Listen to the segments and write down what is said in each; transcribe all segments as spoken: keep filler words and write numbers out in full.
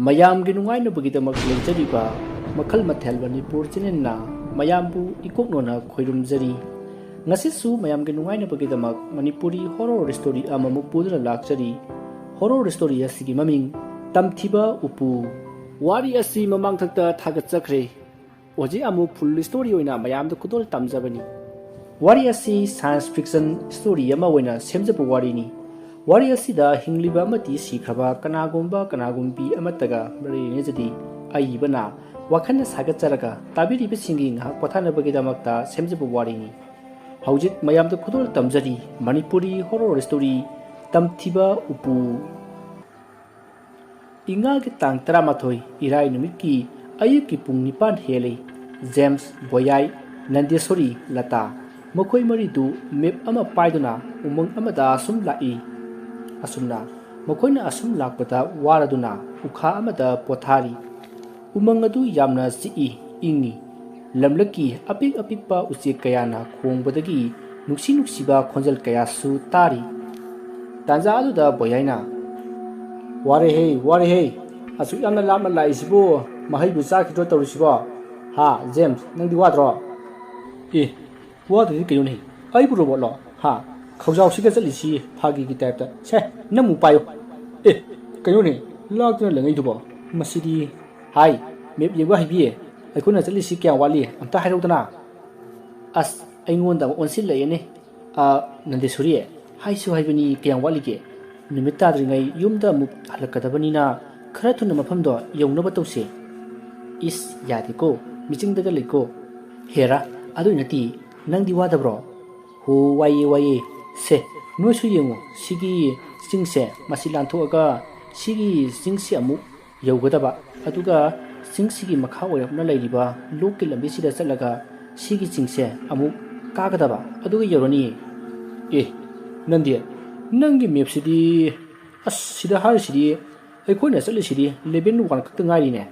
ꯃꯌꯥꯝꯒꯤ ꯅꯨꯡꯉꯥꯏꯅꯕꯒꯤꯗꯃꯛ ꯂꯩꯖꯔꯤꯕ ꯃꯈꯜ ꯃꯊꯦꯜ ꯃꯅꯤꯄꯨꯔ ꯆꯦꯅꯦꯜꯅ ꯃꯌꯥꯝꯕꯨ ꯏꯀꯣꯛꯅꯣꯅ ꯈꯣꯏꯔꯨꯝꯖꯔꯤ꯫ ꯉꯁꯤꯁꯨ ꯃꯌꯥꯝꯒꯤ ꯅꯨꯡꯉꯥꯏꯅꯕꯒꯤꯗꯃꯛ ꯃꯅꯤꯄꯨꯔꯤ ꯍꯣꯔꯣꯔ ꯁ꯭ꯇꯣꯔꯤ ꯑꯃꯃꯨꯛ ꯄꯨꯗꯨꯅ ꯂꯥꯛꯆꯔꯤ꯫ ꯍꯣꯔꯣꯔ ꯁ꯭ꯇꯣꯔꯤ ꯑꯁꯤꯒꯤ ꯃꯃꯤꯡ ꯇꯝꯊꯤꯕ ꯎꯄꯨ꯫ ꯋꯥꯔꯤ ꯑꯁꯤ ꯃꯃꯥꯡꯊꯛꯇ ꯊꯥꯒꯠꯆꯈ꯭ꯔꯦ꯫ ꯍꯧꯖꯤꯛ ꯑꯃꯨꯛ ꯐꯨꯜ ꯁ꯭ꯇꯣꯔꯤ ꯑꯣꯏꯅ ꯃꯌꯥꯝꯗ ꯈꯨꯗꯣꯜ ꯇꯝꯖꯕꯅꯤ꯫ ꯋꯥꯔꯤ ꯑꯁꯤ ꯁꯥꯏꯟꯁ ꯐꯤꯛꯁꯟ ꯁ꯭ꯇꯣꯔꯤ ꯑꯃ ꯑꯣꯏꯅ ꯁꯦꯝꯖꯕ ꯋꯥꯔꯤꯅꯤ꯫ ꯋꯥꯔꯤ ꯑꯁꯤꯗ ꯍꯤꯡꯂꯤꯕ ꯑꯃꯗꯤ ꯁꯤꯈ꯭ꯔꯕ ꯀꯅꯥꯒꯨꯝꯕ ꯀꯅꯥꯒꯨꯝꯕꯤ ꯑꯃꯠꯇꯒ ꯃꯔꯤ ꯂꯩꯅꯖꯗꯦ꯫ ꯑꯏꯕꯅ ꯋꯥꯈꯜꯅ ꯁꯥꯒꯠꯆꯔꯒ ꯇꯥꯕꯤꯔꯤꯕꯁꯤꯡꯒꯤ ꯉꯥꯏꯍꯥꯛ ꯄꯣꯊꯥꯅꯕꯒꯤꯗꯃꯛꯇ ꯁꯦꯝꯖꯕ ꯋꯥꯔꯤꯅꯤ꯫ ꯍꯧꯖꯤꯛ ꯃꯌꯥꯝꯗ ꯈꯨꯗꯣꯜ ꯇꯝꯖꯔꯤ ꯃꯅꯤꯄꯨꯔꯤ ꯍꯣꯔꯣꯔ ꯁ꯭ꯇꯣꯔꯤ ꯇꯝꯊꯤꯕ ꯎꯄꯨ꯫ ꯏꯉꯥꯒꯤ ꯇꯥꯡ ꯇꯔꯥꯃꯥꯊꯣꯏ, ꯏꯔꯥꯏ ꯅꯨꯃꯤꯠꯀꯤ ꯑꯌꯨꯛꯀꯤ ꯄꯨꯡ ꯅꯤꯄꯥꯟ ꯍꯦꯜꯂꯤ꯫ ꯖꯦꯝꯁ, ꯕꯣꯌꯥꯏ, ꯅꯟꯗꯦꯁꯣꯔꯤ, ꯂꯇꯥ, ꯃꯈꯣꯏ ꯃꯔꯤꯗꯨ ꯃꯦꯞ ꯑꯃ ꯄꯥꯏꯗꯨꯅ ꯎꯃꯪ ꯑꯃꯗ ꯑꯁꯨꯝ ꯂꯥꯛꯏ꯫ ꯑꯁꯨꯝꯅ ꯃꯈꯣꯏꯅ ꯑꯁꯨꯝ ꯂꯥꯛꯄꯗ ꯋꯥꯔꯗꯨꯅ ꯎꯈꯥ ꯑꯃꯗ ꯄꯣꯊꯥꯔꯤ꯫ ꯎꯃꯪ ꯑꯗꯨ ꯌꯥꯝꯅ ꯆꯤꯛꯏ, ꯏꯪꯏ꯫ ꯂꯝꯂꯛꯀꯤ ꯑꯄꯤꯛ ꯑꯄꯤꯛꯄ ꯎꯆꯦꯛ ꯀꯌꯥꯅ ꯈꯣꯡꯕꯗꯒꯤ ꯅꯨꯡꯁꯤ ꯅꯨꯡꯁꯤꯕ ꯈꯣꯟꯖꯦꯜ ꯀꯌꯥꯁꯨ ꯇꯥꯔꯤ꯫ ꯇꯥꯟꯖꯥ ꯑꯗꯨꯗ ꯕꯣꯌꯥꯏꯅ, "ꯋꯥꯔꯦꯍꯦ, ꯋꯥꯔꯦꯍꯦ꯫ ꯑꯁꯨꯛ ꯌꯥꯝꯅ ꯂꯥꯞꯅ ꯂꯥꯛꯏꯁꯤꯕꯨ ꯃꯍꯩꯕꯨ ꯆꯥꯈꯤꯗ꯭ꯔꯣ ꯇꯧꯔꯤꯁꯤꯕꯣ? ꯍꯥ, ꯖꯦꯝꯁ, ꯅꯪꯗꯤ ꯋꯥꯗ꯭ꯔꯣ?" "ꯑꯦ, ꯋꯥꯗ꯭ꯔꯗꯤ ꯀꯩꯅꯣꯅꯦ? ꯑꯩꯕꯨ ꯔꯣꯕꯣꯠꯂꯣ? ꯍꯥ? ꯈꯧꯖꯥꯎꯁꯤꯒ ꯆꯠꯂꯤꯁꯤ ꯐꯥꯒꯤꯒꯤ ꯇꯥꯏꯞꯇ꯫ ꯁꯦ, ꯅꯪꯃꯨꯛ ꯄꯥꯏꯌꯨ꯫ ꯑꯦ, ꯀꯩꯅꯣꯅꯦ? ꯂꯥꯛꯇꯅ ꯂꯩꯉꯩꯗꯨꯕꯣ? ꯃꯁꯤꯗꯤ꯫ ꯍꯥꯏ, ꯃꯦꯞ ꯌꯦꯡꯕ ꯍꯩꯕꯤ? ꯑꯩꯈꯣꯏꯅ ꯆꯠꯂꯤꯁꯤ ꯀꯌꯥꯝ ꯋꯥꯠꯂꯤ? ꯑꯝꯇ ꯍꯥꯏꯔꯛꯎꯗꯅ?" ꯑꯁ, ꯑꯩꯉꯣꯟꯗ ꯑꯃꯨꯛ ꯑꯣꯟꯁꯤꯜꯂꯛꯑꯦꯅꯦ꯫ ꯑ, ꯅꯟꯗꯦꯁꯣꯔꯤ, ꯍꯥꯏꯁꯨ ꯍꯥꯏꯕꯅꯤ, ꯀꯌꯥꯝ ꯋꯥꯠꯂꯤꯒꯦ? ꯅꯨꯃꯤꯠ ꯇꯥꯗ꯭ꯔꯤꯉꯩ ꯌꯨꯝꯗ ꯑꯃꯨꯛ ꯍꯜꯂꯛꯀꯗꯕꯅꯤꯅ ꯈꯔ ꯊꯨꯅ ꯃꯐꯝꯗꯣ ꯌꯧꯅꯕ ꯇꯧꯁꯦ꯫ ꯏꯁ, ꯌꯥꯗꯦꯀꯣ, ꯃꯤꯆꯤꯡꯗꯒ ꯂꯩꯀꯣ꯫ ꯍꯦꯔꯥ, ꯑꯗꯨꯏ ꯅꯠꯇꯦ, ꯅꯪꯗꯤ ꯋꯥꯗꯕ꯭ꯔꯣ? ꯍꯣ, ꯋꯥꯏꯌꯦ, ꯋꯥꯏꯌꯦ꯫ ꯁꯦ, ꯅꯣꯏꯁꯨ ꯌꯦꯡꯉꯨ, ꯁꯤꯒꯤ ꯆꯤꯡꯁꯦ, ꯃꯁꯤ ꯂꯥꯟꯊꯣꯛꯑꯒ ꯁꯤꯒꯤ ꯆꯤꯡꯁꯦ ꯑꯃꯨꯛ ꯌꯧꯒꯗꯕ, ꯑꯗꯨꯒ ꯆꯤꯡꯁꯤꯒꯤ ꯃꯈꯥ ꯑꯣꯏꯔꯞꯅ ꯂꯩꯔꯤꯕ ꯂꯣꯛꯀꯤ ꯂꯝꯕꯤꯁꯤꯗ ꯆꯠꯂꯒ ꯁꯤꯒꯤ ꯆꯤꯡꯁꯦ ꯑꯃꯨꯛ ꯀꯥꯒꯗꯕ, ꯑꯗꯨꯒ ꯌꯧꯔꯅꯤꯌꯦ꯫ ꯑꯦ, ꯅꯟꯗꯤ, ꯅꯪꯒꯤ ꯃꯦꯞꯁꯤꯗꯤ, ꯑꯁ, ꯁꯤꯗ ꯍꯥꯏꯔꯤꯁꯤꯗꯤ ꯑꯩꯈꯣꯏꯅ ꯆꯠꯂꯤꯁꯤꯗꯤ ꯂꯦꯚꯦꯜ ꯋꯥꯟ ꯈꯛꯇ ꯉꯥꯏꯔꯤꯅꯦ꯫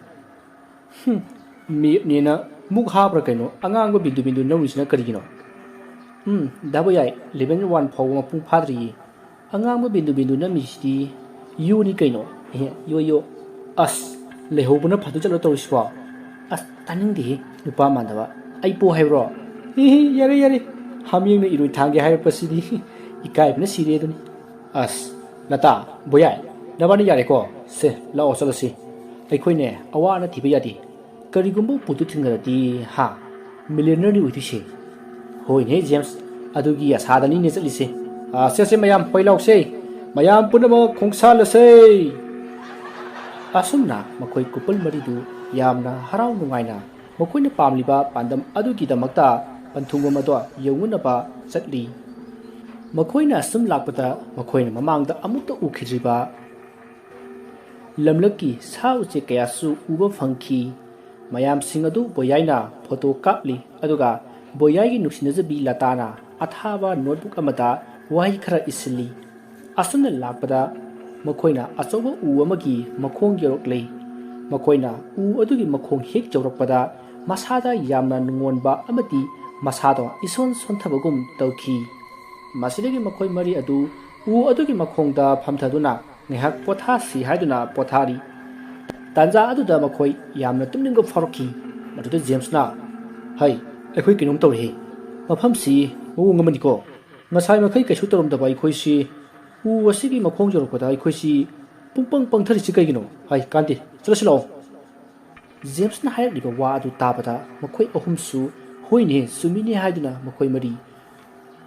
ꯍꯨꯝ, ꯃꯦꯞꯅꯦꯅ ꯃꯨꯛ ꯍꯥꯞꯄ꯭ꯔꯥ ꯀꯩꯅꯣ? ꯑꯉꯥꯡꯕ ꯕꯤꯟꯗꯨ ꯕꯤꯟꯗꯨ ꯅꯝꯔꯤꯁꯤꯅ ꯀꯔꯤꯒꯤꯅꯣ? ꯎꯝ, ꯗꯥ ꯕꯣꯌꯥꯏ, ꯂꯦꯚꯦꯜ ꯋꯥꯟ ꯐꯥꯎꯕ ꯃꯄꯨꯡ ꯐꯥꯗ꯭ꯔꯤꯌꯦ꯫ ꯑꯉꯥꯡꯕ ꯕꯤꯟꯗꯨ ꯕꯤꯟꯗꯨ ꯅꯝꯃꯤꯁꯤꯗꯤ ꯌꯨꯅꯤ ꯀꯩꯅꯣ? ꯑꯦꯍꯦ, ꯌꯣ ꯌꯣ꯫ ꯑꯁ, ꯂꯩꯍꯧꯕꯅ ꯐꯗꯨ ꯆꯠꯂꯣ ꯇꯧꯔꯤꯁꯤꯕꯣ꯫ ꯑꯁ, ꯇꯥꯅꯤꯡꯗꯦꯍꯦ, ꯅꯨꯄꯥ ꯃꯥꯟꯗꯕ꯫ ꯑꯩ ꯄꯣ ꯍꯥꯏꯕ꯭ꯔꯣ? ꯍꯤ ꯍꯤ, ꯌꯥꯔꯦ ꯌꯥꯔꯦ, ꯍꯥꯃꯦꯡꯅ ꯏꯔꯣꯏ ꯊꯥꯡꯒꯦ ꯍꯥꯏꯔꯛꯄꯁꯤꯗꯤ꯫ ꯏꯀꯥꯏꯕꯅ ꯁꯤꯔꯦ ꯑꯗꯨꯅꯤ꯫ ꯑꯁ, ꯂꯇꯥ, ꯕꯣꯌꯥꯏ, ꯅꯕꯥꯅꯤ ꯌꯥꯔꯦꯀꯣ? ꯁꯦ, ꯂꯥꯛꯑꯣ ꯆꯠꯂꯁꯤ꯫ ꯑꯩꯈꯣꯏꯅꯦ ꯑꯋꯥ ꯑꯅꯥ ꯊꯤꯕ ꯌꯥꯗꯦ꯫ ꯀꯔꯤꯒꯨꯝꯕ ꯎꯄꯨꯗꯨ ꯊꯤꯡꯒꯠꯂꯗꯤ, ꯍꯥ? ꯃꯤꯂꯤꯌꯅꯔꯅꯤ ꯑꯣꯏꯗꯣꯏꯁꯦ꯫ ꯍꯣꯏꯅꯦ ꯖꯦꯝꯁ, ꯑꯗꯨꯒꯤ ꯑꯁꯥꯗꯅꯤꯅꯦ ꯆꯠꯂꯤꯁꯦ꯫ ꯑꯥ, ꯁꯦ ꯁꯦ ꯃꯌꯥꯝ ꯍꯣꯏ ꯂꯥꯎꯁꯦ꯫ ꯃꯌꯥꯝ ꯄꯨꯝꯅꯃꯛ ꯈꯣꯡꯁꯥꯜꯂꯁꯦ꯫ ꯑꯁꯨꯝꯅ ꯃꯈꯣꯏ ꯀꯨꯄꯜ ꯃꯔꯤꯗꯨ ꯌꯥꯝꯅ ꯍꯔꯥꯎ ꯅꯨꯡꯉꯥꯏꯅ ꯃꯈꯣꯏꯅ ꯄꯥꯝꯂꯤꯕ ꯄꯥꯟꯗꯝ ꯑꯗꯨꯒꯤꯗꯃꯛꯇ ꯄꯟꯊꯨꯡꯐꯝ ꯑꯗꯣ ꯌꯧꯅꯅꯕ ꯆꯠꯂꯤ꯫ ꯃꯈꯣꯏꯅ ꯑꯁꯨꯝ ꯂꯥꯛꯄꯗ ꯃꯈꯣꯏꯅ ꯃꯃꯥꯡꯗ ꯑꯃꯨꯛꯇ ꯎꯈꯤꯗ꯭ꯔꯤꯕ ꯂꯝꯂꯛꯀꯤ ꯁꯥ ꯎꯆꯦꯛ ꯀꯌꯥꯁꯨ ꯎꯕ ꯐꯪꯈꯤ꯫ ꯃꯌꯥꯝꯁꯤꯡ ꯑꯗꯨ ꯕꯣꯌꯥꯏꯅ ꯐꯣꯇꯣ ꯀꯥꯞꯂꯤ, ꯑꯗꯨꯒ ꯕꯣꯌꯥꯏꯒꯤ ꯅꯨꯡꯁꯤꯅꯖꯕꯤ ꯂꯇꯥꯅ ꯑꯊꯥꯕ ꯅꯣꯠꯕꯨꯛ ꯑꯃꯗ ꯋꯥꯍꯩ ꯈꯔ ꯏꯁꯤꯜꯂꯤ꯫ ꯑꯁꯨꯝꯅ ꯂꯥꯛꯄꯗ ꯃꯈꯣꯏꯅ ꯑꯆꯧꯕ ꯎ ꯑꯃꯒꯤ ꯃꯈꯣꯡ ꯌꯧꯔꯛꯂꯦ꯫ ꯃꯈꯣꯏꯅ ꯎ ꯑꯗꯨꯒꯤ ꯃꯈꯣꯡ ꯍꯦꯛ ꯌꯧꯔꯛꯄꯗ ꯃꯁꯥꯗ ꯌꯥꯝꯅ ꯅꯨꯡꯉꯣꯟꯕ ꯑꯃꯗꯤ ꯃꯁꯥꯗꯣ ꯏꯁꯣꯟ ꯁꯣꯟꯊꯕꯒꯨꯝ ꯇꯧꯈꯤ꯫ ꯃꯁꯤꯗꯒꯤ ꯃꯈꯣꯏ ꯃꯔꯤ ꯑꯗꯨ ꯎ ꯑꯗꯨꯒꯤ ꯃꯈꯣꯡꯗ ꯐꯝꯊꯗꯨꯅ ꯉꯥꯏꯍꯥꯛ ꯄꯣꯊꯥꯁꯤ ꯍꯥꯏꯗꯨꯅ ꯄꯣꯊꯥꯔꯤ꯫ ꯇꯥꯟꯖꯥ ꯑꯗꯨꯗ ꯃꯈꯣꯏ ꯌꯥꯝꯅ ꯇꯨꯝꯅꯤꯡꯕ ꯐꯥꯎꯔꯛꯈꯤ꯫ ꯃꯗꯨꯗ ꯖꯦꯝꯁꯅ, "ꯍꯩ, ꯑꯩꯈꯣꯏ ꯀꯩꯅꯣꯝ ꯇꯧꯔꯦꯍꯦ꯫ ꯃꯐꯝꯁꯤ ꯃꯑꯣꯡ ꯑꯃꯅꯤꯀꯣ꯫ ꯉꯁꯥꯏ ꯃꯈꯩ ꯀꯩꯁꯨ ꯇꯧꯔꯝꯗꯕ ꯑꯩꯈꯣꯏꯁꯤ ꯎ ꯑꯁꯤꯒꯤ ꯃꯈꯣꯡ ꯌꯧꯔꯛꯄꯗ ꯑꯩꯈꯣꯏꯁꯤ ꯄꯨꯡꯄꯪ ꯄꯪꯊꯔꯤꯁꯤ ꯀꯩꯒꯤꯅꯣ? ꯍꯥꯏ, ꯀꯥꯟꯗꯦ, ꯆꯠꯂꯁꯤ ꯂꯥꯛꯑꯣ꯫" ꯖꯦꯝꯁꯅ ꯍꯥꯏꯔꯛꯂꯤꯕ ꯋꯥ ꯑꯗꯨ ꯇꯥꯕꯗ ꯃꯈꯣꯏ ꯑꯍꯨꯝꯁꯨ "ꯍꯣꯏꯅꯦ, ꯆꯨꯝꯃꯤꯅꯦ" ꯍꯥꯏꯗꯨꯅ ꯃꯈꯣꯏ ꯃꯔꯤ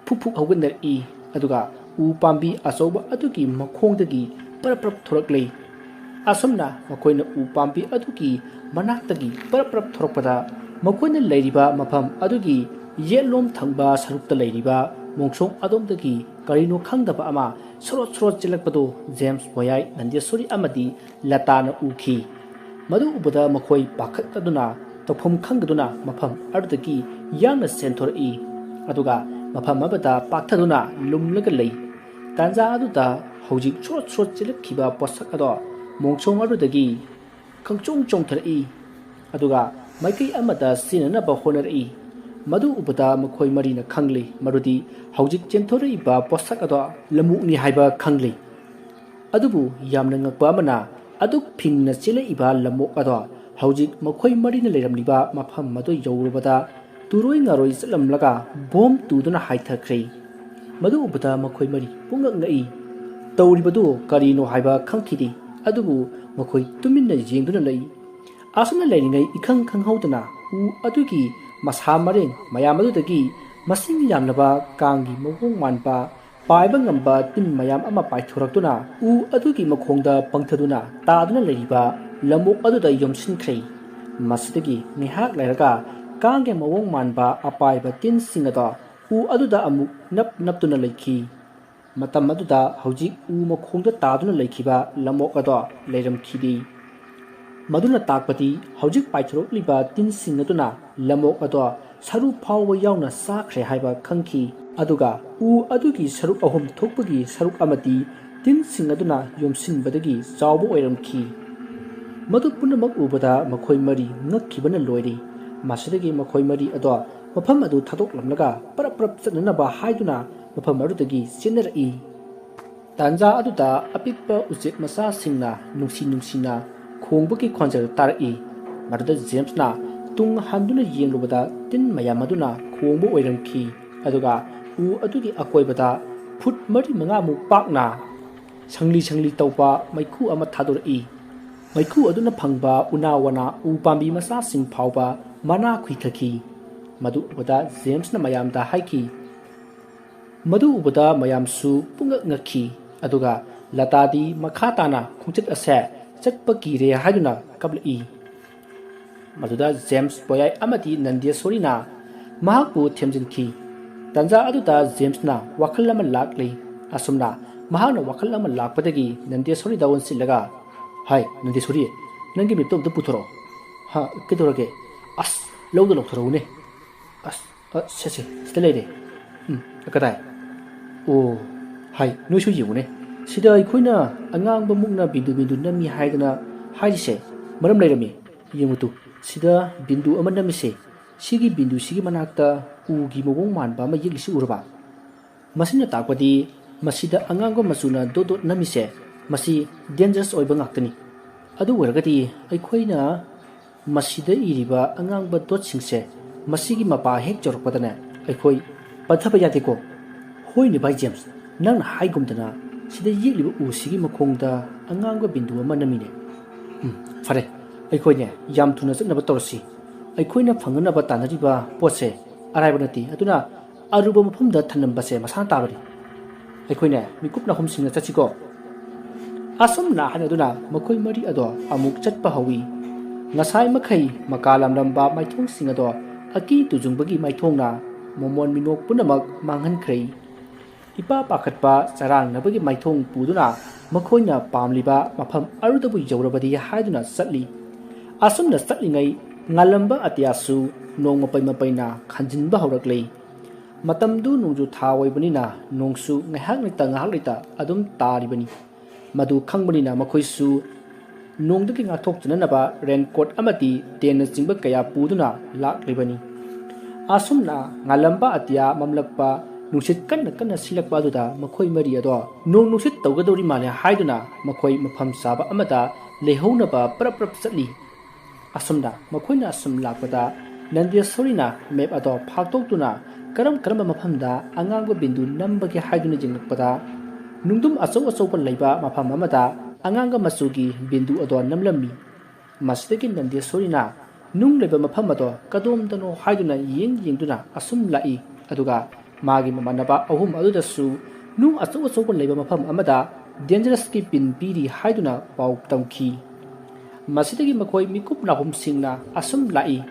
ꯐꯨꯛ ꯐꯨꯛ ꯍꯧꯒꯠꯅꯔꯛꯏ꯫ ꯑꯗꯨꯒ ꯎ ꯄꯥꯝꯕꯤ ꯑꯆꯧꯕ ꯑꯗꯨꯒꯤ ꯃꯈꯣꯡꯗꯒꯤ ꯄꯔꯞ ꯄꯔꯞ ꯊꯣꯔꯛꯂꯦ꯫ ꯑꯁꯨꯝꯅ ꯃꯈꯣꯏꯅ ꯎ ꯄꯥꯝꯕꯤ ꯑꯗꯨꯒꯤ ꯃꯅꯥꯛꯇꯒꯤ ꯄꯔꯞ ꯄꯔꯞ ꯊꯣꯔꯛꯄꯗ ꯃꯈꯣꯏꯅ ꯂꯩꯔꯤꯕ ꯃꯐꯝ ꯑꯗꯨꯒꯤ ꯌꯦꯠꯂꯣꯝ ꯊꯪꯕ ꯁꯔꯨꯛꯇ ꯂꯩꯔꯤꯕ ꯃꯣꯡꯁꯣꯡ ꯑꯗꯣꯝꯗꯒꯤ ꯀꯔꯤꯅꯣ ꯈꯪꯗꯕ ꯑꯃ ꯁꯣꯔꯣꯠ ꯁꯣꯔꯣꯠ ꯆꯦꯜꯂꯛꯄꯗꯨ ꯖꯦꯝꯁ, ꯕꯣꯌꯥꯏ, ꯅꯟꯗꯦꯁꯣꯔꯤ ꯑꯃꯗꯤ ꯂꯇꯥꯅ ꯎꯈꯤ꯫ ꯃꯗꯨ ꯎꯕꯗ ꯃꯈꯣꯏ ꯄꯥꯈꯠꯂꯗꯨꯅ ꯇꯧꯐꯝ ꯈꯪꯗꯗꯨꯅ ꯃꯐꯝ ꯑꯗꯨꯗꯒꯤ ꯌꯥꯡꯅ ꯆꯦꯟꯊꯣꯔꯛꯏ꯫ ꯑꯗꯨꯒ ꯃꯐꯝ ꯑꯃꯗ ꯄꯥꯛꯊꯗꯨꯅ ꯂꯨꯝꯂꯒ ꯂꯩ꯫ ꯇꯥꯟꯖꯥ ꯑꯗꯨꯗ ꯍꯧꯖꯤꯛ ꯁꯣꯔꯣꯠ ꯁꯣꯔꯣꯠ ꯆꯦꯜꯂꯛꯈꯤꯕ ꯄꯣꯠꯁꯛ ꯑꯗꯣ ꯃꯣꯡꯁꯣꯡ ꯑꯗꯨꯗꯒꯤ ꯈꯪꯆꯣꯡ ꯆꯣꯡꯊꯔꯛꯏ꯫ ꯑꯗꯨꯒ ꯃꯥꯏꯀꯩ ꯑꯃꯗ ꯆꯦꯟꯅꯅꯕ ꯍꯣꯠꯅꯔꯛꯏ꯫ ꯃꯗꯨ ꯎꯕꯗ ꯃꯈꯣꯏ ꯃꯔꯤꯅ ꯈꯪꯂꯤ ꯃꯗꯨꯗꯤ ꯍꯧꯖꯤꯛ ꯆꯦꯟꯊꯣꯔꯛꯏꯕ ꯄꯣꯠꯁꯛ ꯑꯗꯣ ꯂꯝꯑꯣꯛꯅꯤ ꯍꯥꯏꯕ ꯈꯪꯂꯤ꯫ ꯑꯗꯨꯕꯨ ꯌꯥꯝꯅ ꯉꯛꯄ ꯑꯃꯅ, ꯑꯗꯨꯛ ꯐꯤꯡꯅ ꯆꯦꯜꯂꯛꯏꯕ ꯂꯝꯑꯣꯛ ꯑꯗꯣ ꯍꯧꯖꯤꯛ ꯃꯈꯣꯏ ꯃꯔꯤꯅ ꯂꯩꯔꯝꯂꯤꯕ ꯃꯐꯝ ꯑꯗꯨ ꯌꯧꯔꯨꯕꯗ ꯇꯨꯔꯣꯏ ꯉꯥꯔꯣꯏ ꯆꯠꯂꯝꯂꯒ ꯕꯣꯝ ꯇꯨꯗꯨꯅ ꯍꯥꯏꯊꯈ꯭ꯔꯦ꯫ ꯃꯗꯨ ꯎꯕꯗ ꯃꯈꯣꯏ ꯃꯔꯤ ꯄꯨꯡꯉꯛ ꯉꯛꯏ꯫ ꯇꯧꯔꯤꯕꯗꯨ ꯀꯔꯤꯅꯣ ꯍꯥꯏꯕ ꯈꯪꯈꯤꯗꯦ꯫ ꯑꯗꯨꯕꯨ ꯃꯈꯣꯏ ꯇꯨꯃꯤꯟꯅ ꯌꯦꯡꯗꯨꯅ ꯂꯩ꯫ ꯑꯁꯨꯝꯅ ꯂꯩꯔꯤꯉꯩ ꯏꯈꯪ ꯈꯪꯍꯧꯗꯅ ꯎ ꯑꯗꯨꯒꯤ ꯃꯁꯥ ꯃꯔꯦꯡ ꯃꯌꯥꯝ ꯑꯗꯨꯗꯒꯤ ꯃꯁꯤꯡ ꯌꯥꯝꯂꯕ ꯀꯥꯡꯒꯤ ꯃꯑꯣꯡ ꯃꯥꯟꯕ ꯄꯥꯏꯕ ꯉꯝꯕ ꯇꯤꯟ ꯃꯌꯥꯝ ꯑꯃ ꯄꯥꯏꯊꯣꯔꯛꯇꯨꯅ ꯎ ꯑꯗꯨꯒꯤ ꯃꯈꯣꯡꯗ ꯄꯪꯊꯗꯨꯅ ꯇꯥꯗꯨꯅ ꯂꯩꯔꯤꯕ ꯂꯝꯑꯣꯛ ꯑꯗꯨꯗ ꯌꯣꯝꯁꯤꯟꯈ꯭ꯔꯦ꯫ ꯃꯁꯤꯗꯒꯤ ꯉꯥꯏꯍꯥꯛ ꯂꯩꯔꯒ ꯀꯥꯡꯒꯤ ꯃꯑꯣꯡ ꯃꯥꯟꯕ ꯑꯄꯥꯏꯕ ꯇꯤꯟꯁꯤꯡ ꯑꯗꯣ ꯎ ꯑꯗꯨꯗ ꯑꯃꯨꯛ ꯅꯞ ꯅꯞꯇꯨꯅ ꯂꯩꯈꯤ꯫ ꯃꯇꯝ ꯑꯗꯨꯗ ꯍꯧꯖꯤꯛ ꯎ ꯃꯈꯣꯡꯗ ꯇꯥꯗꯨꯅ ꯂꯩꯈꯤꯕ ꯂꯝꯑꯣꯛ ꯑꯗꯣ ꯂꯩꯔꯝꯈꯤꯗꯦ꯫ ꯃꯗꯨꯅ ꯇꯥꯛꯄꯗꯤ ꯍꯧꯖꯤꯛ ꯄꯥꯏꯊꯣꯔꯛꯂꯤꯕ ꯇꯤꯟꯁꯤꯡ ꯑꯗꯨꯅ ꯂꯝꯑꯣꯛ ꯑꯗꯣ ꯁꯔꯨ ꯐꯥꯎꯕ ꯌꯥꯎꯅ ꯆꯥꯈ꯭ꯔꯦ ꯍꯥꯏꯕ ꯈꯪꯈꯤ꯫ ꯑꯗꯨꯒ ꯎ ꯑꯗꯨꯒꯤ ꯁꯔꯨꯛ ꯑꯍꯨꯝ ꯊꯣꯛꯄꯒꯤ ꯁꯔꯨꯛ ꯑꯃꯗꯤ ꯇꯤꯟꯁꯤꯡ ꯑꯗꯨꯅ ꯌꯣꯝꯁꯤꯟꯕꯗꯒꯤ ꯆꯥꯎꯕ ꯑꯣꯏꯔꯝꯈꯤ꯫ ꯃꯗꯨ ꯄꯨꯝꯅꯃꯛ ꯎꯕꯗ ꯃꯈꯣꯏ ꯃꯔꯤ ꯉꯛꯈꯤꯕꯅ ꯂꯣꯏꯔꯦ꯫ ꯃꯁꯤꯗꯒꯤ ꯃꯈꯣꯏ ꯃꯔꯤ ꯑꯗꯣ ꯃꯐꯝ ꯑꯗꯨ ꯊꯥꯗꯣꯛꯂꯝꯂꯒ ꯄꯔꯞ ꯄꯔꯞ ꯆꯠꯅꯅꯕ ꯍꯥꯏꯗꯨꯅ ꯃꯐꯝ ꯑꯗꯨꯗꯒꯤ ꯆꯦꯟꯅꯔꯛꯏ꯫ ꯇꯥꯟꯖꯥ ꯑꯗꯨꯗ ꯑꯄꯤꯛꯄ ꯎꯆꯦꯛ ꯃꯆꯥꯁꯤꯡꯅ ꯅꯨꯡꯁꯤ ꯅꯨꯡꯁꯤꯅ ꯈꯣꯡꯕꯒꯤ ꯈꯣꯟꯖꯦꯜ ꯇꯥꯔꯛꯏ꯫ ꯃꯗꯨꯗ ꯖꯦꯝꯁꯅ ꯇꯨꯡ ꯍꯟꯗꯨꯅ ꯌꯦꯡꯂꯨꯕꯗ ꯇꯤꯟ ꯃꯌꯥꯝ ꯑꯗꯨꯅ ꯈꯣꯡꯕ ꯑꯣꯏꯔꯝꯈꯤ꯫ ꯑꯗꯨꯒ ꯎ ꯑꯗꯨꯒꯤ ꯑꯀꯣꯏꯕꯗ ꯐꯨꯠ ꯃꯔꯤ ꯃꯉꯥꯃꯨꯛ ꯄꯥꯛꯅ ꯁꯪꯂꯤ ꯁꯪꯂꯤ ꯇꯧꯕ ꯃꯩꯈꯨ ꯑꯃ ꯊꯥꯗꯣꯔꯛꯏ꯫ ꯃꯩꯈꯨ ꯑꯗꯨꯅ ꯐꯪꯕ ꯎꯅꯥ ꯋꯥꯅꯥ ꯎ ꯄꯥꯝꯕꯤ ꯃꯆꯥꯁꯤꯡ ꯐꯥꯎꯕ ꯃꯅꯥ ꯈꯨꯏꯊꯈꯤ꯫ ꯃꯗꯨ ꯎꯕꯗ ꯖꯦꯝꯁꯅ ꯃꯌꯥꯝꯗ ꯍꯥꯏꯈꯤ, ꯃꯗꯨ ꯎꯕꯗ ꯃꯌꯥꯝꯁꯨ ꯄꯨꯡꯉꯛ ꯉꯛꯈꯤ꯫ ꯑꯗꯨꯒ ꯂꯇꯥꯗꯤ ꯃꯈꯥ ꯇꯥꯅ ꯈꯣꯡꯆꯠ ꯑꯁꯦ ꯆꯠꯄ ꯀꯤꯔꯦ ꯍꯥꯏꯗꯨꯅ ꯀꯞꯂꯛꯏ꯫ ꯃꯗꯨꯗ ꯖꯦꯝꯁ ꯄꯣꯌꯥꯏ ꯑꯃꯗꯤ ꯅꯟꯗꯦꯁꯣꯔꯤꯅ ꯃꯍꯥꯛꯄꯨ ꯊꯦꯝꯖꯤꯟꯈꯤ꯫ ꯇꯥꯟꯖꯥ ꯑꯗꯨꯗ ꯖꯦꯝꯁꯅ ꯋꯥꯈꯜ ꯑꯃ ꯂꯥꯛꯂꯤ꯫ ꯑꯁꯨꯝꯅ ꯃꯍꯥꯛꯅ ꯋꯥꯈꯜ ꯑꯃ ꯂꯥꯛꯄꯗꯒꯤ ꯅꯟꯗꯦꯁꯣꯔꯤꯗ ꯑꯣꯟꯁꯤꯜꯂꯒ, "ꯍꯥꯏ ꯅꯟꯗꯦꯁꯣꯔꯤ, ꯅꯪꯒꯤ ꯃꯤꯞꯇꯣ ꯑꯝꯇ ꯄꯨꯊꯣꯔꯛꯑꯣ꯫ ꯍꯥ, ꯀꯩꯗꯧꯔꯒꯦ? ꯑꯁ, ꯂꯧꯗ ꯂꯧꯊꯣꯔꯛꯎꯅꯦ꯫ ꯑꯁ, ꯑ, ꯁꯦ, ꯁꯦ, ꯁꯤꯗ ꯂꯩꯔꯦ꯫ ꯎꯝ, ꯀꯗꯥꯏ? ꯑꯣ, ꯍꯥꯏ, ꯅꯣꯏꯁꯨ ꯌꯦꯡꯉꯨꯅꯦ꯫ ꯁꯤꯗ ꯑꯩꯈꯣꯏꯅ ꯑꯉꯥꯡꯕ ꯃꯨꯛꯅ ꯕꯤꯟꯗꯨ ꯕꯤꯟꯗꯨ ꯅꯝꯃꯤ ꯍꯥꯏꯗꯅ ꯍꯥꯏꯔꯤꯁꯦ ꯃꯔꯝ ꯂꯩꯔꯝꯃꯤ꯫ ꯌꯦꯡꯉꯨ ꯇꯨ, ꯁꯤꯗ ꯕꯤꯟꯗꯨ ꯑꯃ ꯅꯝꯃꯤꯁꯦ, ꯁꯤꯒꯤ ꯕꯤꯟꯗꯨꯁꯤꯒꯤ ꯃꯅꯥꯛꯇ ꯎꯒꯤ ꯃꯑꯣꯡ ꯃꯥꯟꯕ ꯑꯃ ꯌꯦꯛꯂꯤꯁꯤ ꯎꯔꯕ? ꯃꯁꯤꯅ ꯇꯥꯛꯄꯗꯤ ꯃꯁꯤꯗ ꯑꯉꯥꯡꯕ ꯃꯆꯨꯅ ꯗꯣꯠ ꯗꯣꯠ ꯅꯝꯃꯤꯁꯦ ꯃꯁꯤ dangerous ꯑꯣꯏꯕ ꯉꯥꯛꯇꯅꯤ꯫ ꯑꯗꯨ ꯑꯣꯏꯔꯒꯗꯤ ꯑꯩꯈꯣꯏꯅ ꯃꯁꯤꯗ ꯏꯔꯤꯕ ꯑꯉꯥꯡꯕ dotꯁꯤꯡꯁꯦ, ꯃꯁꯤꯒꯤ ꯃꯄꯥ ꯍꯦꯛ ꯌꯧꯔꯛꯄꯗꯅꯦ, ꯑꯩꯈꯣꯏ ꯄꯟꯊꯕ ꯌꯥꯗꯦꯀꯣ꯫ ꯍꯣꯏꯅꯦ ꯚꯥꯏ ꯖꯦꯝꯁ, ꯅꯪꯅ ꯍꯥꯏꯒꯨꯝꯗꯅ ꯁꯤꯗ ꯌꯦꯛꯂꯤꯕ ꯎꯁꯤꯒꯤ ꯃꯈꯣꯡꯗ ꯑꯉꯥꯡꯕ ꯕꯤꯟꯗꯨ ꯑꯃ ꯅꯝꯃꯤꯅꯦ꯫ ꯎꯝ, ꯐꯔꯦ, ꯑꯩꯈꯣꯏꯅꯦ ꯌꯥꯝ ꯊꯨꯅ ꯆꯠꯅꯕ ꯇꯧꯔꯁꯤ꯫ ꯑꯩꯈꯣꯏꯅ ꯐꯪꯅꯅꯕ ꯇꯥꯟꯅꯔꯤꯕ ꯄꯣꯠꯁꯦ ꯑꯔꯥꯏꯕ ꯅꯠꯇꯦ, ꯑꯗꯨꯅ ꯑꯔꯨꯕ ꯃꯐꯝꯗ ꯊꯝꯂꯝꯕꯁꯦ ꯃꯁꯥꯅ ꯇꯥꯕꯅꯤ꯫ ꯑꯩꯈꯣꯏꯅꯦ ꯃꯤꯀꯨꯞ ꯅꯥꯍꯨꯝꯁꯤꯡꯅ ꯆꯠꯁꯤꯀꯣ꯫ ꯑꯁꯨꯝꯅ ꯍꯥꯏꯅꯗꯨꯅ ꯃꯈꯣꯏ ꯃꯔꯤ ꯑꯗꯣ ꯑꯃꯨꯛ ꯆꯠꯄ ꯍꯧꯏ꯫ ꯉꯁꯥꯏ ꯃꯈꯩ ꯃꯀꯥ ꯂꯝꯂꯝꯕ ꯃꯥꯏꯊꯣꯡꯁꯤꯡ ꯑꯗꯣ ꯑꯀꯤ ꯇꯨꯖꯨꯡꯕꯒꯤ ꯃꯥꯏꯊꯣꯡꯅ ꯃꯃꯣꯟ ꯃꯤꯅꯣꯛ ꯄꯨꯝꯅꯃꯛ ꯃꯥꯡꯍꯟꯈ꯭ꯔꯦ꯫ ꯏꯄꯥ ꯄꯥꯈꯠꯄ ꯆꯔꯥꯡꯅꯕꯒꯤ ꯃꯥꯏꯊꯣꯡ ꯄꯨꯗꯨꯅ ꯃꯈꯣꯏꯅ ꯄꯥꯝꯂꯤꯕ ꯃꯐꯝ ꯑꯗꯨꯗꯕꯨ ꯌꯧꯔꯕꯗꯤ ꯍꯥꯏꯗꯨꯅ ꯆꯠꯂꯤ꯫ ꯑꯁꯨꯝꯅ ꯆꯠꯂꯤꯉꯩ ꯉꯥꯜꯂꯝꯕ ꯑꯇꯤꯌꯥꯁꯨ ꯅꯣꯡ ꯃꯄꯩ ꯃꯄꯩꯅ ꯈꯟꯖꯤꯟꯕ ꯍꯧꯔꯛꯂꯤ꯫ ꯃꯇꯝꯗꯨ ꯅꯣꯡꯖꯨ ꯊꯥ ꯑꯣꯏꯕꯅꯤꯅ ꯅꯣꯡꯁꯨ ꯉꯥꯏꯍꯥꯛ ꯂꯩꯇ ꯉꯥꯏꯍꯥꯛ ꯂꯩꯇ ꯑꯗꯨꯝ ꯇꯥꯔꯤꯕꯅꯤ꯫ ꯃꯗꯨ ꯈꯪꯕꯅꯤꯅ ꯃꯈꯣꯏꯁꯨ ꯅꯣꯡꯗꯒꯤ ꯉꯥꯛꯊꯣꯛꯆꯅꯅꯕ raincoat ꯑꯃꯗꯤ ꯇꯦꯟꯅꯆꯤꯡꯕ ꯀꯌꯥ ꯄꯨꯗꯨꯅ ꯂꯥꯛꯂꯤꯕꯅꯤ꯫ ꯑꯁꯨꯝꯅ ꯉꯥꯜꯂꯝꯕ ꯑꯇꯤꯌꯥ ꯃꯝꯂꯛꯄ, ꯅꯨꯡꯁꯤꯠ ꯀꯟꯅ ꯀꯟꯅ ꯁꯤꯜꯂꯛꯄ ꯑꯗꯨꯗ ꯃꯈꯣꯏ ꯃꯔꯤ ꯑꯗꯣ ꯅꯣꯡ ꯅꯨꯡꯁꯤꯠ ꯇꯧꯒꯗꯧꯔꯤ ꯃꯥꯜꯂꯦ ꯍꯥꯏꯗꯨꯅ ꯃꯈꯣꯏ ꯃꯐꯝ ꯆꯥꯕ ꯑꯃꯗ ꯂꯩꯍꯧꯅꯕ ꯄ꯭ꯔꯞ ꯄ꯭ꯔꯞ ꯆꯠꯂꯤ꯫ ꯑꯁꯨꯝꯅ ꯃꯈꯣꯏꯅ ꯑꯁꯨꯝ ꯂꯥꯛꯄꯗ ꯅꯟꯗꯦꯁꯣꯔꯤꯅ map ꯑꯗꯣ ꯐꯥꯛꯇꯣꯛꯇꯨꯅ ꯀꯔꯝ ꯀꯔꯝꯕ ꯃꯐꯝꯗ ꯑꯉꯥꯡꯕ ꯕꯤꯟꯗꯨ ꯅꯝꯕꯒꯦ ꯍꯥꯏꯗꯨꯅ ꯌꯦꯡꯂꯛꯄꯗ ꯅꯨꯡꯗꯨꯝ ꯑꯆꯧ ꯑꯆꯧꯕ ꯂꯩꯕ ꯃꯐꯝ ꯑꯃꯗ ꯑꯉꯥꯡꯕ ꯃꯆꯨꯒꯤ ꯕꯤꯟꯗꯨ ꯑꯗꯣ ꯅꯝꯂꯝꯃꯤ꯫ ꯃꯁꯤꯗꯒꯤ ꯅꯟꯗꯦꯁꯣꯔꯤꯅ ꯅꯨꯡ ꯂꯩꯕ ꯃꯐꯝ ꯑꯗꯣ ꯀꯗꯣꯝꯗꯅꯣ ꯍꯥꯏꯗꯨꯅ ꯌꯦꯡ ꯌꯦꯡꯗꯨꯅ ꯑꯁꯨꯝ ꯂꯥꯛꯏ꯫ ꯑꯗꯨꯒ ꯃꯥꯒꯤ ꯃꯃꯥꯟꯅꯕ ꯑꯍꯨꯝ ꯑꯗꯨꯗꯁꯨ ꯅꯨꯡ ꯑꯆꯧ ꯑꯆꯧꯕ ꯂꯩꯕ ꯃꯐꯝ ꯑꯃꯗ dangerousꯀꯤ ꯕꯤꯟ ꯄꯤꯔꯤ ꯍꯥꯏꯗꯨꯅ ꯄꯥꯎ ꯇꯝꯈꯤ꯫ ꯃꯁꯤꯗꯒꯤ ꯃꯈꯣꯏ ꯃꯤꯀꯨꯞ ꯅꯥꯍꯨꯝꯁꯤꯡꯅ ꯑꯁꯨꯝ ꯂꯥꯛꯏ꯫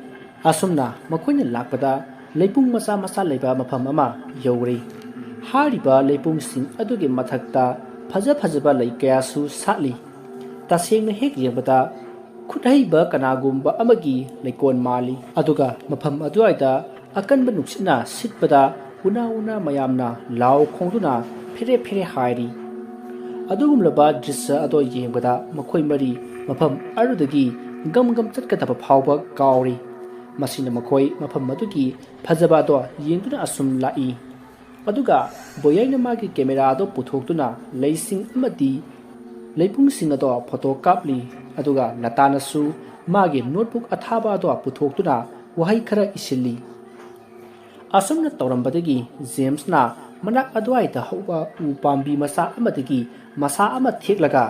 ꯑꯁꯨꯝꯅ ꯃꯈꯣꯏꯅ ꯂꯥꯛꯄꯗ ꯂꯩꯄꯨꯡ ꯃꯆꯥ ꯃꯆꯥ ꯂꯩꯕ ꯃꯐꯝ ꯑꯃ ꯌꯧꯔꯦ꯫ ꯍꯥꯏꯔꯤꯕ ꯂꯩꯄꯨꯡꯁꯤꯡ ꯑꯗꯨꯒꯤ ꯃꯊꯛꯇ ꯐꯖ ꯐꯖꯕ ꯂꯩ ꯀꯌꯥꯁꯨ ꯁꯥꯠꯂꯤ꯫ ꯇꯁꯦꯡꯅ ꯍꯦꯛ ꯌꯦꯡꯕꯗ ꯈꯨꯠꯍꯩꯕ ꯀꯅꯥꯒꯨꯝꯕ ꯑꯃꯒꯤ ꯂꯩꯀꯣꯜ ꯃꯥꯜꯂꯤ꯫ ꯑꯗꯨꯒ ꯃꯐꯝ ꯑꯗꯨꯋꯥꯏꯗ ꯑꯀꯟꯕ ꯅꯨꯡꯁꯤꯠꯅ ꯁꯤꯠꯄꯗ ꯎꯅꯥ ꯎꯅꯥ ꯃꯌꯥꯝꯅ ꯂꯥꯎ ꯈꯣꯡꯗꯨꯅ ꯐꯦꯔꯦ ꯐꯦꯔꯦ ꯍꯥꯏꯔꯤ꯫ ꯑꯗꯨꯒꯨꯝꯂꯕ ꯗ꯭ꯔꯤꯁ꯭ꯌ ꯑꯗꯣ ꯌꯦꯡꯕꯗ ꯃꯈꯣꯏ ꯃꯔꯤ ꯃꯐꯝ ꯑꯗꯨꯗꯒꯤ ꯒꯝ ꯒꯝ ꯆꯠꯀꯗꯕ ꯐꯥꯎꯕ ꯀꯥꯎꯔꯤ꯫ ꯃꯁꯤꯅ ꯃꯈꯣꯏ ꯃꯐꯝ ꯑꯗꯨꯒꯤ ꯐꯖꯕ ꯑꯗꯣ ꯌꯦꯡꯗꯨꯅ ꯑꯁꯨꯝ ꯂꯥꯛꯏ꯫ ꯑꯗꯨꯒ ꯕꯣꯌꯥꯏꯅ ꯃꯥꯒꯤ camera ꯑꯗꯣ ꯄꯨꯊꯣꯛꯇꯨꯅ ꯂꯩꯁꯤꯡ ꯑꯃꯗꯤ ꯂꯩꯄꯨꯡꯁꯤꯡ ꯑꯗꯣ ꯐꯣꯇꯣ ꯀꯥꯞꯂꯤ, ꯑꯗꯨꯒ ꯂꯇꯥꯅꯁꯨ ꯃꯥꯒꯤ ꯅꯣꯠꯕꯨꯛ ꯑꯊꯥꯕ ꯑꯗꯣ ꯄꯨꯊꯣꯛꯇꯨꯅ ꯋꯥꯍꯩ ꯈꯔ ꯏꯁꯤꯜꯂꯤ꯫ ꯑꯁꯨꯝꯅ ꯇꯧꯔꯝꯕꯗꯒꯤ ꯖꯦꯝꯁꯅ ꯃꯅꯥꯛ ꯑꯗꯨꯋꯥꯏꯗ ꯍꯧꯕ ꯎ ꯄꯥꯝꯕꯤ ꯃꯆꯥ ꯑꯃꯗꯒꯤ ꯃꯁꯥ ꯑꯃ ꯊꯦꯛꯂꯒ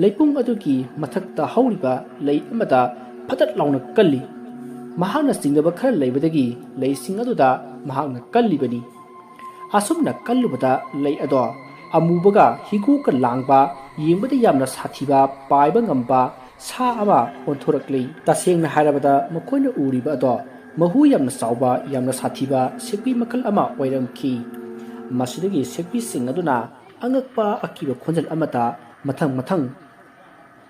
ꯂꯩꯄꯨꯡ ꯑꯗꯨꯒꯤ ꯃꯊꯛꯇ ꯍꯧꯔꯤꯕ ꯂꯩ ꯑꯃꯗ ꯐꯇꯠ ꯂꯥꯎꯅ ꯀꯜꯂꯤ꯫ ꯃꯍꯥꯛꯅ ꯆꯤꯡꯅꯕ ꯈꯔ ꯂꯩꯕꯗꯒꯤ ꯂꯩꯁꯤꯡ ꯑꯗꯨꯗ ꯃꯍꯥꯛꯅ ꯀꯜꯂꯤꯕꯅꯤ꯫ ꯑꯁꯨꯝꯅ ꯀꯜꯂꯨꯕꯗ ꯂꯩ ꯑꯗꯣ ꯑꯃꯨꯕꯒ ꯍꯤꯒꯣꯛꯀ ꯂꯥꯡꯕ, ꯌꯦꯡꯕꯗ ꯌꯥꯝꯅ ꯁꯥꯊꯤꯕ, ꯄꯥꯏꯕ ꯉꯝꯕ ꯁꯥ ꯑꯃ ꯑꯣꯟꯊꯣꯔꯛꯂꯤ꯫ ꯇꯁꯦꯡꯅ ꯍꯥꯏꯔꯕꯗ ꯃꯈꯣꯏꯅ ꯎꯔꯤꯕ ꯑꯗꯣ ꯃꯍꯨ ꯌꯥꯝꯅ ꯆꯥꯎꯕ, ꯌꯥꯝꯅ ꯁꯥꯊꯤꯕ ꯁꯤꯛꯄꯤ ꯃꯈꯜ ꯑꯃ ꯑꯣꯏꯔꯝꯈꯤ꯫ ꯃꯁꯤꯗꯒꯤ ꯁꯤꯛꯄꯤꯁꯤꯡ ꯑꯗꯨꯅ ꯑꯉꯛꯄ ꯑꯀꯤꯕ ꯈꯣꯟꯖꯦꯜ ꯑꯃꯗ ꯃꯊꯪ ꯃꯊꯪ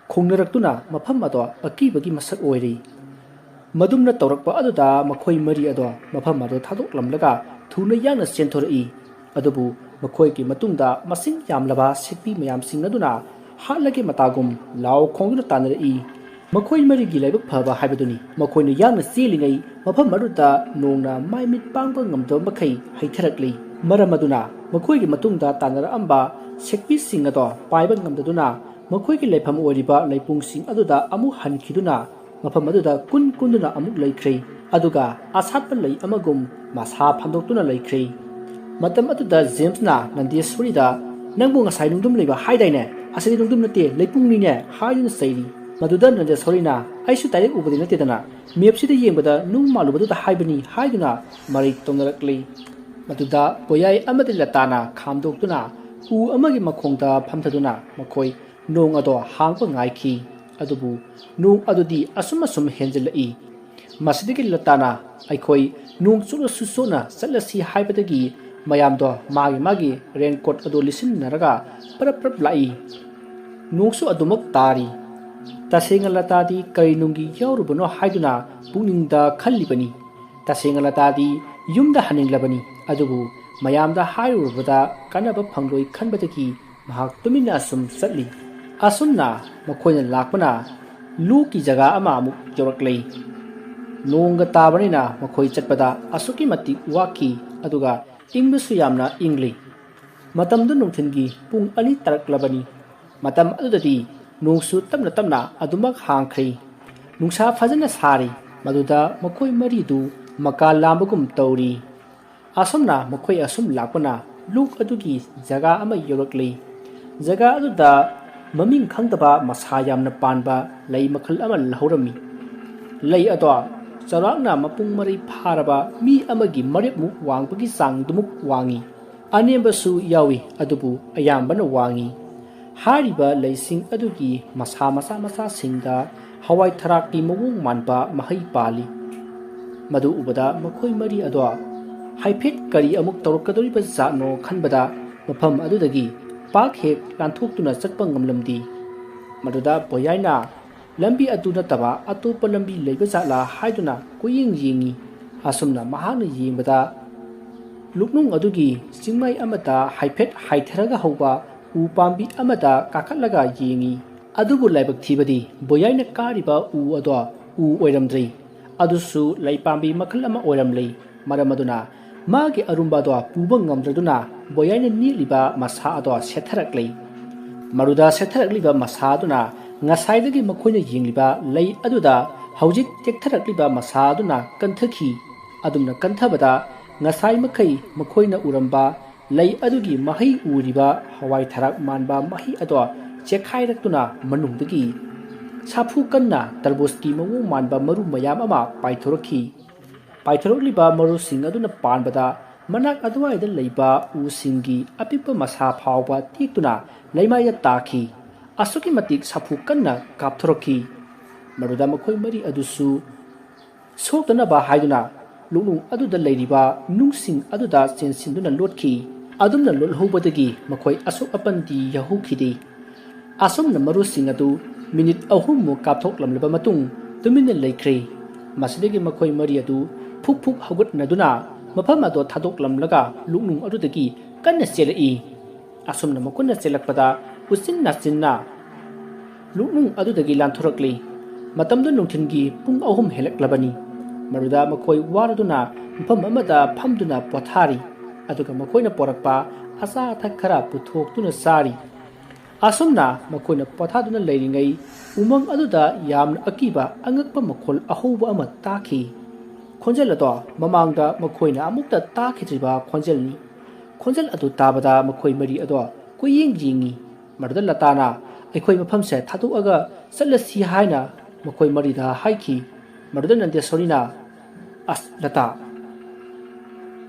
ꯈꯣꯡꯅꯔꯛꯇꯨꯅ ꯃꯐꯝ ꯑꯗꯣ ꯑꯀꯤꯕꯒꯤ ꯃꯁꯛ ꯑꯣꯏꯔꯤ꯫ ꯃꯗꯨꯝꯅ ꯇꯧꯔꯛꯄ ꯑꯗꯨꯗ ꯃꯈꯣꯏ ꯃꯔꯤ ꯑꯗꯣ ꯃꯐꯝ ꯑꯗꯨ ꯊꯥꯗꯣꯛꯂꯝꯂꯒ ꯊꯨꯅ ꯌꯥꯡꯅ ꯆꯦꯟꯊꯣꯔꯛꯏ꯫ ꯑꯗꯨꯕꯨ ꯃꯈꯣꯏꯒꯤ ꯃꯇꯨꯡꯗ ꯃꯁꯤꯡ ꯌꯥꯝꯂꯕ ꯁꯤꯛꯄꯤ ꯃꯌꯥꯝꯁꯤꯡ ꯑꯗꯨꯅ ꯍꯥꯠꯂꯒꯦ ꯃꯇꯥꯒꯨꯝ ꯂꯥꯎ ꯈꯣꯡꯗꯨꯅ ꯇꯥꯟꯅꯔꯛꯏ꯫ ꯃꯈꯣꯏ ꯃꯔꯤꯒꯤ ꯂꯥꯏꯕꯛ ꯐꯕ ꯍꯥꯏꯕꯗꯨꯅꯤ, ꯃꯈꯣꯏꯅ ꯌꯥꯡꯅ ꯆꯦꯜꯂꯤꯉꯩ ꯃꯐꯝ ꯑꯗꯨꯗ ꯅꯣꯡꯅ ꯃꯥꯏ ꯃꯤꯠ ꯄꯥꯡꯕ ꯉꯝꯗꯕ ꯃꯈꯩ ꯍꯩꯊꯔꯛꯂꯤ꯫ ꯃꯔꯝ ꯑꯗꯨꯅ ꯃꯈꯣꯏꯒꯤ ꯃꯇꯨꯡꯗ ꯇꯥꯟꯅꯔꯛꯑꯝꯕ ꯁꯦꯛꯄꯤꯁꯤꯡ ꯑꯗꯣ ꯄꯥꯏꯕ ꯉꯝꯗꯗꯨꯅ ꯃꯈꯣꯏꯒꯤ ꯂꯩꯐꯝ ꯑꯣꯏꯔꯤꯕ ꯂꯩꯄꯨꯡꯁꯤꯡ ꯑꯗꯨꯗ ꯑꯃꯨꯛ ꯍꯟꯈꯤꯗꯨꯅ ꯃꯐꯝ ꯑꯗꯨꯗ ꯀꯨꯟ ꯀꯨꯟꯗꯨꯅ ꯑꯃꯨꯛ ꯂꯩꯈ꯭ꯔꯦ꯫ ꯑꯗꯨꯒ ꯑꯁꯥꯠꯄ ꯂꯩ ꯑꯃꯒꯨꯝ ꯃꯁꯥ ꯐꯟꯗꯣꯛꯇꯨꯅ ꯂꯩꯈ꯭ꯔꯦ꯫ ꯃꯇꯝ ꯑꯗꯨꯗ ꯖꯦꯝꯁꯅ ꯅꯟꯗꯦꯁꯣꯔꯤꯗ, "ꯅꯪꯕꯨ ꯉꯁꯥꯏ ꯅꯨꯡꯗꯨꯝ ꯂꯩꯕ ꯍꯥꯏꯗꯥꯏꯅꯦ? ꯑꯁꯤꯗꯤ ꯅꯨꯡꯗꯨꯝ ꯅꯠꯇꯦ, ꯂꯩꯄꯨꯡꯅꯤꯅꯦ" ꯍꯥꯏꯗꯨꯅ ꯆꯩꯔꯤ꯫ ꯃꯗꯨꯗ ꯅꯟꯗꯦꯁꯣꯔꯤꯅ, "ꯑꯩꯁꯨ ꯗꯥꯏꯔꯦꯛ ꯎꯕꯗꯤ ꯅꯠꯇꯦꯗꯅ, ꯃꯦꯞꯁꯤꯗ ꯌꯦꯡꯕꯗ ꯅꯨꯡ ꯃꯥꯜꯂꯨꯕꯗꯨꯗ ꯍꯥꯏꯕꯅꯤ" ꯍꯥꯏꯗꯨꯅ ꯃꯔꯩ ꯇꯧꯅꯔꯛꯂꯤ꯫ ꯃꯗꯨꯗ ꯄꯣꯌꯥꯏ ꯑꯃꯗꯤ ꯂꯇꯥꯅ ꯈꯥꯝꯗꯣꯛꯇꯨꯅ ꯎ ꯑꯃꯒꯤ ꯃꯈꯣꯡꯗ ꯐꯝꯊꯗꯨꯅ ꯃꯈꯣꯏ ꯅꯣꯡ ꯑꯗꯣ ꯍꯥꯡꯕ ꯉꯥꯏꯈꯤ꯫ ꯑꯗꯨꯕꯨ ꯅꯣꯡ ꯑꯗꯨꯗꯤ ꯑꯁꯨꯝ ꯑꯁꯨꯝ ꯍꯦꯟꯖꯤꯜꯂꯛꯏ꯫ ꯃꯁꯤꯗꯒꯤ ꯂꯇꯥꯅ, "ꯑꯩꯈꯣꯏ ꯅꯣꯡ ꯆꯣꯠꯂꯁꯨ ꯆꯣꯠꯅ ꯆꯠꯂꯁꯤ" ꯍꯥꯏꯕꯗꯒꯤ ꯃꯌꯥꯝꯗꯣ ꯃꯥꯒꯤ ꯃꯥꯒꯤ ꯔꯦꯟꯀꯣꯠ ꯑꯗꯨ ꯂꯤꯠꯁꯤꯟꯅꯔꯒ ꯄꯔꯞ ꯄꯔꯞ ꯂꯥꯛꯏ꯫ ꯅꯣꯡꯁꯨ ꯑꯗꯨꯃꯛ ꯇꯥꯔꯤ꯫ ꯇꯁꯦꯡꯅ ꯂꯇꯥꯗꯤ ꯀꯔꯤ ꯅꯨꯡꯒꯤ ꯌꯥꯎꯔꯨꯕꯅꯣ ꯍꯥꯏꯗꯨꯅ ꯄꯨꯛꯅꯤꯡꯗ ꯈꯜꯂꯤꯕꯅꯤ꯫ ꯇꯁꯦꯡꯅ ꯂꯇꯥꯗꯤ ꯌꯨꯝꯗ ꯍꯟꯅꯤꯡꯂꯕꯅꯤ, ꯑꯗꯨꯕꯨ ꯃꯌꯥꯝꯗ ꯍꯥꯏꯔꯨꯔꯕꯗ ꯀꯥꯟꯅꯕ ꯐꯪꯂꯣꯏ ꯈꯟꯕꯗꯒꯤ ꯃꯍꯥꯛ ꯇꯨꯃꯤꯟꯅ ꯑꯁꯨꯝ ꯆꯠꯂꯤ꯫ ꯑꯁꯨꯝꯅ ꯃꯈꯣꯏꯅ ꯂꯥꯛꯄꯅ ꯂꯨꯀꯤ ꯖꯒꯥ ꯑꯃ ꯑꯃꯨꯛ ꯌꯧꯔꯛꯂꯦ꯫ ꯅꯣꯡꯒ ꯇꯥꯕꯅꯤꯅ ꯃꯈꯣꯏ ꯆꯠꯄꯗ ꯑꯁꯨꯛꯀꯤ ꯃꯇꯤꯛ ꯋꯥꯈꯤ, ꯑꯗꯨꯒ ꯏꯪꯕꯁꯨ ꯌꯥꯝꯅ ꯏꯪꯂꯤ꯫ ꯃꯇꯝꯗꯨ ꯅꯨꯡꯊꯤꯜꯒꯤ ꯄꯨꯡ ꯑꯅꯤ ꯇꯥꯔꯛꯂꯕꯅꯤ꯫ ꯃꯇꯝ ꯑꯗꯨꯗꯗꯤ ꯅꯣꯡꯁꯨ ꯇꯞꯅ ꯇꯞꯅ ꯑꯗꯨꯃꯛ ꯍꯥꯡꯈ꯭ꯔꯦ꯫ ꯅꯨꯡꯁꯥ ꯐꯖꯅ ꯁꯥꯔꯤ꯫ ꯃꯗꯨꯗ ꯃꯈꯣꯏ ꯃꯔꯤꯗꯨ ꯃꯀꯥ ꯂꯥꯝꯕꯒꯨꯝ ꯇꯧꯔꯤ꯫ ꯑꯁꯨꯝꯅ ꯃꯈꯣꯏ ꯑꯁꯨꯝ ꯂꯥꯛꯄꯅ ꯂꯣꯛ ꯑꯗꯨꯒꯤ ꯖꯒꯥ ꯑꯃ ꯌꯧꯔꯛꯂꯤ꯫ ꯖꯒꯥ ꯑꯗꯨꯗ ꯃꯃꯤꯡ ꯈꯪꯗꯕ ꯃꯁꯥ ꯌꯥꯝꯅ ꯄꯥꯟꯕ ꯂꯩ ꯃꯈꯜ ꯑꯃ ꯍꯧꯔꯝꯃꯤ꯫ ꯂꯩ ꯑꯗꯣ ꯆꯥꯎꯔꯥꯛꯅ ꯃꯄꯨꯡ ꯃꯔꯩ ꯐꯥꯔꯕ ꯃꯤ ꯑꯃꯒꯤ ꯃꯔꯦꯞꯃꯨꯛ ꯋꯥꯡꯕꯒꯤ ꯆꯥꯡꯗꯨꯃꯨꯛ ꯋꯥꯡꯏ꯫ ꯑꯅꯦꯝꯕꯁꯨ ꯌꯥꯎꯏ, ꯑꯗꯨꯕꯨ ꯑꯌꯥꯝꯕꯅ ꯋꯥꯡꯏ꯫ ꯍꯥꯏꯔꯤꯕ ꯂꯩꯁꯤꯡ ꯑꯗꯨꯒꯤ ꯃꯁꯥ ꯃꯆꯥ ꯃꯆꯥꯁꯤꯡꯗ ꯍꯋꯥꯏ ꯊꯔꯥꯛꯀꯤ ꯃꯑꯣꯡ ꯃꯥꯟꯕ ꯃꯍꯩ ꯄꯥꯜꯂꯤ꯫ ꯃꯗꯨ ꯎꯕꯗ ꯃꯈꯣꯏ ꯃꯔꯤ ꯑꯗꯣ ꯍꯥꯏꯐꯦꯠ ꯀꯔꯤ ꯑꯃꯨꯛ ꯇꯧꯔꯛꯀꯗꯧꯔꯤꯕ ꯖꯥꯠꯅꯣ ꯈꯟꯕꯗ ꯃꯐꯝ ꯑꯗꯨꯗꯒꯤ ꯄꯥꯛ ꯍꯦꯛ ꯂꯥꯟꯊꯣꯛꯇꯨꯅ ꯆꯠꯄ ꯉꯝꯂꯝꯗꯦ꯫ ꯃꯗꯨꯗ ꯕꯣꯌꯥꯏꯅ ꯂꯝꯕꯤ ꯑꯗꯨ ꯅꯠꯇꯕ ꯑꯇꯣꯞꯄ ꯂꯝꯕꯤ ꯂꯩꯕ ꯖꯥꯠꯂꯥ ꯍꯥꯏꯗꯨꯅ ꯀꯣꯏꯌꯦꯡ ꯌꯦꯡꯉꯤ꯫ ꯑꯁꯨꯝꯅ ꯃꯍꯥꯛꯅ ꯌꯦꯡꯕꯗ ꯂꯨꯛꯅꯨꯡ ꯑꯗꯨꯒꯤ ꯆꯤꯡꯃꯥꯏ ꯑꯃꯗ ꯍꯥꯏꯐꯦꯠ ꯍꯥꯏꯊꯔꯒ ꯍꯧꯕ ꯎ ꯄꯥꯝꯕꯤ ꯑꯃꯗ ꯀꯥꯈꯠꯂꯒ ꯌꯦꯡꯉꯤ꯫ ꯑꯗꯨꯕꯨ ꯂꯥꯏꯕꯛ ꯊꯤꯕꯗꯤ ꯕꯣꯌꯥꯏꯅ ꯀꯥꯔꯤꯕ ꯎ ꯑꯗꯣ ꯎ ꯑꯣꯏꯔꯝꯗ꯭ꯔꯦ꯫ ꯑꯗꯨꯁꯨ ꯂꯩ ꯄꯥꯝꯕꯤ ꯃꯈꯜ ꯑꯃ ꯑꯣꯏꯔꯝꯂꯦ꯫ ꯃꯔꯝ ꯑꯗꯨꯅ ꯃꯥꯒꯤ ꯑꯔꯨꯝꯕ ꯑꯗꯣ ꯄꯨꯕ ꯉꯝꯗ꯭ꯔꯗꯨꯅ ꯕꯣꯌꯥꯏꯅ ꯅꯦꯠꯂꯤꯕ ꯃꯁꯥ ꯑꯗꯣ ꯁꯦꯠꯊꯔꯛꯂꯦ꯫ ꯃꯗꯨꯗ ꯁꯦꯠꯊꯔꯛꯂꯤꯕ ꯃꯁꯥ ꯑꯗꯨꯅ ꯉꯁꯥꯏꯗꯒꯤ ꯃꯈꯣꯏꯅ ꯌꯦꯡꯂꯤꯕ ꯂꯩ ꯑꯗꯨꯗ ꯍꯧꯖꯤꯛ ꯇꯦꯛꯊꯔꯛꯂꯤꯕ ꯃꯁꯥ ꯑꯗꯨꯅ ꯀꯟꯊꯈꯤ꯫ ꯑꯗꯨꯝꯅ ꯀꯟꯊꯕꯗ ꯉꯁꯥꯏ ꯃꯈꯩ ꯃꯈꯣꯏꯅ ꯎꯔꯝꯕ ꯂꯩ ꯑꯗꯨꯒꯤ ꯃꯍꯩ ꯎꯔꯤꯕ ꯍꯋꯥꯏ ꯊꯔꯥꯛ ꯃꯥꯟꯕ ꯃꯍꯩ ꯑꯗꯣ ꯆꯦꯛꯈꯥꯏꯔꯛꯇꯨꯅ ꯃꯅꯨꯡꯗꯒꯤ ꯁꯥꯐꯨ ꯀꯟꯅ ꯇꯔꯕꯨꯖꯀꯤ ꯃꯑꯣꯡ ꯃꯥꯟꯕ ꯃꯔꯨ ꯃꯌꯥꯝ ꯑꯃ ꯄꯥꯏꯊꯣꯔꯛꯈꯤ꯫ ꯄꯥꯏꯊꯣꯔꯛꯂꯤꯕ ꯃꯔꯨꯁꯤꯡ ꯑꯗꯨꯅ ꯄꯥꯟꯕꯗ ꯃꯅꯥꯛ ꯑꯗꯨꯋꯥꯏꯗ ꯂꯩꯕ ꯎꯁꯤꯡꯒꯤ ꯑꯄꯤꯛꯄ ꯃꯁꯥ ꯐꯥꯎꯕ ꯇꯦꯛꯇꯨꯅ ꯂꯩꯃꯥꯏꯗ ꯇꯥꯈꯤ꯫ ꯑꯁꯨꯛꯀꯤ ꯃꯇꯤꯛ ꯁꯥꯐꯨ ꯀꯟꯅ ꯀꯥꯞꯊꯣꯔꯛꯈꯤ꯫ ꯃꯗꯨꯗ ꯃꯈꯣꯏ ꯃꯔꯤ ꯑꯗꯨꯁꯨ ꯁꯣꯛꯇꯅꯕ ꯍꯥꯏꯗꯨꯅ ꯂꯨꯛꯅꯨꯡ ꯑꯗꯨꯗ ꯂꯩꯔꯤꯕ ꯅꯨꯡꯁꯤꯡ ꯑꯗꯨꯗ ꯆꯦꯟꯁꯤꯟꯗꯨꯅ ꯂꯣꯠꯈꯤ꯫ ꯑꯗꯨꯝꯅ ꯂꯣꯠꯍꯧꯕꯗꯒꯤ ꯃꯈꯣꯏ ꯑꯁꯣꯛ ꯑꯄꯟꯗꯤ ꯌꯥꯎꯍꯧꯈꯤꯗꯦ꯫ ꯑꯁꯨꯝꯅ ꯃꯔꯨꯁꯤꯡ ꯑꯗꯨ ꯃꯤꯅꯤꯠ ꯑꯍꯨꯝꯃꯨꯛ ꯀꯥꯞꯊꯣꯛꯂꯝꯂꯕ ꯃꯇꯨꯡ ꯇꯨꯃꯤꯟꯅ ꯂꯩꯈ꯭ꯔꯦ꯫ ꯃꯁꯤꯗꯒꯤ ꯃꯈꯣꯏ ꯃꯔꯤ ꯑꯗꯨ ꯐꯨꯛ ꯐꯨꯛ ꯍꯧꯒꯠꯅꯗꯨꯅ ꯃꯐꯝ ꯑꯗꯨ ꯊꯥꯗꯣꯛꯂꯝꯂꯒ ꯂꯨꯛꯅꯨꯡ ꯑꯗꯨꯗꯒꯤ ꯀꯟꯅ ꯆꯦꯜꯂꯛꯏ꯫ ꯑꯁꯨꯝꯅ ꯃꯈꯣꯏꯅ ꯆꯦꯜꯂꯛꯄꯗ ꯎꯆꯤꯟ ꯅꯥꯆꯤꯟꯅ ꯂꯨꯛꯅꯨꯡ ꯑꯗꯨꯗꯒꯤ ꯂꯥꯟꯊꯣꯔꯛꯂꯤ꯫ ꯃꯇꯝꯗꯨ ꯅꯨꯡꯊꯤꯜꯒꯤ ꯄꯨꯡ ꯑꯍꯨꯝ ꯍꯦꯜꯂꯛꯂꯕꯅꯤ꯫ ꯃꯗꯨꯗ ꯃꯈꯣꯏ ꯋꯥꯔꯗꯨꯅ ꯃꯐꯝ ꯑꯃꯗ ꯐꯝꯗꯨꯅ ꯄꯣꯊꯥꯔꯤ꯫ ꯑꯗꯨꯒ ꯃꯈꯣꯏꯅ ꯄꯣꯔꯛꯄ ꯑꯆꯥ ꯑꯊꯛ ꯈꯔ ꯄꯨꯊꯣꯛꯇꯨꯅ ꯆꯥꯔꯤ꯫ ꯑꯁꯨꯝꯅ ꯃꯈꯣꯏꯅ ꯄꯣꯊꯥꯗꯨꯅ ꯂꯩꯔꯤꯉꯩ, ꯎꯃꯪ ꯑꯗꯨꯗ ꯌꯥꯝꯅ ꯑꯀꯤꯕ ꯑꯉꯛꯄ ꯃꯈꯣꯜ ꯑꯍꯧꯕ ꯑꯃ ꯇꯥꯈꯤ꯫ ꯈꯣꯟꯖꯦꯜ ꯑꯗꯣ ꯃꯃꯥꯡꯗ ꯃꯈꯣꯏꯅ ꯑꯃꯨꯛꯇ ꯇꯥꯈꯤꯗ꯭ꯔꯤꯕ ꯈꯣꯟꯖꯦꯜꯅꯤ꯫ ꯈꯣꯟꯖꯦꯜ ꯑꯗꯨ ꯇꯥꯕꯗ ꯃꯈꯣꯏ ꯃꯔꯤ ꯑꯗꯣ ꯀꯣꯏꯌꯦꯡ ꯌꯦꯡꯉꯤ꯫ ꯃꯗꯨꯗ ꯂꯇꯥꯅ ꯑꯩꯈꯣꯏ ꯃꯐꯝꯁꯦ ꯊꯥꯗꯣꯛꯑꯒ ꯆꯠꯂꯁꯤ ꯍꯥꯏꯅ ꯃꯈꯣꯏ ꯃꯔꯤꯗ ꯍꯥꯏꯈꯤ꯫ ꯃꯗꯨꯗ ꯅꯟꯗꯦꯁꯣꯔꯤꯅ, "ꯑꯁ, ꯂꯇꯥ,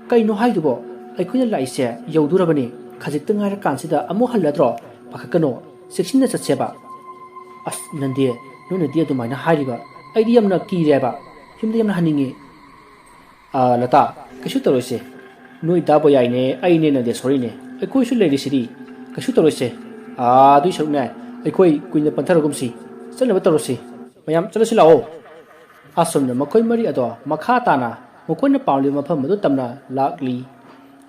ꯀꯩꯅꯣ ꯍꯥꯏꯗꯨꯕꯣ? ꯑꯩꯈꯣꯏꯅ ꯂꯥꯛꯏꯁꯦ ꯌꯧꯗꯣꯔꯕꯅꯤ꯫ ꯈꯖꯤꯛꯇ ꯉꯥꯏꯔꯀꯥꯟꯁꯤꯗ ꯑꯃꯨꯛ ꯍꯜꯂꯗ꯭ꯔꯣ? ꯄꯥꯈꯠꯀꯅꯣ, ꯆꯦꯛꯁꯤꯟꯅ ꯆꯠꯁꯦꯕ꯫" "ꯑꯁ, ꯅꯟꯗꯦ, ꯅꯣꯏꯅꯗꯤ ꯑꯗꯨꯃꯥꯏꯅ ꯍꯥꯏꯔꯤꯕ? ꯑꯩꯗꯤ ꯌꯥꯝꯅ ꯀꯤꯔꯦꯕ꯫ ꯌꯨꯝꯗ ꯌꯥꯝꯅ ꯍꯟꯅꯤꯡꯉꯤ꯫" "ꯑꯥ, ꯂꯇꯥ, ꯀꯩꯁꯨ ꯇꯧꯔꯣꯏꯁꯦ꯫ ꯅꯣꯏ ꯗꯥ ꯕꯣꯌꯥꯏꯅꯦ, ꯑꯩꯅꯦ ꯅꯟꯗꯦꯁꯣꯔꯤꯅꯦ꯫ ꯑꯩꯈꯣꯏꯁꯨ ꯂꯩꯔꯤꯁꯤꯗꯤ꯫ ꯀꯩꯁꯨ ꯇꯧꯔꯣꯏꯁꯦ꯫ ꯑꯥ, ꯑꯗꯨꯏ ꯁꯔꯨꯛꯅꯦ, ꯑꯩꯈꯣꯏ ꯀꯨꯏꯅ ꯄꯟꯊꯔꯒꯨꯝꯁꯤ꯫ ꯆꯠꯅꯕ ꯇꯧꯔꯁꯤ꯫ ꯃꯌꯥꯝ ꯆꯠꯂꯁꯤ ꯂꯥꯛꯑꯣ꯫" ꯑꯁꯨꯝꯅ ꯃꯈꯣꯏ ꯃꯔꯤ ꯑꯗꯣ ꯃꯈꯥ ꯇꯥꯅ ꯃꯈꯣꯏꯅ ꯄꯥꯝꯂꯤꯕ ꯃꯐꯝ ꯑꯗꯨ ꯇꯝꯅ ꯂꯥꯛꯂꯤ꯫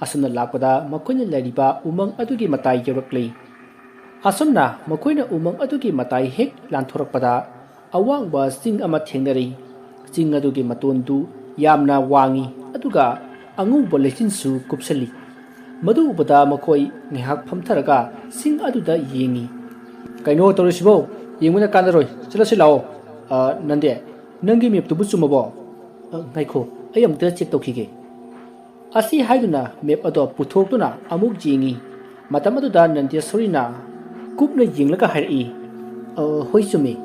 ꯑꯁꯨꯝꯅ ꯂꯥꯛꯄꯗ ꯃꯈꯣꯏꯅ ꯂꯩꯔꯤꯕ ꯎꯃꯪ ꯑꯗꯨꯒꯤ ꯃꯇꯥꯏ ꯌꯧꯔꯛꯂꯤ꯫ ꯑꯁꯨꯝꯅ ꯃꯈꯣꯏꯅ ꯎꯃꯪ ꯑꯗꯨꯒꯤ ꯃꯇꯥꯏ ꯍꯦꯛ ꯂꯥꯟꯊꯣꯔꯛꯄꯗ, ꯑꯋꯥꯡꯕ ꯆꯤꯡ ꯑꯃ ꯊꯦꯡꯅꯔꯤ꯫ ꯆꯤꯡ ꯑꯗꯨꯒꯤ ꯃꯇꯣꯟꯗꯨ ꯌꯥꯝꯅ ꯋꯥꯡꯏ, ꯑꯗꯨꯒ ꯑꯉꯧꯕ ꯂꯩꯆꯤꯟꯁꯨ ꯀꯨꯞꯁꯜꯂꯤ꯫ ꯃꯗꯨ ꯎꯕꯗ ꯃꯈꯣꯏ ꯉꯥꯏꯍꯥꯛ ꯐꯝꯊꯔꯒ ꯆꯤꯡ ꯑꯗꯨꯗ ꯌꯦꯡꯉꯤ꯫ "ꯀꯩꯅꯣ ꯇꯧꯔꯤꯁꯤꯕꯣ? ꯌꯦꯡꯕꯅ ꯀꯥꯟꯅꯔꯣꯏ꯫ ꯆꯠꯂꯁꯤ ꯂꯥꯛꯑꯣ꯫" "ꯑ, ꯅꯟꯗꯦ, ꯅꯪꯒꯤ ꯃꯦꯞꯇꯨꯕꯨ ꯆꯨꯝꯃꯕꯣ?" "ꯑ, ꯉꯥꯏꯈꯣ, ꯑꯩ ꯑꯃꯨꯛꯇ ꯆꯦꯛ ꯇꯧꯈꯤꯒꯦ꯫" ꯑꯁꯤ ꯍꯥꯏꯗꯨꯅ ꯃꯦꯞ ꯑꯗꯣ ꯄꯨꯊꯣꯛꯇꯨꯅ ꯑꯃꯨꯛ ꯌꯦꯡꯉꯤ꯫ ꯃꯇꯝ ꯑꯗꯨꯗ ꯅꯟꯗꯦꯁꯣꯔꯤꯅ ꯀꯨꯞꯅ ꯌꯦꯡꯂꯒ ꯍꯥꯏꯔꯛꯏ, "ꯑ, ꯍꯣꯏ, ꯆꯨꯝꯃꯤ꯫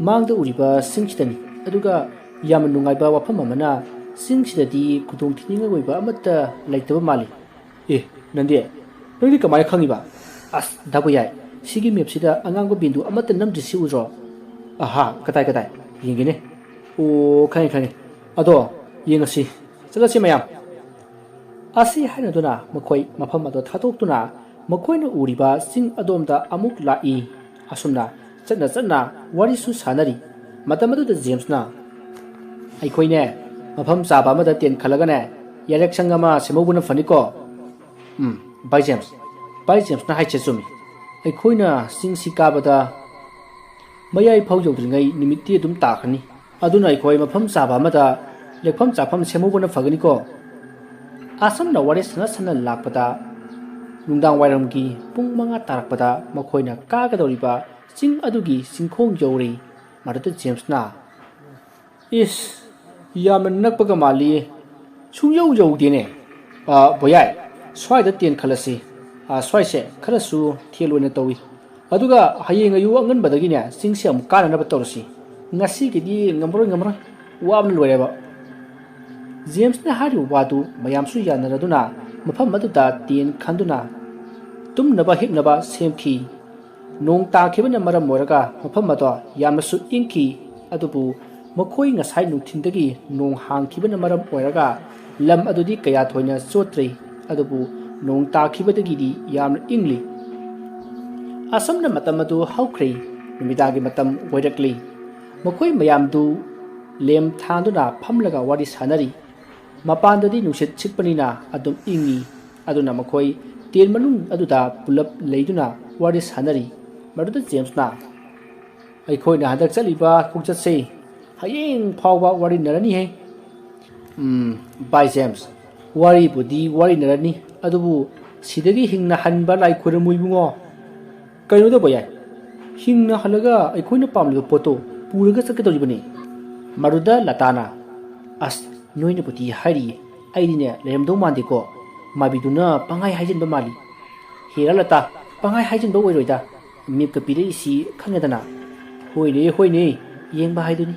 ꯃꯥꯡꯗ ꯎꯔꯤꯕ ꯆꯤꯡꯁꯤꯗꯅꯤ꯫ ꯑꯗꯨꯒ ꯌꯥꯝꯅ ꯅꯨꯡꯉꯥꯏꯕ ꯋꯥꯐꯝ ꯑꯃꯅ, ꯆꯤꯡꯁꯤꯗꯗꯤ ꯈꯨꯗꯣꯡ ꯊꯤꯅꯤꯡꯉꯥꯏ ꯑꯣꯏꯕ ꯑꯃꯠꯇ ꯂꯩꯇꯕ ꯃꯥꯜꯂꯤ꯫" "ꯑꯦ, ꯅꯟꯗꯦ, ꯅꯪꯗꯤ ꯀꯃꯥꯏꯅ ꯈꯪꯉꯤꯕ?" "ꯑꯁ, ꯗꯥ ꯕꯣꯌꯥꯏ, ꯁꯤꯒꯤ ꯃꯦꯞꯁꯤꯗ ꯑꯉꯥꯡꯕ ꯕꯤꯟꯗꯨ ꯑꯃꯠꯇ ꯅꯝꯗ꯭ꯔꯤꯁꯤ ꯎꯗ꯭ꯔꯣ?" "ꯑꯍꯥ, ꯀꯗꯥꯏ, ꯀꯗꯥꯏ? ꯌꯦꯡꯒꯦꯅꯦ꯫ ꯑꯣ, ꯈꯪꯉꯦ, ꯈꯪꯉꯦ꯫ ꯑꯗꯣ ꯌꯦꯡꯉꯁꯤ꯫ ꯆꯠꯂꯁꯤ ꯃꯌꯥꯝ꯫" ꯑꯁꯤ ꯍꯥꯏꯅꯗꯨꯅ ꯃꯈꯣꯏ ꯃꯐꯝ ꯑꯗꯨ ꯊꯥꯗꯣꯛꯇꯨꯅ ꯃꯈꯣꯏꯅ ꯎꯔꯤꯕ ꯆꯤꯡ ꯑꯗꯣꯝꯗ ꯑꯃꯨꯛ ꯂꯥꯛꯏ꯫ ꯑꯁꯨꯝꯅ ꯆꯠꯅ ꯆꯠꯅ ꯋꯥꯔꯤꯁꯨ ꯁꯥꯟꯅꯔꯤ꯫ ꯃꯇꯝ ꯑꯗꯨꯗ ꯖꯦꯝꯁꯅ, "ꯑꯩꯈꯣꯏꯅꯦ, ꯃꯐꯝ ꯆꯥꯕ ꯑꯃꯗ ꯇꯦꯟ ꯈꯜꯂꯒꯅꯦ, ꯌꯥꯔꯦꯛꯁꯪ ꯑꯃ ꯁꯦꯝꯍꯧꯕꯅ ꯐꯅꯤꯀꯣ?" "ꯎꯝ, ꯚꯥꯏ ꯖꯦꯝꯁ, ꯚꯥꯏ ꯖꯦꯝꯁꯅ ꯍꯥꯏꯁꯦ ꯆꯨꯝꯃꯤ꯫ ꯑꯩꯈꯣꯏꯅ ꯆꯤꯡꯁꯤ ꯀꯥꯕꯗ ꯃꯌꯥꯏ ꯐꯥꯎ ꯌꯧꯗ꯭ꯔꯤꯉꯩ ꯅꯨꯃꯤꯠꯇꯤ ꯑꯗꯨꯝ ꯇꯥꯈ꯭ꯔꯅꯤ꯫ ꯑꯗꯨꯅ ꯑꯩꯈꯣꯏ ꯃꯐꯝ ꯆꯥꯕ ꯑꯃꯗ ꯂꯦꯛꯐꯝ ꯆꯥꯐꯝ ꯁꯦꯝꯍꯧꯕꯅ ꯐꯒꯅꯤꯀꯣ?" ꯑꯁꯨꯝꯅ ꯋꯥꯔꯤ ꯁꯥꯟꯅ ꯁꯥꯟꯅ ꯂꯥꯛꯄꯗ, ꯅꯨꯡꯗꯥꯡ ꯋꯥꯏꯔꯝꯒꯤ ꯄꯨꯡ ꯃꯉꯥ ꯇꯥꯔꯛꯄꯗ ꯃꯈꯣꯏꯅ ꯀꯥꯒꯗꯧꯔꯤꯕ ꯆꯤꯡ ꯑꯗꯨꯒꯤ ꯆꯤꯡꯈꯣꯡ ꯌꯧꯔꯦ꯫ ꯃꯗꯨꯗ ꯖꯦꯝꯁꯅ, "ꯏꯁ, ꯌꯥꯝꯅ ꯅꯛꯄꯒ ꯃꯥꯜꯂꯤ꯫ ꯁꯨꯡꯌꯧ ꯌꯧꯗꯦꯅꯦ꯫ ꯑ, ꯕꯣꯌꯥꯏ, ꯁ꯭ꯋꯥꯏꯗ ꯇꯦꯟ ꯈꯜꯂꯁꯤ꯫ ꯑ, ꯁ꯭ꯋꯥꯏꯁꯦ ꯈꯔꯁꯨ ꯊꯦꯜ ꯑꯣꯏꯅ ꯇꯧꯏ꯫ ꯑꯗꯨꯒ ꯍꯌꯦꯡ ꯑꯌꯨꯛ ꯑꯉꯟꯕꯗꯒꯤꯅꯦ ꯆꯤꯡꯁꯦ ꯑꯃꯨꯛ ꯀꯥꯅꯅꯕ ꯇꯧꯔꯁꯤ꯫ ꯉꯁꯤꯒꯤꯗꯤ ꯉꯝꯃꯔꯣꯏ, ꯉꯝꯃꯔꯣꯏ꯫ ꯋꯥꯕꯅ ꯂꯣꯏꯔꯦꯕ꯫" ꯖꯦꯝꯁꯅ ꯍꯥꯏꯔꯤꯕ ꯋꯥꯗꯨ ꯃꯌꯥꯝꯁꯨ ꯌꯥꯅꯔꯗꯨꯅ ꯃꯐꯝ ꯑꯗꯨꯗ ꯇꯦꯟ ꯈꯟꯗꯨꯅ ꯇꯨꯝꯅꯕ ꯍꯤꯞꯅꯕ ꯁꯦꯝꯈꯤ꯫ ꯅꯣꯡ ꯇꯥꯈꯤꯕꯅ ꯃꯔꯝ ꯑꯣꯏꯔꯒ ꯃꯐꯝ ꯑꯗꯣ ꯌꯥꯝꯅꯁꯨ ꯏꯪꯈꯤ꯫ ꯑꯗꯨꯕꯨ ꯃꯈꯣꯏ ꯉꯁꯥꯏ ꯅꯨꯡꯊꯤꯟꯗꯒꯤ ꯅꯣꯡ ꯍꯥꯡꯈꯤꯕꯅ ꯃꯔꯝ ꯑꯣꯏꯔꯒ ꯂꯝ ꯑꯗꯨꯗꯤ ꯀꯌꯥ ꯊꯣꯏꯅ ꯆꯣꯠꯇ꯭ꯔꯤ꯫ ꯑꯗꯨꯕꯨ ꯅꯣꯡ ꯇꯥꯈꯤꯕꯗꯒꯤꯗꯤ ꯌꯥꯝꯅ ꯏꯪꯂꯤ꯫ ꯑꯁꯨꯝꯅ ꯃꯇꯝ ꯑꯗꯨ ꯍꯧꯈ꯭ꯔꯦ꯫ ꯅꯨꯃꯤꯗꯥꯡꯒꯤ ꯃꯇꯝ ꯑꯣꯏꯔꯛꯂꯤ꯫ ꯃꯈꯣꯏ ꯃꯌꯥꯝꯗꯨ ꯂꯦꯝ ꯊꯥꯟꯗꯨꯅ ꯐꯝꯂꯒ ꯋꯥꯔꯤ ꯁꯥꯅꯔꯤ꯫ ꯃꯄꯥꯟꯗꯗꯤ ꯅꯨꯡꯁꯤꯠ ꯁꯤꯠꯄꯅꯤꯅ ꯑꯗꯨꯝ ꯏꯪꯏ꯫ ꯑꯗꯨꯅ ꯃꯈꯣꯏ ꯇꯦꯟ ꯃꯅꯨꯡ ꯑꯗꯨꯗ ꯄꯨꯂꯞ ꯂꯩꯗꯨꯅ ꯋꯥꯔꯤ ꯁꯥꯅꯔꯤ꯫ ꯃꯗꯨꯗ ꯖꯦꯝꯁꯅ, "ꯑꯩꯈꯣꯏꯅ ꯍꯟꯗꯛ ꯆꯠꯂꯤꯕ ꯈꯣꯡꯆꯠꯁꯦ ꯍꯌꯦꯡ ꯐꯥꯎꯕ ꯋꯥꯔꯤꯅꯔꯅꯤꯍꯦ꯫" "ꯎꯝ, ꯚꯥꯏ ꯖꯦꯝꯁ, ꯋꯥꯔꯤꯕꯨꯗꯤ ꯋꯥꯔꯤꯅꯔꯅꯤ, ꯑꯗꯨꯕꯨ ꯁꯤꯗꯒꯤ ꯍꯤꯡꯅ ꯍꯟꯕ ꯂꯥꯏ ꯈꯨꯔꯨꯝꯃꯨ ꯏꯕꯨꯡꯉꯣ꯫ ꯀꯩꯅꯣ ꯇꯧꯕ ꯌꯥꯏ, ꯍꯤꯡꯅ ꯍꯜꯂꯒ ꯑꯩꯈꯣꯏꯅ ꯄꯥꯝꯂꯤꯕ ꯄꯣꯠꯇꯣ ꯄꯨꯔꯒ ꯆꯠꯀꯗꯧꯔꯤꯕꯅꯤ꯫" ꯃꯗꯨꯗ ꯂꯇꯥꯅ, "ꯑꯁ, ꯅꯣꯏꯅꯕꯨꯗꯤ ꯍꯥꯏꯔꯤꯌꯦ, ꯑꯩꯗꯤꯅꯦ ꯂꯩꯔꯝꯗꯧ ꯃꯥꯟꯗꯦꯀꯣ, ꯃꯥꯕꯤꯗꯨꯅ ꯄꯪꯍꯥꯏ ꯍꯥꯏꯖꯤꯟꯕ ꯃꯥꯜꯂꯤ꯫" "ꯍꯦꯔꯥ ꯂꯇꯥ, ꯄꯪꯍꯥꯏ ꯍꯥꯏꯖꯤꯟꯕ ꯑꯣꯏꯔꯣꯏꯗ, ꯃꯤꯞꯀ ꯄꯤꯔꯛꯏꯁꯤ ꯈꯪꯉꯦꯗꯅ꯫" "ꯍꯣꯏꯅꯦ, ꯍꯣꯏꯅꯦ, ꯌꯦꯡꯕ ꯍꯥꯏꯗꯨꯅꯤ꯫"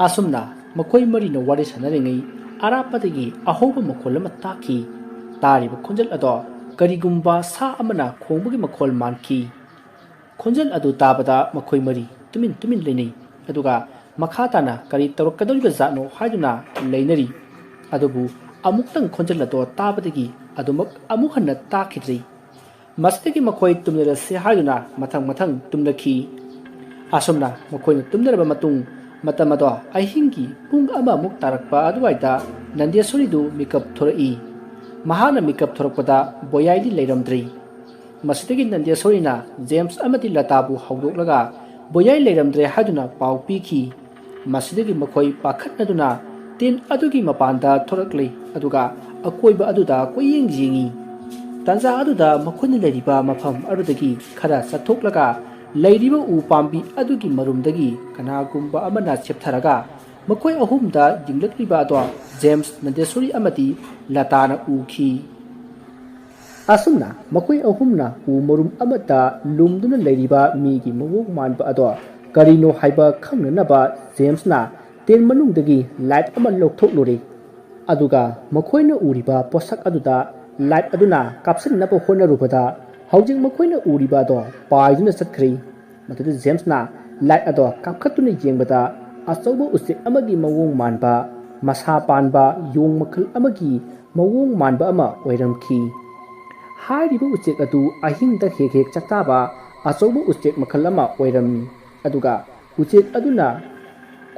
ꯑꯁꯨꯝꯅ ꯃꯈꯣꯏ ꯃꯔꯤꯅ ꯋꯥꯔꯤ ꯁꯥꯟꯅꯔꯤꯉꯩ ꯑꯔꯥꯞꯄꯗꯒꯤ ꯑꯍꯧꯕ ꯃꯈꯣꯜ ꯑꯃ ꯇꯥꯈꯤ꯫ ꯇꯥꯔꯤꯕ ꯈꯣꯟꯖꯦꯜ ꯑꯗꯣ ꯀꯔꯤꯒꯨꯝꯕ ꯁꯥ ꯑꯃꯅ ꯈꯣꯡꯕꯒꯤ ꯃꯈꯣꯜ ꯃꯥꯟꯈꯤ꯫ ꯈꯣꯟꯖꯦꯜ ꯑꯗꯨ ꯇꯥꯕꯗ ꯃꯈꯣꯏ ꯃꯔꯤ ꯇꯨꯃꯤꯟ ꯇꯨꯃꯤꯟ ꯂꯩꯅꯩ꯫ ꯑꯗꯨꯒ ꯃꯈꯥ ꯇꯥꯅ ꯀꯔꯤ ꯇꯧꯔꯛꯀꯗꯧꯔꯤꯕ ꯖꯥꯠꯅꯣ ꯍꯥꯏꯗꯨꯅ ꯂꯩꯅꯔꯤ꯫ ꯑꯗꯨꯕꯨ ꯑꯃꯨꯛꯇꯪ ꯈꯣꯟꯖꯦꯜ ꯑꯗꯣ ꯇꯥꯕꯗꯒꯤ ꯑꯗꯨꯃꯛ ꯑꯃꯨꯛ ꯍꯟꯅ ꯇꯥꯈꯤꯗ꯭ꯔꯤ꯫ ꯃꯁꯤꯗꯒꯤ ꯃꯈꯣꯏ ꯇꯨꯝꯅꯔꯁꯤ ꯍꯥꯏꯗꯨꯅ ꯃꯊꯪ ꯃꯊꯪ ꯇꯨꯝꯅꯈꯤ꯫ ꯑꯁꯨꯝꯅ ꯃꯈꯣꯏꯅ ꯇꯨꯝꯅꯔꯕ ꯃꯇꯨꯡ, ꯃꯇꯝ ꯑꯗꯣ ꯑꯍꯤꯡꯒꯤ ꯄꯨꯡ ꯑꯃꯃꯨꯛ ꯇꯥꯔꯛꯄ ꯑꯗꯨꯋꯥꯏꯗ ꯅꯟꯗꯦꯁꯣꯔꯤꯗꯨ ꯃꯤꯀꯞ ꯊꯣꯔꯛꯏ꯫ ꯃꯍꯥꯛꯅ ꯃꯤꯀꯞ ꯊꯣꯔꯛꯄꯗ ꯕꯣꯌꯥꯏꯗꯤ ꯂꯩꯔꯝꯗ꯭ꯔꯤ꯫ ꯃꯁꯤꯗꯒꯤ ꯅꯟꯗꯦꯁꯣꯔꯤꯅ ꯖꯦꯝꯁ ꯑꯃꯗꯤ ꯂꯇꯥꯕꯨ ꯍꯧꯗꯣꯛꯂꯒ ꯕꯣꯌꯥꯏ ꯂꯩꯔꯝꯗ꯭ꯔꯦ ꯍꯥꯏꯗꯨꯅ ꯄꯥꯎ ꯄꯤꯈꯤ꯫ ꯃꯁꯤꯗꯒꯤ ꯃꯈꯣꯏ ꯄꯥꯈꯠꯅꯗꯨꯅ ꯇꯦꯟ ꯑꯗꯨꯒꯤ ꯃꯄꯥꯟꯗ ꯊꯣꯔꯛꯂꯤ, ꯑꯗꯨꯒ ꯑꯀꯣꯏꯕ ꯑꯗꯨꯗ ꯀꯣꯏꯌꯦꯡ ꯌꯦꯡꯉꯤ꯫ ꯇꯥꯟꯖꯥ ꯑꯗꯨꯗ ꯃꯈꯣꯏꯅ ꯂꯩꯔꯤꯕ ꯃꯐꯝ ꯑꯗꯨꯗꯒꯤ ꯈꯔ ꯆꯠꯊꯣꯛꯂꯒ ꯂꯩꯔꯤꯕ ꯎ ꯄꯥꯝꯕꯤ ꯑꯗꯨꯒꯤ ꯃꯔꯨꯝꯗꯒꯤ ꯀꯅꯥꯒꯨꯝꯕ ꯑꯃꯅ ꯆꯦꯞꯊꯔꯒ ꯃꯈꯣꯏ ꯑꯍꯨꯝꯗ ꯌꯦꯡꯂꯛꯂꯤꯕ ꯑꯗꯣ ꯖꯦꯝꯁ, ꯅꯟꯗꯦꯁꯣꯔꯤ ꯑꯃꯗꯤ ꯂꯇꯥꯅ ꯎꯈꯤ꯫ ꯑꯁꯨꯝꯅ ꯃꯈꯣꯏ ꯑꯍꯨꯝꯅ ꯎ ꯃꯔꯨꯝ ꯑꯃꯠꯇ ꯂꯨꯝꯗꯨꯅ ꯂꯩꯔꯤꯕ ꯃꯤꯒꯤ ꯃꯑꯣꯡ ꯃꯥꯟꯕ ꯑꯗꯣ ꯀꯔꯤꯅꯣ ꯍꯥꯏꯕ ꯈꯪꯅꯅꯕ ꯖꯦꯝꯁꯅ ꯇꯦꯟ ꯃꯅꯨꯡꯗꯒꯤ ꯂꯥꯏꯠ ꯑꯃ ꯂꯧꯊꯣꯛꯂꯨꯔꯦ꯫ ꯑꯗꯨꯒ ꯃꯈꯣꯏꯅ ꯎꯔꯤꯕ ꯄꯣꯠꯁꯛ ꯑꯗꯨꯗ ꯂꯥꯏꯠ ꯑꯗꯨꯅ ꯀꯥꯞꯁꯤꯟꯅꯕ ꯍꯣꯠꯅꯔꯨꯕꯗ ꯍꯧꯖꯤꯛ ꯃꯈꯣꯏꯅ ꯎꯔꯤꯕ ꯑꯗꯣ ꯄꯥꯏꯗꯨꯅ ꯆꯠꯈ꯭ꯔꯦ꯫ ꯃꯗꯨꯗ ꯖꯦꯝꯁꯅ ꯂꯥꯏꯠ ꯑꯗꯣ ꯀꯥꯞꯈꯠꯇꯨꯅ ꯌꯦꯡꯕꯗ ꯑꯆꯧꯕ ꯎꯆꯦꯛ ꯑꯃꯒꯤ ꯃꯑꯣꯡ ꯃꯥꯟꯕ, ꯃꯁꯥ ꯄꯥꯟꯕ ꯌꯣꯡ ꯃꯈꯜ ꯑꯃꯒꯤ ꯃꯑꯣꯡ ꯃꯥꯟꯕ ꯑꯃ ꯑꯣꯏꯔꯝꯈꯤ꯫ ꯍꯥꯏꯔꯤꯕ ꯎꯆꯦꯛ ꯑꯗꯨ ꯑꯍꯤꯡꯗ ꯍꯦꯛ ꯍꯦꯛ ꯆꯥꯛꯇꯥꯕ ꯑꯆꯧꯕ ꯎꯆꯦꯛ ꯃꯈꯜ ꯑꯃ ꯑꯣꯏꯔꯝꯃꯤ꯫ ꯑꯗꯨꯒ ꯎꯆꯦꯛ ꯑꯗꯨꯅ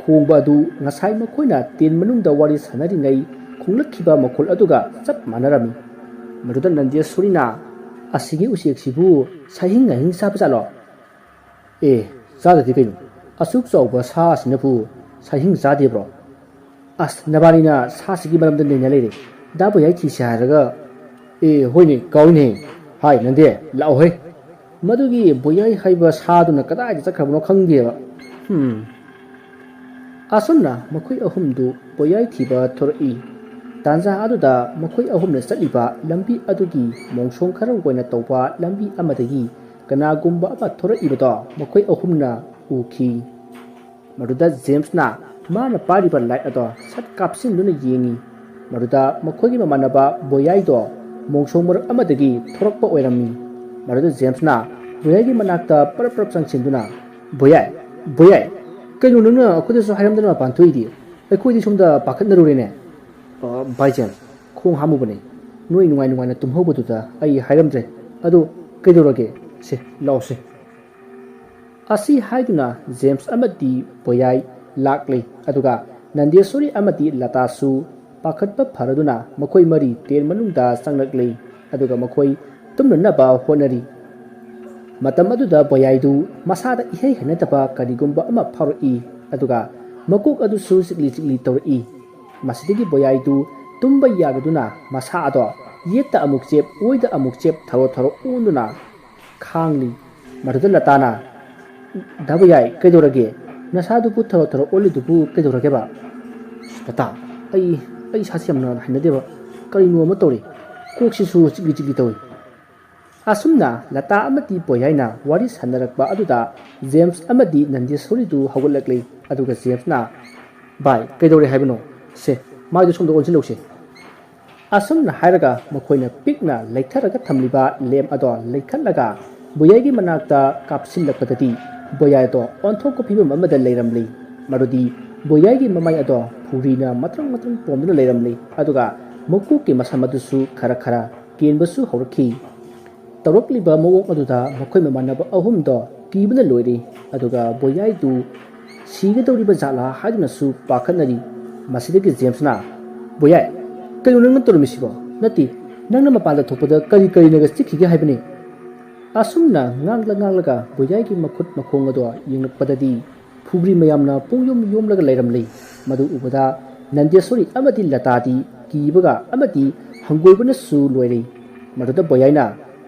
ꯈꯣꯡꯕ ꯑꯗꯨ ꯉꯁꯥꯏ ꯃꯈꯣꯏꯅ ꯇꯦꯟ ꯃꯅꯨꯡꯗ ꯋꯥꯔꯤ ꯁꯥꯟꯅꯔꯤꯉꯩ ꯈꯣꯡꯂꯛꯈꯤꯕ ꯃꯈꯣꯜ ꯑꯗꯨꯒ ꯆꯞ ꯃꯥꯟꯅꯔꯝꯃꯤ꯫ ꯃꯗꯨꯗ ꯅꯟꯗꯦꯁꯣꯔꯤꯅ, "ꯑꯁꯤꯒꯤ ꯎꯆꯦꯛꯁꯤꯕꯨ ꯁꯥꯍꯤꯡ ꯉꯥꯍꯤꯡ ꯆꯥꯕ ꯖꯥꯠꯂꯣ?" "ꯑꯦ, ꯆꯥꯗꯗꯤ ꯀꯩꯅꯣ? ꯑꯁꯨꯛ ꯆꯥꯎꯕ ꯁꯥ ꯑꯁꯤꯅꯕꯨ ꯁꯥꯍꯤꯡ ꯆꯥꯗꯦꯕ꯭ꯔꯣ?" "ꯑꯁ, ꯅꯕꯥꯅꯤꯅ ꯁꯥꯁꯤꯒꯤ ꯃꯔꯝꯗ ꯅꯩꯅ ꯂꯩꯔꯦ꯫ ꯗꯥ ꯕꯣꯌꯥꯏ ꯊꯤꯁꯦ ꯍꯥꯏꯔꯒ꯫ ꯑꯦ, ꯍꯣꯏꯅꯦ, ꯀꯥꯎꯏꯅꯦ꯫ ꯍꯥꯏ, ꯅꯟꯗꯦ, ꯂꯥꯛꯑꯣꯍꯦ꯫ ꯃꯗꯨꯒꯤ ꯕꯣꯌꯥꯏ ꯍꯥꯏꯕ ꯁꯥꯗꯨꯅ ꯀꯗꯥꯏꯗ ꯆꯠꯈ꯭ꯔꯕꯅꯣ ꯈꯪꯗꯦꯕ꯫ ꯍꯝ꯫" ꯑꯁꯨꯝꯅ ꯃꯈꯣꯏ ꯑꯍꯨꯝꯗꯨ ꯕꯣꯌꯥꯏ ꯊꯤꯕ ꯊꯣꯔꯛꯏ꯫ ꯇꯥꯟꯖꯥ ꯑꯗꯨꯗ ꯃꯈꯣꯏ ꯑꯍꯨꯝꯅ ꯆꯠꯂꯤꯕ ꯂꯝꯕꯤ ꯑꯗꯨꯒꯤ ꯃꯣꯡꯁꯣꯡ ꯈꯔ ꯑꯣꯏꯅ ꯇꯧꯕ ꯂꯝꯕꯤ ꯑꯃꯗꯒꯤ ꯀꯅꯥꯒꯨꯝꯕ ꯑꯃ ꯊꯣꯔꯛꯏꯕꯗꯣ ꯃꯈꯣꯏ ꯑꯍꯨꯝꯅ ꯎꯈꯤ꯫ ꯃꯗꯨꯗ ꯖꯦꯝꯁꯅ ꯃꯥꯅ ꯄꯥꯏꯔꯤꯕ ꯂꯥꯏꯠ ꯑꯗꯣ ꯁꯠ ꯀꯥꯞꯁꯤꯟꯗꯨꯅ ꯌꯦꯡꯉꯤ꯫ ꯃꯗꯨꯗ ꯃꯈꯣꯏꯒꯤ ꯃꯃꯥꯟꯅꯕ ꯕꯣꯌꯥꯏꯗꯣ ꯃꯣꯡꯁꯣꯡ ꯃꯔꯛ ꯑꯃꯗꯒꯤ ꯊꯣꯔꯛꯄ ꯑꯣꯏꯔꯝꯃꯤ꯫ ꯃꯗꯨꯗ ꯖꯦꯝꯁꯅ ꯕꯣꯌꯥꯏꯒꯤ ꯃꯅꯥꯛꯇ ꯄꯔꯞ ꯄꯔꯞ ꯆꯪꯁꯤꯟꯗꯨꯅ, "ꯕꯣꯌꯥꯏ, ꯕꯣꯌꯥꯏ, ꯀꯩꯅꯣ ꯅꯪꯅ ꯑꯩꯈꯣꯏꯗꯁꯨ ꯍꯥꯏꯔꯝꯗꯅ ꯃꯄꯥꯟ ꯊꯣꯛꯏꯗꯤ? ꯑꯩꯈꯣꯏꯗꯤ ꯁꯣꯝꯗ ꯄꯥꯈꯠꯅꯔꯨꯔꯦꯅꯦ꯫" "ꯑ, ꯚꯥꯏ ꯖꯦꯝꯁ, ꯈꯣꯡ ꯍꯥꯝꯃꯨꯕꯅꯦ꯫ ꯅꯣꯏ ꯅꯨꯡꯉꯥꯏ ꯅꯨꯡꯉꯥꯏꯅ ꯇꯨꯝꯍꯧꯕꯗꯨꯗ ꯑꯩ ꯍꯥꯏꯔꯝꯗ꯭ꯔꯦ꯫ ꯑꯗꯨ ꯀꯩꯗꯧꯔꯒꯦ? ꯁꯦ, ꯂꯥꯛꯑꯣꯁꯦ꯫" ꯑꯁꯤ ꯍꯥꯏꯗꯨꯅ ꯖꯦꯝꯁ ꯑꯃꯗꯤ ꯕꯣꯌꯥꯏ ꯂꯥꯛꯂꯦ꯫ ꯑꯗꯨꯒ ꯅꯟꯗꯦꯁꯣꯔꯤ ꯑꯃꯗꯤ ꯂꯇꯥꯁꯨ ꯄꯥꯈꯠꯄ ꯐꯔꯗꯨꯅ ꯃꯈꯣꯏ ꯃꯔꯤ ꯇꯦꯟ ꯃꯅꯨꯡꯗ ꯆꯪꯂꯛꯂꯦ꯫ ꯑꯗꯨꯒ ꯃꯈꯣꯏ ꯇꯨꯝꯅꯅꯕ ꯍꯣꯠꯅꯔꯤ꯫ ꯃꯇꯝ ꯑꯗꯨꯗ ꯕꯣꯌꯥꯏꯗꯨ ꯃꯁꯥꯗ ꯏꯍꯩ ꯍꯩꯅꯗꯕ ꯀꯔꯤꯒꯨꯝꯕ ꯑꯃ ꯐꯥꯎꯔꯛꯏ꯫ ꯑꯗꯨꯒ ꯃꯀꯣꯛ ꯑꯗꯨꯁꯨ ꯆꯤꯛꯂꯤ ꯆꯤꯛꯂꯤ ꯇꯧꯔꯛꯏ꯫ ꯃꯁꯤꯗꯒꯤ ꯕꯣꯌꯥꯏꯗꯨ ꯇꯨꯝꯕ ꯌꯥꯗꯗꯨꯅ ꯃꯁꯥ ꯑꯗꯣ ꯌꯦꯠꯇ ꯑꯃꯨꯛ ꯆꯦꯞ, ꯑꯣꯏꯗ ꯑꯃꯨꯛ ꯆꯦꯞ, ꯊꯔꯣ ꯊꯔꯣ ꯑꯣꯟꯗꯨꯅ ꯈꯥꯡꯂꯤ꯫ ꯃꯗꯨꯗ ꯂꯇꯥꯅ, "ꯗꯥ ꯕꯣꯌꯥꯏ, ꯀꯩꯗꯧꯔꯒꯦ? ꯅꯁꯥꯗꯨꯕꯨ ꯊꯔꯣ ꯊꯔꯣ ꯑꯣꯜꯂꯤꯗꯨꯕꯨ ꯀꯩꯗꯧꯔꯒꯦꯕ?" "ꯂꯇꯥ, ꯑꯩ, ꯑꯩ ꯏꯁꯥꯁꯦ ꯌꯥꯝꯅ ꯍꯩꯅꯗꯦꯕ꯫ ꯀꯔꯤꯅꯣ ꯑꯃ ꯇꯧꯔꯦ꯫ ꯀꯣꯛꯁꯤꯁꯨ ꯆꯤꯛꯂꯤ ꯆꯤꯛꯂꯤ ꯇꯧꯏ꯫" ꯑꯁꯨꯝꯅ ꯂꯇꯥ ꯑꯃꯗꯤ ꯕꯣꯌꯥꯏꯅ ꯋꯥꯔꯤ ꯁꯥꯟꯅꯔꯛꯄ ꯑꯗꯨꯗ ꯖꯦꯝꯁ ꯑꯃꯗꯤ ꯅꯟꯗꯦꯁꯣꯔꯤꯗꯨ ꯍꯧꯒꯠꯂꯛꯂꯤ꯫ ꯑꯗꯨꯒ ꯖꯦꯝꯁꯅ, "ꯚꯥꯏ, ꯀꯩꯗꯧꯔꯦ ꯍꯥꯏꯕꯅꯣ? ꯁꯦ, ꯃꯥꯏꯗꯨ ꯁꯣꯝꯗ ꯑꯣꯟꯁꯤꯜꯂꯧꯁꯦ꯫" ꯑꯁꯨꯝꯅ ꯍꯥꯏꯔꯒ ꯃꯈꯣꯏꯅ ꯄꯤꯛꯅ ꯂꯩꯊꯔꯒ ꯊꯝꯂꯤꯕ ꯂꯦꯝ ꯑꯗꯣ ꯂꯩꯈꯠꯂꯒ ꯕꯣꯌꯥꯏꯒꯤ ꯃꯅꯥꯛꯇ ꯀꯥꯞꯁꯤꯜꯂꯛꯄꯗꯗꯤ ꯕꯣꯌꯥꯏꯗꯣ ꯑꯣꯟꯊꯣꯛꯄ ꯐꯤꯕꯝ ꯑꯃꯗ ꯂꯩꯔꯝꯂꯤ꯫ ꯃꯗꯨꯗꯤ ꯕꯣꯌꯥꯏꯒꯤ ꯃꯃꯥꯏ ꯑꯗꯣ ꯐꯨꯔꯤꯅ ꯃꯇ꯭ꯔꯪ ꯃꯇ꯭ꯔꯪ ꯄꯣꯝꯗꯨꯅ ꯂꯩꯔꯝꯂꯤ꯫ ꯑꯗꯨꯒ ꯃꯀꯣꯛꯀꯤ ꯃꯁꯝ ꯑꯗꯨꯁꯨ ꯈꯔ ꯈꯔ ꯀꯦꯟꯕꯁꯨ ꯍꯧꯔꯛꯈꯤ꯫ ꯇꯧꯔꯛꯂꯤꯕ ꯃꯑꯣꯡ ꯑꯗꯨꯗ ꯃꯈꯣꯏ ꯃꯃꯥꯟꯅꯕ ꯑꯍꯨꯝꯗꯣ ꯀꯤꯕꯅ ꯂꯣꯏꯔꯦ꯫ ꯑꯗꯨꯒ ꯕꯣꯌꯥꯏꯗꯨ ꯁꯤꯒꯗꯧꯔꯤꯕ ꯖꯥꯠꯂꯥ ꯍꯥꯏꯗꯨꯅꯁꯨ ꯄꯥꯈꯠꯅꯔꯤ꯫ ꯃꯁꯤꯗꯒꯤ ꯖꯦꯝꯁꯅ, "ꯕꯣꯌꯥꯏ, ꯀꯩꯅꯣ ꯅꯪꯅ ꯇꯧꯔꯝꯃꯤꯁꯤꯕꯣ? ꯅꯠꯇꯦ, ꯅꯪꯅ ꯃꯄꯥꯟꯗ ꯊꯣꯛꯄꯗ ꯀꯔꯤ ꯀꯔꯤꯅꯒ ꯆꯤꯛꯈꯤꯒꯦ ꯍꯥꯏꯕꯅꯤ?" ꯑꯁꯨꯝꯅ ꯉꯥꯡꯂ ꯉꯥꯡꯂꯒ ꯕꯣꯌꯥꯏꯒꯤ ꯃꯈꯨꯠ ꯃꯈꯣꯡ ꯑꯗꯣ ꯌꯦꯡꯂꯛꯄꯗꯗꯤ ꯐꯨꯒ꯭ꯔꯤ ꯃꯌꯥꯝꯅ ꯄꯨꯡꯌꯣꯝ ꯌꯣꯝꯂꯒ ꯂꯩꯔꯝꯂꯤ꯫ ꯃꯗꯨ ꯎꯕꯗ ꯅꯟꯗꯦꯁꯣꯔꯤ ꯑꯃꯗꯤ ꯂꯇꯥꯗꯤ ꯀꯤꯕꯒ ꯑꯃꯗꯤ ꯍꯪꯒꯣꯏꯕꯅꯁꯨ ꯂꯣꯏꯔꯦ꯫ ꯃꯗꯨꯗ ꯕꯣꯌꯥꯏꯅ,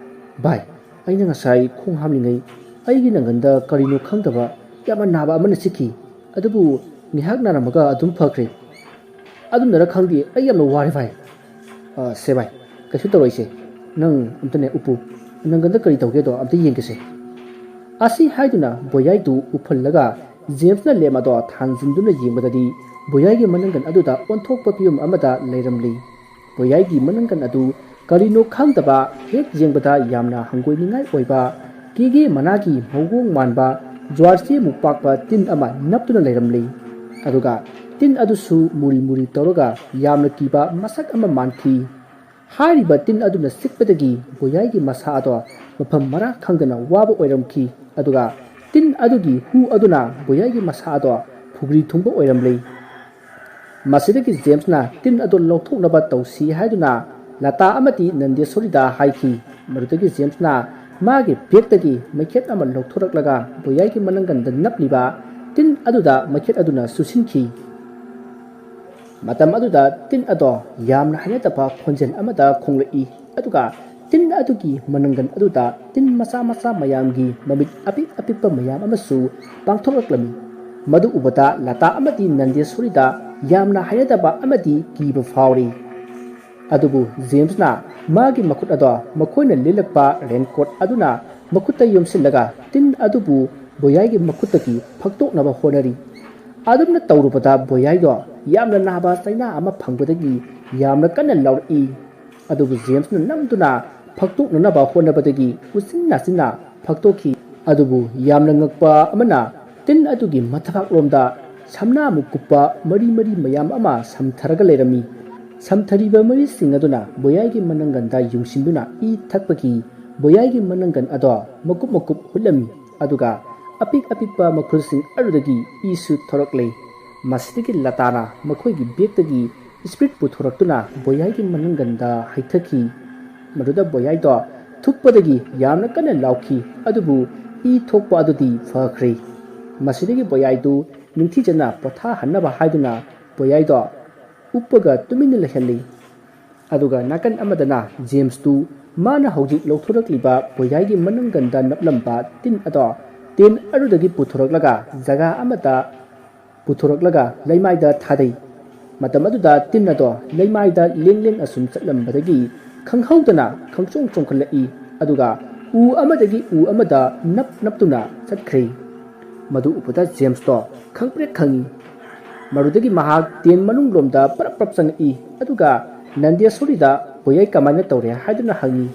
"ꯚꯥꯏ, ꯑꯩꯅ ꯉꯁꯥꯏ ꯈꯣꯡ ꯍꯥꯝꯂꯤꯉꯩ ꯑꯩꯒꯤ ꯅꯪꯒꯟꯗ ꯀꯔꯤꯅꯣ ꯈꯪꯗꯕ ꯌꯥꯝꯅ ꯅꯥꯕ ꯑꯃꯅ ꯆꯤꯛꯈꯤ꯫ ꯑꯗꯨꯕꯨ ꯉꯥꯏꯍꯥꯛ ꯅꯥꯔꯝꯃꯒ ꯑꯗꯨꯝ ꯐꯈ꯭ꯔꯦ꯫ ꯑꯗꯨꯅꯔ ꯈꯪꯗꯦ, ꯑꯩ ꯌꯥꯝꯅ ꯋꯥꯔꯦ ꯚꯥꯏ꯫" "ꯑ, ꯁꯦ ꯚꯥꯏ, ꯀꯩꯁꯨ ꯇꯧꯔꯣꯏꯁꯦ꯫ ꯅꯪ ꯑꯝꯇꯅꯦ ꯎꯞꯄꯨ꯫ ꯅꯪꯒꯟꯗ ꯀꯔꯤ ꯇꯧꯒꯦꯗꯣ ꯑꯝꯇ ꯌꯦꯡꯒꯦꯁꯦ꯫" ꯑꯁꯤ ꯍꯥꯏꯗꯨꯅ ꯕꯣꯌꯥꯏꯗꯨ ꯎꯞꯍꯜꯂꯒ ꯖꯦꯝꯁꯅ ꯂꯦꯝ ꯑꯗꯣ ꯊꯥꯡꯖꯤꯟꯗꯨꯅ ꯌꯦꯡꯕꯗꯗꯤ ꯕꯣꯌꯥꯏꯒꯤ ꯃꯅꯪꯒꯟ ꯑꯗꯨꯗ ꯑꯣꯟꯊꯣꯛꯄ ꯐꯤꯕꯝ ꯑꯃꯗ ꯂꯩꯔꯝꯂꯤ꯫ ꯕꯣꯌꯥꯏꯒꯤ ꯃꯅꯪꯒꯟ ꯑꯗꯨ ꯀꯔꯤꯅꯣ ꯈꯪꯗꯕ, ꯍꯦꯛ ꯌꯦꯡꯕꯗ ꯌꯥꯝꯅ ꯍꯪꯒꯣꯏꯅꯤꯡꯉꯥꯏ ꯑꯣꯏꯕ ꯀꯦꯒꯦ ꯃꯅꯥꯒꯤ ꯃꯑꯣꯡ ꯃꯥꯟꯕ ꯖ꯭ꯋꯥꯔ ꯆꯦꯃꯨꯛ ꯄꯥꯛꯄ ꯇꯤꯟ ꯑꯃ ꯅꯞꯇꯨꯅ ꯂꯩꯔꯝꯂꯤ꯫ ꯑꯗꯨꯒ ꯇꯤꯟ ꯑꯗꯨꯁꯨ ꯃꯨꯔꯤ ꯃꯨꯔꯤ ꯇꯧꯔꯒ ꯌꯥꯝꯅ ꯀꯤꯕ ꯃꯁꯛ ꯑꯃ ꯃꯥꯟꯈꯤ꯫ ꯍꯥꯏꯔꯤꯕ ꯇꯤꯟ ꯑꯗꯨꯅ ꯆꯤꯛꯄꯗꯒꯤ ꯕꯣꯌꯥꯏꯒꯤ ꯃꯁꯥ ꯑꯗꯣ ꯃꯐꯝ ꯃꯔꯥ ꯈꯪꯗꯅ ꯋꯥꯕ ꯑꯣꯏꯔꯝꯈꯤ꯫ ꯑꯗꯨꯒ ꯇꯤꯟ ꯑꯗꯨꯒꯤ ꯍꯨ ꯑꯗꯨꯅ ꯕꯣꯌꯥꯏꯒꯤ ꯃꯁꯥ ꯑꯗꯣ ꯐꯨꯒ꯭ꯔꯤ ꯊꯨꯡꯕ ꯑꯣꯏꯔꯝꯂꯤ꯫ ꯃꯁꯤꯗꯒꯤ ꯖꯦꯝꯁꯅ ꯇꯤꯟ ꯑꯗꯨ ꯂꯧꯊꯣꯛꯅꯕ ꯇꯧꯁꯤ ꯍꯥꯏꯗꯨꯅ ꯂꯇꯥ ꯑꯃꯗꯤ ꯅꯟꯗꯦꯁꯣꯔꯤꯗ ꯍꯥꯏꯈꯤ꯫ ꯃꯗꯨꯗꯒꯤ ꯖꯦꯝꯁꯅ ꯃꯥꯒꯤ ꯕꯦꯒꯇꯒꯤ ꯃꯩꯈꯦꯠ ꯑꯃ ꯂꯧꯊꯣꯔꯛꯂꯒ ꯕꯣꯌꯥꯏꯒꯤ ꯃꯅꯪꯒꯟꯗ ꯅꯞꯂꯤꯕ ꯇꯤꯟ ꯑꯗꯨꯗ ꯃꯩꯈꯦꯠ ꯑꯗꯨꯅ ꯆꯨꯁꯤꯟꯈꯤ꯫ ꯃꯇꯝ ꯑꯗꯨꯗ ꯇꯤꯟ ꯑꯗꯣ ꯌꯥꯝꯅ ꯍꯩꯅꯗꯕ ꯈꯣꯟꯖꯦꯜ ꯑꯃꯗ ꯈꯣꯡꯂꯛꯏ, ꯑꯗꯨꯒ ꯇꯤꯟ ꯑꯗꯨꯒꯤ ꯃꯅꯪꯒꯟ ꯑꯗꯨꯗ ꯇꯤꯟ ꯃꯆꯥ ꯃꯆꯥ ꯃꯌꯥꯝꯒꯤ ꯃꯃꯤꯠ ꯑꯄꯤꯛ ꯑꯄꯤꯛꯄ ꯃꯌꯥꯝ ꯑꯃꯁꯨ ꯄꯥꯡꯊꯣꯛꯂꯛꯂꯝꯃꯤ꯫ ꯃꯗꯨ ꯎꯕꯗ ꯂꯇꯥ ꯑꯃꯗꯤ ꯅꯟꯗꯦꯁꯣꯔꯤꯗ ꯌꯥꯝꯅ ꯍꯩꯅꯗꯕ ꯑꯃꯗꯤ ꯀꯤꯕ ꯐꯥꯎꯔꯤ꯫ ꯑꯗꯨꯕꯨ ꯖꯦꯝꯁꯅ ꯃꯥꯒꯤ ꯃꯈꯨꯠ ꯑꯗꯣ ꯃꯈꯣꯏꯅ ꯂꯤꯠꯂꯛꯄ ꯔꯦꯟꯀꯣꯠ ꯑꯗꯨꯅ ꯃꯈꯨꯠꯇ ꯌꯣꯝꯁꯤꯜꯂꯒ ꯇꯤꯟ ꯑꯗꯨꯕꯨ ꯕꯣꯌꯥꯏꯒꯤ ꯃꯈꯨꯠꯇꯒꯤ ꯐꯛꯇꯣꯛꯅꯕ ꯍꯣꯠꯅꯔꯤ꯫ ꯑꯗꯨꯝꯅ ꯇꯧꯔꯨꯕꯗ ꯕꯣꯌꯥꯏꯗꯣ ꯌꯥꯝꯅ ꯅꯥꯕ ꯆꯩꯅꯥ ꯑꯃ ꯐꯪꯕꯗꯒꯤ ꯌꯥꯝꯅ ꯀꯟꯅ ꯂꯥꯎꯔꯛꯏ꯫ ꯑꯗꯨꯕꯨ ꯖꯦꯝꯁꯅ ꯅꯝꯗꯨꯅ ꯐꯛꯇꯣꯛꯅꯅꯕ ꯍꯣꯠꯅꯕꯗꯒꯤ ꯎꯆꯤꯟ ꯅꯥꯆꯤꯟꯅ ꯐꯛꯇꯣꯛꯈꯤ꯫ ꯑꯗꯨꯕꯨ ꯌꯥꯝꯅ ꯉꯛꯄ ꯑꯃꯅ, ꯇꯤꯟ ꯑꯗꯨꯒꯤ ꯃꯊꯕꯥꯛꯂꯣꯝꯗ ꯁꯝꯅꯥꯃꯨꯛ ꯀꯨꯞꯄ ꯃꯔꯤ ꯃꯔꯤ ꯃꯌꯥꯝ ꯑꯃ ꯁꯝꯊꯔꯒ ꯂꯩꯔꯝꯃꯤ꯫ ꯁꯝꯊꯔꯤꯕ ꯃꯔꯤꯁꯤꯡ ꯑꯗꯨꯅ ꯕꯣꯌꯥꯏꯒꯤ ꯃꯅꯪꯒꯟꯗ ꯌꯨꯡꯁꯤꯟꯗꯨꯅ ꯏ ꯊꯛꯄꯒꯤ ꯕꯣꯌꯥꯏꯒꯤ ꯃꯅꯪꯒꯟ ꯑꯗꯣ ꯃꯀꯨꯞ ꯃꯀꯨꯞ ꯍꯨꯠꯂꯝꯃꯤ, ꯑꯗꯨꯒ ꯑꯄꯤꯛ ꯑꯄꯤꯛꯄ ꯃꯈꯨꯜꯁꯤꯡ ꯑꯗꯨꯗꯒꯤ ꯏꯁꯨ ꯊꯣꯔꯛꯂꯦ꯫ ꯃꯁꯤꯗꯒꯤ ꯂꯇꯥꯅ ꯃꯈꯣꯏꯒꯤ ꯕꯦꯛꯇꯒꯤ ꯏꯁꯄ꯭ꯔꯤꯠ ꯄꯨꯊꯣꯔꯛꯇꯨꯅ ꯕꯣꯌꯥꯏꯒꯤ ꯃꯅꯪꯒꯟꯗ ꯍꯩꯊꯈꯤ꯫ ꯃꯗꯨꯗ ꯕꯣꯌꯥꯏꯗꯣ ꯊꯨꯞꯄꯗꯒꯤ ꯌꯥꯝꯅ ꯀꯟꯅ ꯂꯥꯎꯈꯤ, ꯑꯗꯨꯕꯨ ꯏ ꯊꯣꯛꯄ ꯑꯗꯨꯗꯤ ꯐꯈ꯭ꯔꯦ꯫ ꯃꯁꯤꯗꯒꯤ ꯕꯣꯌꯥꯏꯗꯨ ꯅꯤꯡꯊꯤꯖꯅ ꯄꯣꯊꯥꯍꯟꯅꯕ ꯍꯥꯏꯗꯨꯅ ꯕꯣꯌꯥꯏꯗꯣ ꯎꯞꯄꯒ ꯇꯨꯃꯤꯟꯅ ꯂꯩꯍꯜꯂꯤ꯫ ꯑꯗꯨꯒ ꯅꯥꯀꯟ ꯑꯃꯗꯅ ꯖꯦꯝꯁꯇꯨ ꯃꯥꯅ ꯍꯧꯖꯤꯛ ꯂꯧꯊꯣꯔꯛꯂꯤꯕ ꯕꯣꯌꯥꯏꯒꯤ ꯃꯅꯪꯒꯟꯗ ꯅꯞꯂꯝꯕ ꯇꯤꯟ ꯑꯗꯣ ꯇꯦꯟ ꯑꯗꯨꯗꯒꯤ ꯄꯨꯊꯣꯔꯛꯂꯒ ꯖꯒꯥ ꯑꯃꯗ ꯄꯨꯊꯣꯔꯛꯂꯒ ꯂꯩꯃꯥꯏꯗ ꯊꯥꯗꯩ꯫ ꯃꯇꯝ ꯑꯗꯨꯗ ꯇꯤꯟ ꯑꯗꯣ ꯂꯩꯃꯥꯏꯗ ꯂꯦꯡ ꯂꯦꯡ ꯑꯁꯨꯝ ꯆꯠꯂꯝꯕꯗꯒꯤ ꯈꯪꯍꯧꯗꯅ ꯈꯪꯆꯣꯡ ꯆꯣꯡꯈꯠꯂꯛꯏ, ꯑꯗꯨꯒ ꯎ ꯑꯃꯗꯒꯤ ꯎ ꯑꯃꯗ ꯅꯞ ꯅꯞꯇꯨꯅ ꯆꯠꯈ꯭ꯔꯦ꯫ ꯃꯗꯨ ꯎꯕꯗ ꯖꯦꯝꯁꯇꯣ ꯈꯪꯄ꯭ꯔꯦꯛ ꯈꯪꯉꯤ꯫ ꯃꯗꯨꯗꯒꯤ ꯃꯍꯥꯛ ꯇꯦꯟ ꯃꯅꯨꯡꯂꯣꯝꯗ ꯄꯔꯞ ꯄꯔꯞ ꯆꯪꯉꯛꯏ, ꯑꯗꯨꯒ ꯅꯟꯗꯦꯁꯣꯔꯤꯗ ꯕꯣꯌꯥꯏ ꯀꯃꯥꯏꯅ ꯇꯧꯔꯦ ꯍꯥꯏꯗꯨꯅ ꯍꯪꯉꯤ꯫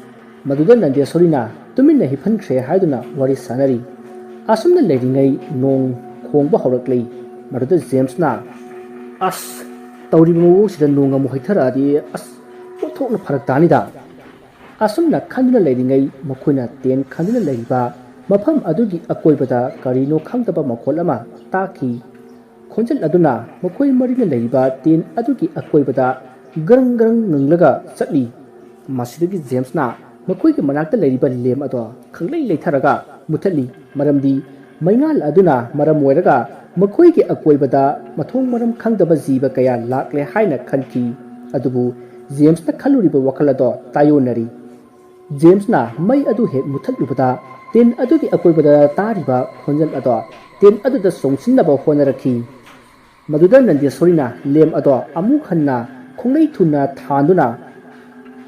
ꯃꯗꯨꯗ ꯅꯟꯗꯦꯁꯣꯔꯤꯅ ꯇꯨꯃꯤꯟꯅ ꯍꯤꯞꯍꯟꯈ꯭ꯔꯦ ꯍꯥꯏꯗꯨꯅ ꯋꯥꯔꯤ ꯁꯥꯟꯅꯔꯤ꯫ ꯑꯁꯨꯝꯅ ꯂꯩꯔꯤꯉꯩ ꯅꯣꯡ ꯈꯣꯡꯕ ꯍꯧꯔꯛꯂꯦ꯫ ꯃꯗꯨꯗ ꯖꯦꯝꯁꯅ, "ꯑꯁ, ꯇꯧꯔꯤꯕ ꯃꯑꯣꯡꯁꯤꯗ ꯅꯣꯡ ꯑꯃꯨꯛ ꯍꯩꯊꯔꯛꯑꯗꯤ, ꯑꯁ, ꯑꯣꯟꯊꯣꯛꯅ ꯐꯔꯛ ꯇꯥꯅꯤꯗ!" ꯑꯁꯨꯝꯅ ꯈꯟꯗꯨꯅ ꯂꯩꯔꯤꯉꯩ ꯃꯈꯣꯏꯅ ꯇꯦꯟ ꯈꯟꯗꯨꯅ ꯂꯩꯔꯤꯕ ꯃꯐꯝ ꯑꯗꯨꯒꯤ ꯑꯀꯣꯏꯕꯗ ꯀꯔꯤꯅꯣ ꯈꯪꯗꯕ ꯃꯈꯣꯜ ꯑꯃ ꯇꯥꯈꯤ꯫ ꯈꯣꯟꯖꯦꯜ ꯑꯗꯨꯅ ꯃꯈꯣꯏ ꯃꯔꯤꯅ ꯂꯩꯔꯤꯕ ꯇꯦꯟ ꯑꯗꯨꯒꯤ ꯑꯀꯣꯏꯕꯗ ꯒ꯭ꯔꯪ ꯒ꯭ꯔꯪ ꯉꯪꯂꯒ ꯆꯠꯂꯤ꯫ ꯃꯁꯤꯗꯒꯤ ꯖꯦꯝꯁꯅ ꯃꯈꯣꯏꯒꯤ ꯃꯅꯥꯛꯇ ꯂꯩꯔꯤꯕ ꯂꯦꯝ ꯑꯗꯣ ꯈꯪꯂꯩ ꯂꯩꯊꯔꯒ ꯃꯨꯊꯠꯂꯤ, ꯃꯔꯝꯗꯤ ꯃꯩꯉꯥꯜ ꯑꯗꯨꯅ ꯃꯔꯝ ꯑꯣꯏꯔꯒ ꯃꯈꯣꯏꯒꯤ ꯑꯀꯣꯏꯕꯗ ꯃꯊꯣꯡ ꯃꯔꯝ ꯈꯪꯗꯕ ꯖꯤꯕ ꯀꯌꯥ ꯂꯥꯛꯂꯦ ꯍꯥꯏꯅ ꯈꯟꯈꯤ꯫ ꯑꯗꯨꯕꯨ ꯖꯦꯝꯁꯅ ꯈꯜꯂꯨꯔꯤꯕ ꯋꯥꯈꯜ ꯑꯗꯣ ꯇꯥꯏꯑꯣꯟꯅꯔꯤ꯫ ꯖꯦꯝꯁꯅ ꯃꯩ ꯑꯗꯨ ꯍꯦꯛ ꯃꯨꯊꯠꯂꯨꯕꯗ, ꯇꯤꯟ ꯑꯗꯨꯒꯤ ꯑꯀꯣꯏꯕꯗ ꯇꯥꯔꯤꯕ ꯈꯣꯟꯖꯦꯜ ꯑꯗꯣ ꯇꯤꯟ ꯑꯗꯨꯗ ꯆꯣꯡꯁꯤꯟꯅꯕ ꯍꯣꯠꯅꯔꯛꯈꯤ꯫ ꯃꯗꯨꯗ ꯅꯟꯗꯦꯁꯣꯔꯤꯅ ꯂꯦꯝ ꯑꯗꯣ ꯑꯃꯨꯛ ꯍꯟꯅ ꯈꯣꯡꯂꯩ ꯊꯨꯅ ꯊꯥꯟꯗꯨꯅ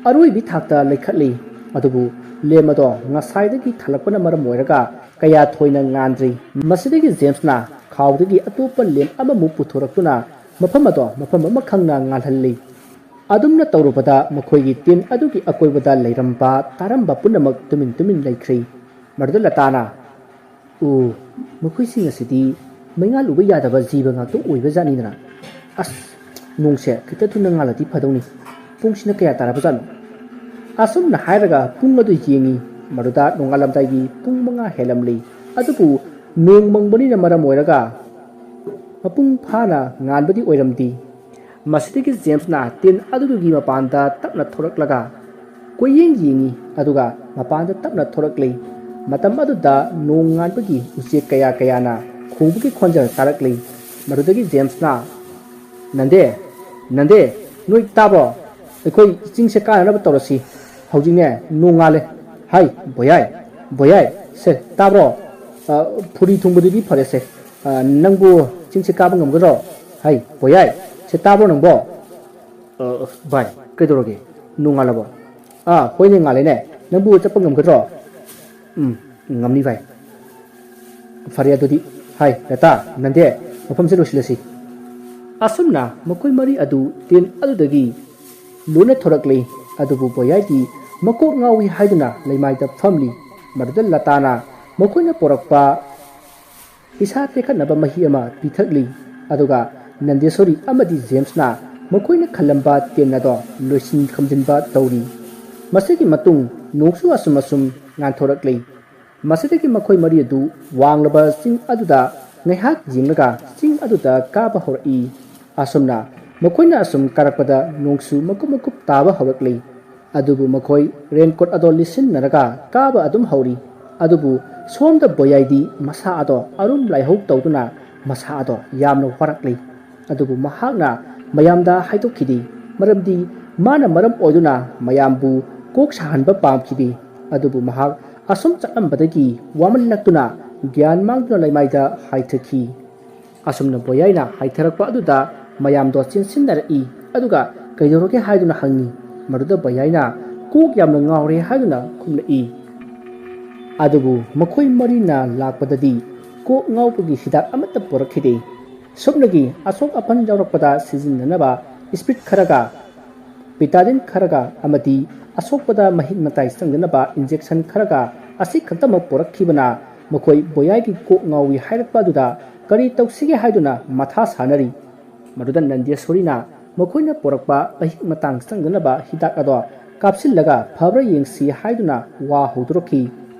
ꯑꯔꯣꯏꯕꯤ ꯊꯥꯛꯇ ꯂꯩꯈꯠꯂꯤ꯫ ꯑꯗꯨꯕꯨ ꯂꯦꯝ ꯑꯗꯣ ꯉꯁꯥꯏꯗꯒꯤ ꯊꯥꯜꯂꯛꯄꯅ ꯃꯔꯝ ꯑꯣꯏꯔꯒ ꯀꯌꯥ ꯊꯣꯏꯅ ꯉꯥꯟꯗ꯭ꯔꯤ꯫ ꯃꯁꯤꯗꯒꯤ ꯖꯦꯝꯁꯅ ꯈꯥꯎꯗꯒꯤ ꯑꯇꯣꯞꯄ ꯂꯦꯝ ꯑꯃꯃꯨꯛ ꯄꯨꯊꯣꯔꯛꯇꯨꯅ ꯃꯐꯝ ꯑꯗꯣ ꯃꯐꯝ ꯑꯃ ꯈꯪꯅ ꯉꯥꯜꯍꯜꯂꯤ꯫ ꯑꯗꯨꯝꯅ ꯇꯧꯔꯨꯕꯗ ꯃꯈꯣꯏꯒꯤ ꯇꯤꯟ ꯑꯗꯨꯒꯤ ꯑꯀꯣꯏꯕꯗ ꯂꯩꯔꯝꯕ ꯇꯥꯔꯝꯕ ꯄꯨꯝꯅꯃꯛ ꯇꯨꯃꯤꯟ ꯇꯨꯃꯤꯟ ꯂꯩꯈ꯭ꯔꯤ꯫ ꯃꯗꯨꯗ ꯂꯇꯥꯅ, "ꯑꯣ, ꯃꯈꯣꯏꯁꯤꯡ ꯑꯁꯤꯗꯤ ꯃꯩꯉꯥꯜ ꯎꯕ ꯌꯥꯗꯕ ꯖꯤꯕ ꯉꯥꯛꯇ ꯑꯣꯏꯕ ꯖꯥꯠꯅꯤꯗꯅ꯫ ꯑꯁ, ꯅꯣꯡꯁꯦ ꯈꯤꯇ ꯊꯨꯅ ꯉꯥꯜꯂꯗꯤ ꯐꯗꯧꯅꯤ꯫ ꯄꯨꯡꯁꯤꯅ ꯀꯌꯥ ꯇꯥꯔꯕꯖꯥꯠꯅꯣ?" ꯑꯁꯨꯝꯅ ꯍꯥꯏꯔꯒ ꯄꯨꯡ ꯑꯗꯨ ꯌꯦꯡꯉꯤ꯫ ꯃꯗꯨꯗ ꯅꯣꯡꯉꯥꯜꯂꯝꯗꯥꯏꯒꯤ ꯄꯨꯡ ꯃꯉꯥ ꯍꯦꯜꯂꯝꯂꯤ꯫ ꯑꯗꯨꯕꯨ ꯅꯣꯡ ꯃꯪꯕꯅꯤꯅ ꯃꯔꯝ ꯑꯣꯏꯔꯒ ꯃꯄꯨꯡ ꯐꯥꯅ ꯉꯥꯟꯕꯗꯤ ꯑꯣꯏꯔꯝꯗꯦ꯫ ꯃꯁꯤꯗꯒꯤ ꯖꯦꯝꯁꯅ ꯇꯤꯟ ꯑꯗꯨꯗꯨꯒꯤ ꯃꯄꯥꯟꯗ ꯇꯞꯅ ꯊꯣꯔꯛꯂꯒ ꯀꯣꯏꯌꯦꯡ ꯌꯦꯡꯉꯤ, ꯑꯗꯨꯒ ꯃꯄꯥꯟꯗ ꯇꯞꯅ ꯊꯣꯔꯛꯂꯤ꯫ ꯃꯇꯝ ꯑꯗꯨꯗ ꯅꯣꯡ ꯉꯥꯟꯕꯒꯤ ꯎꯆꯦꯛ ꯀꯌꯥ ꯀꯌꯥꯅ ꯈꯣꯡꯕꯒꯤ ꯈꯣꯟꯖꯦꯜ ꯇꯥꯔꯛꯂꯤ꯫ ꯃꯗꯨꯗꯒꯤ ꯖꯦꯝꯁꯅ, "ꯅꯟꯗꯦ, ꯅꯟꯗꯦ, ꯅꯣꯏ ꯇꯥꯕ꯭ꯔꯣ? ꯑꯩꯈꯣꯏ ꯆꯤꯡꯁꯦ ꯀꯥꯅꯅꯕ ꯇꯧꯔꯁꯤ꯫ ꯍꯧꯖꯤꯛꯅꯦ ꯅꯣꯡ ꯉꯥꯜꯂꯦ꯫ ꯍꯥꯏ, ꯕꯣꯌꯥꯏ, ꯕꯣꯌꯥꯏ, ꯁꯦ, ꯇꯥꯕ꯭ꯔꯣ? ꯑ, ꯐꯨꯔꯤ ꯊꯨꯡꯕꯗꯨꯗꯤ ꯐꯔꯦꯁꯦ꯫ ꯑ, ꯅꯪꯕꯨ ꯆꯤꯡꯁꯦ ꯀꯥꯕ ꯉꯝꯒꯗ꯭ꯔꯣ? ꯍꯥꯏ, ꯕꯣꯌꯥꯏ, ꯁꯦ, ꯇꯥꯕ꯭ꯔꯣ ꯅꯪꯕꯣ?" "ꯑ, ꯚꯥꯏ, ꯀꯩꯗꯧꯔꯒꯦ? ꯅꯣꯡꯉꯥꯜꯂꯕꯣ?" "ꯑꯥ, ꯍꯣꯏꯅꯦ, ꯉꯥꯜꯂꯦꯅꯦ꯫ ꯅꯪꯕꯨ ꯆꯠꯄ ꯉꯝꯒꯗ꯭ꯔꯣ?" "ꯎꯝ, ꯉꯝꯅꯤ ꯚꯥꯏ꯫" "ꯐꯔꯦ ꯑꯗꯨꯗꯤ꯫ ꯍꯥꯏ, ꯂꯇꯥ, ꯅꯟꯗꯦ, ꯃꯐꯝꯁꯦ ꯂꯣꯏꯁꯤꯜꯂꯁꯤ꯫" ꯑꯁꯨꯝꯅ ꯃꯈꯣꯏ ꯃꯔꯤ ꯑꯗꯨ ꯇꯤꯟ ꯑꯗꯨꯗꯒꯤ ꯂꯣꯏꯅ ꯊꯣꯔꯛꯂꯤ꯫ ꯑꯗꯨꯕꯨ ꯕꯣꯌꯥꯏꯗꯤ ꯃꯀꯣꯛ ꯉꯥꯎꯏ ꯍꯥꯏꯗꯨꯅ ꯂꯩꯃꯥꯏꯗ ꯐꯝꯂꯤ꯫ ꯃꯗꯨꯗ ꯂꯇꯥꯅ ꯃꯈꯣꯏꯅ ꯄꯨꯔꯛꯄ ꯏꯁꯥ ꯇꯦꯛꯈꯠꯅꯕ ꯃꯍꯤ ꯑꯃ ꯄꯤꯊꯛꯂꯤ꯫ ꯑꯗꯨꯒ ꯅꯟꯗꯦꯁꯣꯔꯤ ꯑꯃꯗꯤ ꯖꯦꯝꯁꯅ ꯃꯈꯣꯏꯅ ꯈꯜꯂꯝꯕ ꯇꯤꯟ ꯑꯗꯣ ꯂꯣꯏꯁꯤꯟ ꯈꯝꯖꯤꯟꯕ ꯇꯧꯔꯤ꯫ ꯃꯁꯤꯒꯤ ꯃꯇꯨꯡ ꯅꯣꯡꯁꯨ ꯑꯁꯨꯝ ꯑꯁꯨꯝ ꯉꯥꯟꯊꯣꯔꯛꯂꯤ꯫ ꯃꯁꯤꯗꯒꯤ ꯃꯈꯣꯏ ꯃꯔꯤ ꯑꯗꯨ ꯋꯥꯡꯂꯕ ꯆꯤꯡ ꯑꯗꯨꯗ ꯉꯥꯏꯍꯥꯛ ꯌꯦꯡꯂꯒ ꯆꯤꯡ ꯑꯗꯨꯗ ꯀꯥꯕ ꯍꯧꯔꯛꯏ꯫ ꯑꯁꯨꯝꯅ ꯃꯈꯣꯏꯅ ꯑꯁꯨꯝ ꯀꯥꯔꯛꯄꯗ ꯅꯣꯡꯁꯨ ꯃꯀꯨꯞ ꯃꯀꯨꯞ ꯇꯥꯕ ꯍꯧꯔꯛꯂꯤ꯫ ꯑꯗꯨꯕꯨ ꯃꯈꯣꯏ ꯔꯦꯟꯀꯣꯠ ꯑꯗꯣ ꯂꯤꯠꯁꯤꯟꯅꯔꯒ ꯀꯥꯕ ꯑꯗꯨꯝ ꯍꯧꯔꯤ꯫ ꯑꯗꯨꯕꯨ ꯁꯣꯝꯗ ꯕꯣꯌꯥꯏꯗꯤ ꯃꯁꯥ ꯑꯗꯣ ꯑꯔꯨꯝ ꯂꯥꯏꯍꯧ ꯇꯧꯗꯨꯅ ꯃꯁꯥ ꯑꯗꯣ ꯌꯥꯝꯅ ꯋꯥꯔꯛꯂꯤ꯫ ꯑꯗꯨꯕꯨ ꯃꯍꯥꯛꯅ ꯃꯌꯥꯝꯗ ꯍꯥꯏꯗꯣꯛꯈꯤꯗꯦ, ꯃꯔꯝꯗꯤ ꯃꯥꯅ ꯃꯔꯝ ꯑꯣꯏꯗꯨꯅ ꯃꯌꯥꯝꯕꯨ ꯀꯣꯛ ꯁꯥꯍꯟꯕ ꯄꯥꯝꯈꯤꯗꯦ꯫ ꯑꯗꯨꯕꯨ ꯃꯍꯥꯛ ꯑꯁꯨꯝ ꯆꯠꯂꯝꯕꯗꯒꯤ ꯋꯥꯃꯜꯂꯛꯇꯨꯅ ꯒ꯭ꯌꯥꯟ ꯃꯥꯡꯗꯨꯅ ꯂꯩꯃꯥꯏꯗ ꯍꯥꯏꯊꯈꯤ꯫ ꯑꯁꯨꯝꯅ ꯕꯣꯌꯥꯏꯅ ꯍꯥꯏꯊꯔꯛꯄ ꯑꯗꯨꯗ ꯃꯌꯥꯝꯗꯣ ꯆꯦꯟꯁꯤꯟꯅꯔꯛꯏ꯫ ꯑꯗꯨꯒ "ꯀꯩꯗꯧꯔꯒꯦ?" ꯍꯥꯏꯗꯨꯅ ꯍꯪꯉꯤ꯫ ꯃꯗꯨꯗ ꯕꯣꯌꯥꯏꯅ "ꯀꯣꯛ ꯌꯥꯝꯅ ꯉꯥꯎꯔꯦ" ꯍꯥꯏꯗꯨꯅ ꯈꯨꯝꯂꯛꯏ꯫ ꯑꯗꯨꯕꯨ ꯃꯈꯣꯏ ꯃꯔꯤꯅ ꯂꯥꯛꯄꯗꯗꯤ ꯀꯣꯛ ꯉꯥꯎꯕꯒꯤ ꯍꯤꯗꯥꯛ ꯑꯃꯠꯇ ꯄꯨꯔꯛꯈꯤꯗꯦ꯫ ꯁꯨꯞꯅꯒꯤ ꯑꯁꯣꯛ ꯑꯄꯟ ꯌꯥꯎꯔꯛꯄꯗ ꯁꯤꯖꯤꯟꯅꯅꯕ ꯏꯁꯄꯤꯠ ꯈꯔꯒ, ꯄꯤꯇꯥꯗꯤꯟ ꯈꯔꯒ ꯑꯃꯗꯤ ꯑꯁꯣꯛꯄꯗ ꯃꯍꯤꯛ ꯃꯇꯥꯏ ꯆꯪꯗꯅꯕ ꯏꯟꯖꯦꯛꯁꯟ ꯈꯔꯒ ꯑꯁꯤ ꯈꯛꯇꯃꯛ ꯄꯨꯔꯛꯈꯤꯕꯅ ꯃꯈꯣꯏ ꯕꯣꯌꯥꯏꯒꯤ ꯀꯣꯛ ꯉꯥꯎꯏ ꯍꯥꯏꯔꯛꯄ ꯑꯗꯨꯗ ꯀꯔꯤ ꯇꯧꯁꯤꯒꯦ ꯍꯥꯏꯗꯨꯅ ꯃꯊꯥ ꯁꯥꯅꯔꯤ꯫ ꯃꯗꯨꯗ ꯅꯟꯗꯦꯁꯣꯔꯤꯅ ꯃꯈꯣꯏꯅ ꯄꯨꯔꯛꯄ ꯃꯍꯤꯛ ꯃꯇꯥꯡ ꯆꯪꯗꯅꯕ ꯍꯤꯗꯥꯛ ꯑꯗꯣ ꯀꯥꯞꯁꯤꯜꯂꯒ ꯐꯕ꯭ꯔꯥ ꯌꯦꯡꯁꯤ ꯍꯥꯏꯗꯨꯅ ꯋꯥ ꯍꯧꯗꯣꯔꯛꯈꯤ꯫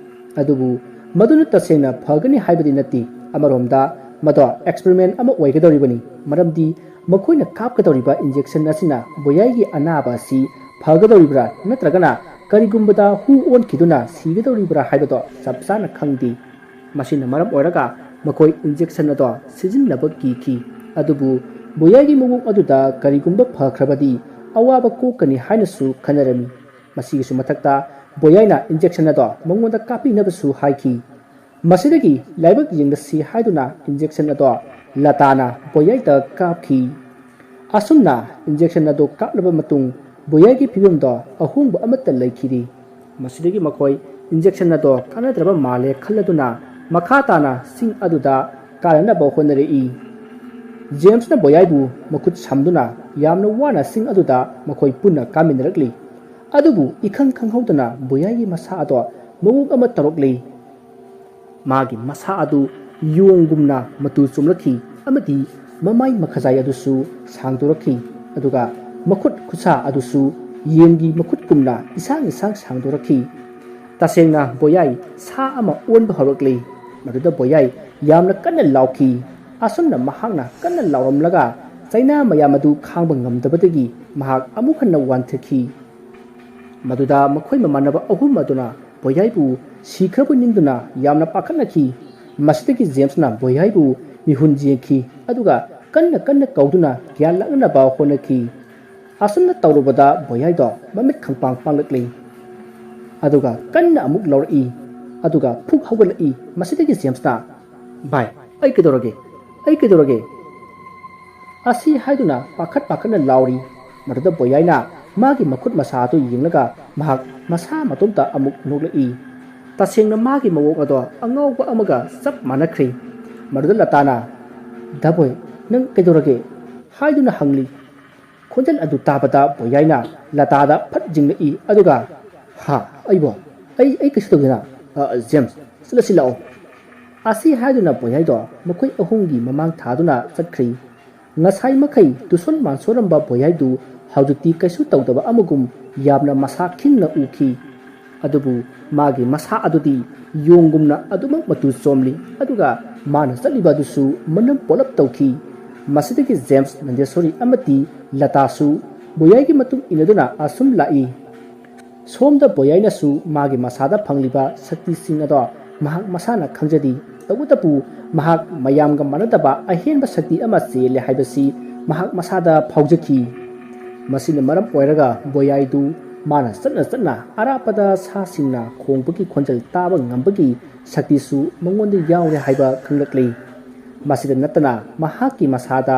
ꯑꯗꯨꯕꯨ ꯃꯗꯨꯅ ꯇꯁꯦꯡꯅ ꯐꯒꯅꯤ ꯍꯥꯏꯕꯗꯤ ꯅꯠꯇꯦ꯫ ꯑꯃꯔꯣꯝꯗ ꯃꯗꯣ ꯑꯦꯛꯁꯄꯦꯔꯤꯃꯦꯟ ꯑꯃ ꯑꯣꯏꯒꯗꯧꯔꯤꯕꯅꯤ, ꯃꯔꯝꯗꯤ ꯃꯈꯣꯏꯅ ꯀꯥꯞꯀꯗꯧꯔꯤꯕ ꯏꯟꯖꯦꯛꯁꯟ ꯑꯁꯤꯅ ꯕꯣꯌꯥꯏꯒꯤ ꯑꯅꯥꯕ ꯑꯁꯤ ꯐꯒꯗꯧꯔꯤꯕ꯭ꯔꯥ ꯅꯠꯇ꯭ꯔꯒꯅ ꯀꯔꯤꯒꯨꯝꯕꯗ ꯍꯨ ꯑꯣꯟꯈꯤꯗꯨꯅ ꯁꯤꯒꯗꯧꯔꯤꯕ꯭ꯔꯥ ꯍꯥꯏꯕꯗꯣ ꯆꯞ ꯆꯥꯅ ꯈꯪꯗꯦ꯫ ꯃꯁꯤꯅ ꯃꯔꯝ ꯑꯣꯏꯔꯒ ꯃꯈꯣꯏ ꯏꯟꯖꯦꯛꯁꯟ ꯑꯗꯣ ꯁꯤꯖꯤꯟꯅꯕ ꯀꯤꯈꯤ꯫ ꯑꯗꯨꯕꯨ ꯕꯣꯌꯥꯏꯒꯤ ꯃꯑꯣꯡ ꯑꯗꯨꯗ ꯀꯔꯤꯒꯨꯝꯕ ꯐꯈ꯭ꯔꯕꯗꯤ ꯑꯋꯥꯕ ꯀꯣꯛꯀꯅꯤ ꯍꯥꯏꯅꯁꯨ ꯈꯟꯅꯔꯝꯃꯤ꯫ ꯃꯁꯤꯒꯤꯁꯨ ꯃꯊꯛꯇ ꯕꯣꯌꯥꯏꯅ ꯏꯟꯖꯦꯛꯁꯟ ꯑꯗꯣ ꯃꯉꯣꯟꯗ ꯀꯥꯞꯄꯤꯅꯕꯁꯨ ꯍꯥꯏꯈꯤ꯫ ꯃꯁꯤꯗꯒꯤ ꯂꯥꯏꯕꯛ ꯌꯦꯡꯂꯁꯤ ꯍꯥꯏꯗꯨꯅ ꯏꯟꯖꯦꯛꯁꯟ ꯑꯗꯣ ꯂꯇꯥꯅ ꯕꯣꯌꯥꯏꯗ ꯀꯥꯞꯈꯤ꯫ ꯑꯁꯨꯝꯅ ꯏꯟꯖꯦꯛꯁꯟ ꯑꯗꯨ ꯀꯥꯞꯂꯕ ꯃꯇꯨꯡ ꯕꯣꯌꯥꯏꯒꯤ ꯐꯤꯕꯝꯗꯣ ꯑꯍꯣꯡꯕ ꯑꯃꯠꯇ ꯂꯩꯈꯤꯗꯦ꯫ ꯃꯁꯤꯗꯒꯤ ꯃꯈꯣꯏ ꯏꯟꯖꯦꯛꯁꯟ ꯑꯗꯣ ꯀꯥꯟꯅꯗ꯭ꯔꯕ ꯃꯥꯜꯂꯦ ꯈꯜꯂꯗꯨꯅ ꯃꯈꯥ ꯇꯥꯅ ꯆꯤꯡ ꯑꯗꯨꯗ ꯀꯥꯅꯅꯕ ꯍꯣꯠꯅꯔꯛꯏ꯫ ꯖꯦꯝꯁꯅ ꯕꯣꯌꯥꯏꯕꯨ ꯃꯈꯨꯠ ꯁꯝꯗꯨꯅ ꯌꯥꯝꯅ ꯋꯥꯅ ꯆꯤꯡ ꯑꯗꯨꯗ ꯃꯈꯣꯏ ꯄꯨꯟꯅ ꯀꯥꯃꯤꯟꯅꯔꯛꯂꯤ꯫ ꯑꯗꯨꯕꯨ ꯏꯈꯪ ꯈꯪꯍꯧꯗꯅ ꯕꯣꯌꯥꯏꯒꯤ ꯃꯁꯥ ꯑꯗꯣ ꯃꯑꯣꯡ ꯑꯃ ꯇꯧꯔꯛꯂꯤ꯫ ꯃꯥꯒꯤ ꯃꯁꯥ ꯑꯗꯨ ꯌꯣꯡꯒꯨꯝꯅ ꯃꯇꯨ ꯆꯣꯝꯂꯛꯈꯤ ꯑꯃꯗꯤ ꯃꯃꯥꯏ ꯃꯈꯖꯥꯏ ꯑꯗꯨꯁꯨ ꯁꯥꯡꯗꯣꯔꯛꯈꯤ, ꯑꯗꯨꯒ ꯃꯈꯨꯠ ꯈꯨꯠꯁꯥ ꯑꯗꯨꯁꯨ ꯌꯦꯟꯒꯤ ꯃꯈꯨꯠꯀꯨꯝꯅ ꯏꯁꯥꯡ ꯏꯁꯥꯡ ꯁꯥꯡꯗꯣꯔꯛꯈꯤ꯫ ꯇꯁꯦꯡꯅ ꯕꯣꯌꯥꯏ ꯁꯥ ꯑꯃ ꯑꯣꯟꯕ ꯍꯧꯔꯛꯂꯤ꯫ ꯃꯗꯨꯗ ꯕꯣꯌꯥꯏ ꯌꯥꯝꯅ ꯀꯟꯅ ꯂꯥꯎꯈꯤ꯫ ꯑꯁꯨꯝꯅ ꯃꯍꯥꯛꯅ ꯀꯟꯅ ꯂꯥꯎꯔꯝꯂꯒ ꯆꯩꯅꯥ ꯃꯌꯥꯝ ꯑꯗꯨ ꯈꯥꯡꯕ ꯉꯝꯗꯕꯗꯒꯤ ꯃꯍꯥꯛ ꯑꯃꯨꯛ ꯍꯟꯅ ꯋꯥꯟꯊꯈꯤ꯫ ꯃꯗꯨꯗ ꯃꯈꯣꯏ ꯃꯃꯥꯟꯅꯕ ꯑꯍꯨꯝ ꯑꯗꯨꯅ ꯕꯣꯌꯥꯏꯕꯨ ꯁꯤꯈ꯭ꯔꯕ ꯅꯤꯡꯗꯨꯅ ꯌꯥꯝꯅ ꯄꯥꯈꯠꯅꯈꯤ꯫ ꯃꯁꯤꯗꯒꯤ ꯖꯦꯝꯁꯅ ꯕꯣꯌꯥꯏꯕꯨ ꯃꯤꯍꯨꯟ ꯌꯦꯡꯈꯤ, ꯑꯗꯨꯒ ꯀꯟꯅ ꯀꯟꯅ ꯀꯧꯗꯨꯅ ꯒ꯭ꯌꯥꯟ ꯂꯥꯛꯅꯅꯕ ꯍꯣꯠꯅꯈꯤ꯫ ꯑꯁꯨꯝꯅ ꯇꯧꯔꯨꯕꯗ ꯕꯣꯌꯥꯏꯗꯣ ꯃꯃꯤꯠ ꯈꯪꯄꯥꯡ ꯄꯥꯡꯂꯛꯂꯤ꯫ ꯑꯗꯨꯒ ꯀꯟꯅ ꯑꯃꯨꯛ ꯂꯥꯎꯔꯛꯏ꯫ ꯑꯗꯨꯒ ꯐꯨꯛ ꯍꯧꯒꯠꯂꯛꯏ꯫ ꯃꯁꯤꯗꯒꯤ ꯖꯦꯝꯁꯅ, "ꯚꯥꯏ, ꯑꯩ ꯀꯩꯗꯧꯔꯒꯦ? ꯑꯩ ꯀꯩꯗꯧꯔꯒꯦ?" ꯑꯁꯤ ꯍꯥꯏꯗꯨꯅ ꯄꯥꯈꯠ ꯄꯥꯈꯠꯅ ꯂꯥꯎꯔꯤ꯫ ꯃꯗꯨꯗ ꯕꯣꯌꯥꯏꯅ ꯃꯥꯒꯤ ꯃꯈꯨꯠ ꯃꯁꯥ ꯑꯗꯨ ꯌꯦꯡꯂꯒ ꯃꯍꯥꯛ ꯃꯁꯥ ꯃꯇꯣꯝꯇ ꯑꯃꯨꯛ ꯅꯣꯛꯂꯛꯏ꯫ ꯇꯁꯦꯡꯅ ꯃꯥꯒꯤ ꯃꯑꯣꯡ ꯑꯗꯣ ꯑꯉꯥꯎꯕ ꯑꯃꯒ ꯆꯞ ꯃꯥꯟꯅꯈ꯭ꯔꯦ꯫ ꯃꯗꯨꯗ ꯂꯇꯥꯅ, "ꯗꯥꯕꯣꯏ, ꯅꯪ ꯀꯩꯗꯧꯔꯒꯦ?" ꯍꯥꯏꯗꯨꯅ ꯍꯪꯂꯤ꯫ ꯈꯣꯟꯖꯦꯜ ꯑꯗꯨ ꯇꯥꯕꯗ ꯕꯣꯌꯥꯏꯅ ꯂꯇꯥꯗ ꯐꯠ ꯌꯦꯡꯂꯛꯏ, ꯑꯗꯨꯒ, "ꯍꯥ, ꯑꯩꯕꯣ? ꯑꯩ, ꯑꯩ ꯀꯩꯁꯨ ꯇꯧꯗꯦꯅ꯫ ꯑ, ꯖꯦꯝꯁ, ꯆꯠꯂꯁꯤ ꯂꯥꯛꯑꯣ꯫" ꯑꯁꯤ ꯍꯥꯏꯗꯨꯅ ꯕꯣꯌꯥꯏꯗꯣ ꯃꯈꯣꯏ ꯑꯍꯨꯝꯒꯤ ꯃꯃꯥꯡ ꯊꯥꯗꯨꯅ ꯆꯠꯈ꯭ꯔꯤ꯫ ꯉꯁꯥꯏ ꯃꯈꯩ ꯇꯨꯁꯣꯟ ꯃꯥꯟꯁꯣꯟꯔꯝꯕ ꯕꯣꯌꯥꯏꯗꯨ ꯍꯧꯖꯤꯛꯇꯤ ꯀꯩꯁꯨ ꯇꯧꯗꯕ ꯑꯃꯒꯨꯝ ꯌꯥꯝꯅ ꯃꯁꯥ ꯈꯤꯡꯅ ꯎꯈꯤ꯫ ꯑꯗꯨꯕꯨ ꯃꯥꯒꯤ ꯃꯁꯥ ꯑꯗꯨꯗꯤ ꯌꯣꯡꯒꯨꯝꯅ ꯑꯗꯨꯃꯛ ꯃꯇꯨ ꯆꯣꯝꯂꯤ, ꯑꯗꯨꯒ ꯃꯥꯅ ꯆꯠꯂꯤꯕ ꯑꯗꯨꯁꯨ ꯃꯅꯝ ꯄꯣꯂꯞ ꯇꯧꯈꯤ꯫ ꯃꯁꯤꯗꯒꯤ ꯖꯦꯝꯁ, ꯅꯟꯗꯦꯁꯣꯔꯤ ꯑꯃꯗꯤ ꯂꯇꯥꯁꯨ ꯕꯣꯌꯥꯏꯒꯤ ꯃꯇꯨꯡ ꯏꯟꯅꯗꯨꯅ ꯑꯁꯨꯝ ꯂꯥꯛꯏ꯫ ꯁꯣꯝꯗ ꯕꯣꯌꯥꯏꯅꯁꯨ ꯃꯥꯒꯤ ꯃꯁꯥꯗ ꯐꯪꯂꯤꯕ ꯁꯛꯇꯤꯁꯤꯡ ꯑꯗꯣ ꯃꯍꯥꯛ ꯃꯁꯥꯅ ꯈꯪꯖꯗꯦ꯫ ꯇꯧꯕꯇꯕꯨ ꯃꯍꯥꯛ ꯃꯌꯥꯝꯒ ꯃꯥꯟꯅꯗꯕ ꯑꯍꯦꯟꯕ ꯁꯛꯇꯤ ꯑꯃ ꯆꯦꯜꯂꯦ ꯍꯥꯏꯕꯁꯤ ꯃꯍꯥꯛ ꯃꯁꯥꯗ ꯐꯥꯎꯖꯈꯤ꯫ ꯃꯁꯤꯅ ꯃꯔꯝ ꯑꯣꯏꯔꯒ ꯕꯣꯌꯥꯏꯗꯨ ꯃꯥꯅ ꯆꯠꯅ ꯆꯠꯅ ꯑꯔꯥꯞꯄꯗ ꯁꯥꯁꯤꯡꯅ ꯈꯣꯡꯕꯒꯤ ꯈꯣꯟꯖꯦꯜ ꯇꯥꯕ ꯉꯝꯕꯒꯤ ꯁꯛꯇꯤꯁꯨ ꯃꯉꯣꯟꯗ ꯌꯥꯎꯔꯦ ꯍꯥꯏꯕ ꯈꯪꯂꯛꯂꯤ꯫ ꯃꯁꯤꯗ ꯅꯠꯇꯅ ꯃꯍꯥꯛꯀꯤ ꯃꯁꯥꯗ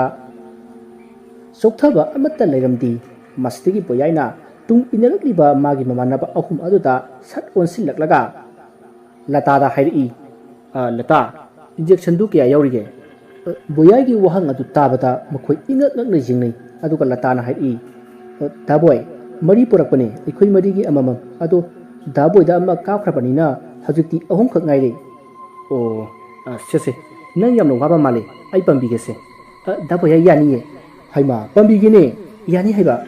ꯆꯣꯛꯊꯕ ꯑꯃꯠꯇ ꯂꯩꯔꯝꯗꯦ꯫ ꯃꯁꯤꯗꯒꯤ ꯕꯣꯌꯥꯏꯅ ꯇꯨꯡ ꯏꯟꯅꯔꯛꯂꯤꯕ ꯃꯥꯒꯤ ꯃꯃꯥꯟꯅꯕ ꯑꯍꯨꯝ ꯑꯗꯨꯗ ꯁꯠ ꯑꯣꯟꯁꯤꯜꯂꯛꯂꯒ ꯂꯇꯥꯗ ꯍꯥꯏꯔꯛꯏ, "ꯑ, ꯂꯇꯥ, ꯏꯟꯖꯦꯛꯁꯟꯗꯨ ꯀꯌꯥ ꯌꯥꯎꯔꯤꯒꯦ?" ꯑ, ꯕꯣꯌꯥꯏꯒꯤ ꯋꯥꯍꯪ ꯑꯗꯨ ꯇꯥꯕꯗ ꯃꯈꯣꯏ ꯏꯉꯛ ꯉꯛꯅ ꯌꯦꯡꯅꯩ, ꯑꯗꯨꯒ ꯂꯇꯥꯅ ꯍꯥꯏꯔꯛꯏ, "ꯑ, ꯗꯥꯕꯣꯏ, ꯃꯔꯤ ꯄꯨꯔꯛꯄꯅꯦ, ꯑꯩꯈꯣꯏ ꯃꯔꯤꯒꯤ ꯑꯃꯃꯝ꯫ ꯑꯗꯣ ꯗꯥꯕꯣꯏꯗ ꯑꯃ ꯀꯥꯞꯈ꯭ꯔꯕꯅꯤꯅ ꯍꯧꯖꯤꯛꯇꯤ ꯑꯍꯨꯝꯈꯛ ꯉꯥꯏꯔꯦ꯫" "ꯑꯣ, ꯑ, ꯁꯦ, ꯁꯦ, ꯅꯪ ꯌꯥꯝꯅ ꯋꯥꯕ ꯃꯥꯜꯂꯦ, ꯑꯩ ꯄꯝꯕꯤꯒꯦꯁꯦ꯫" "ꯑ, ꯗꯥꯕꯣꯏ, ꯑꯩ ꯌꯥꯅꯤꯌꯦ꯫" "ꯍꯩꯃꯥ, ꯄꯝꯕꯤꯒꯦꯅꯦ, ꯌꯥꯅꯤ ꯍꯥꯏꯕ?"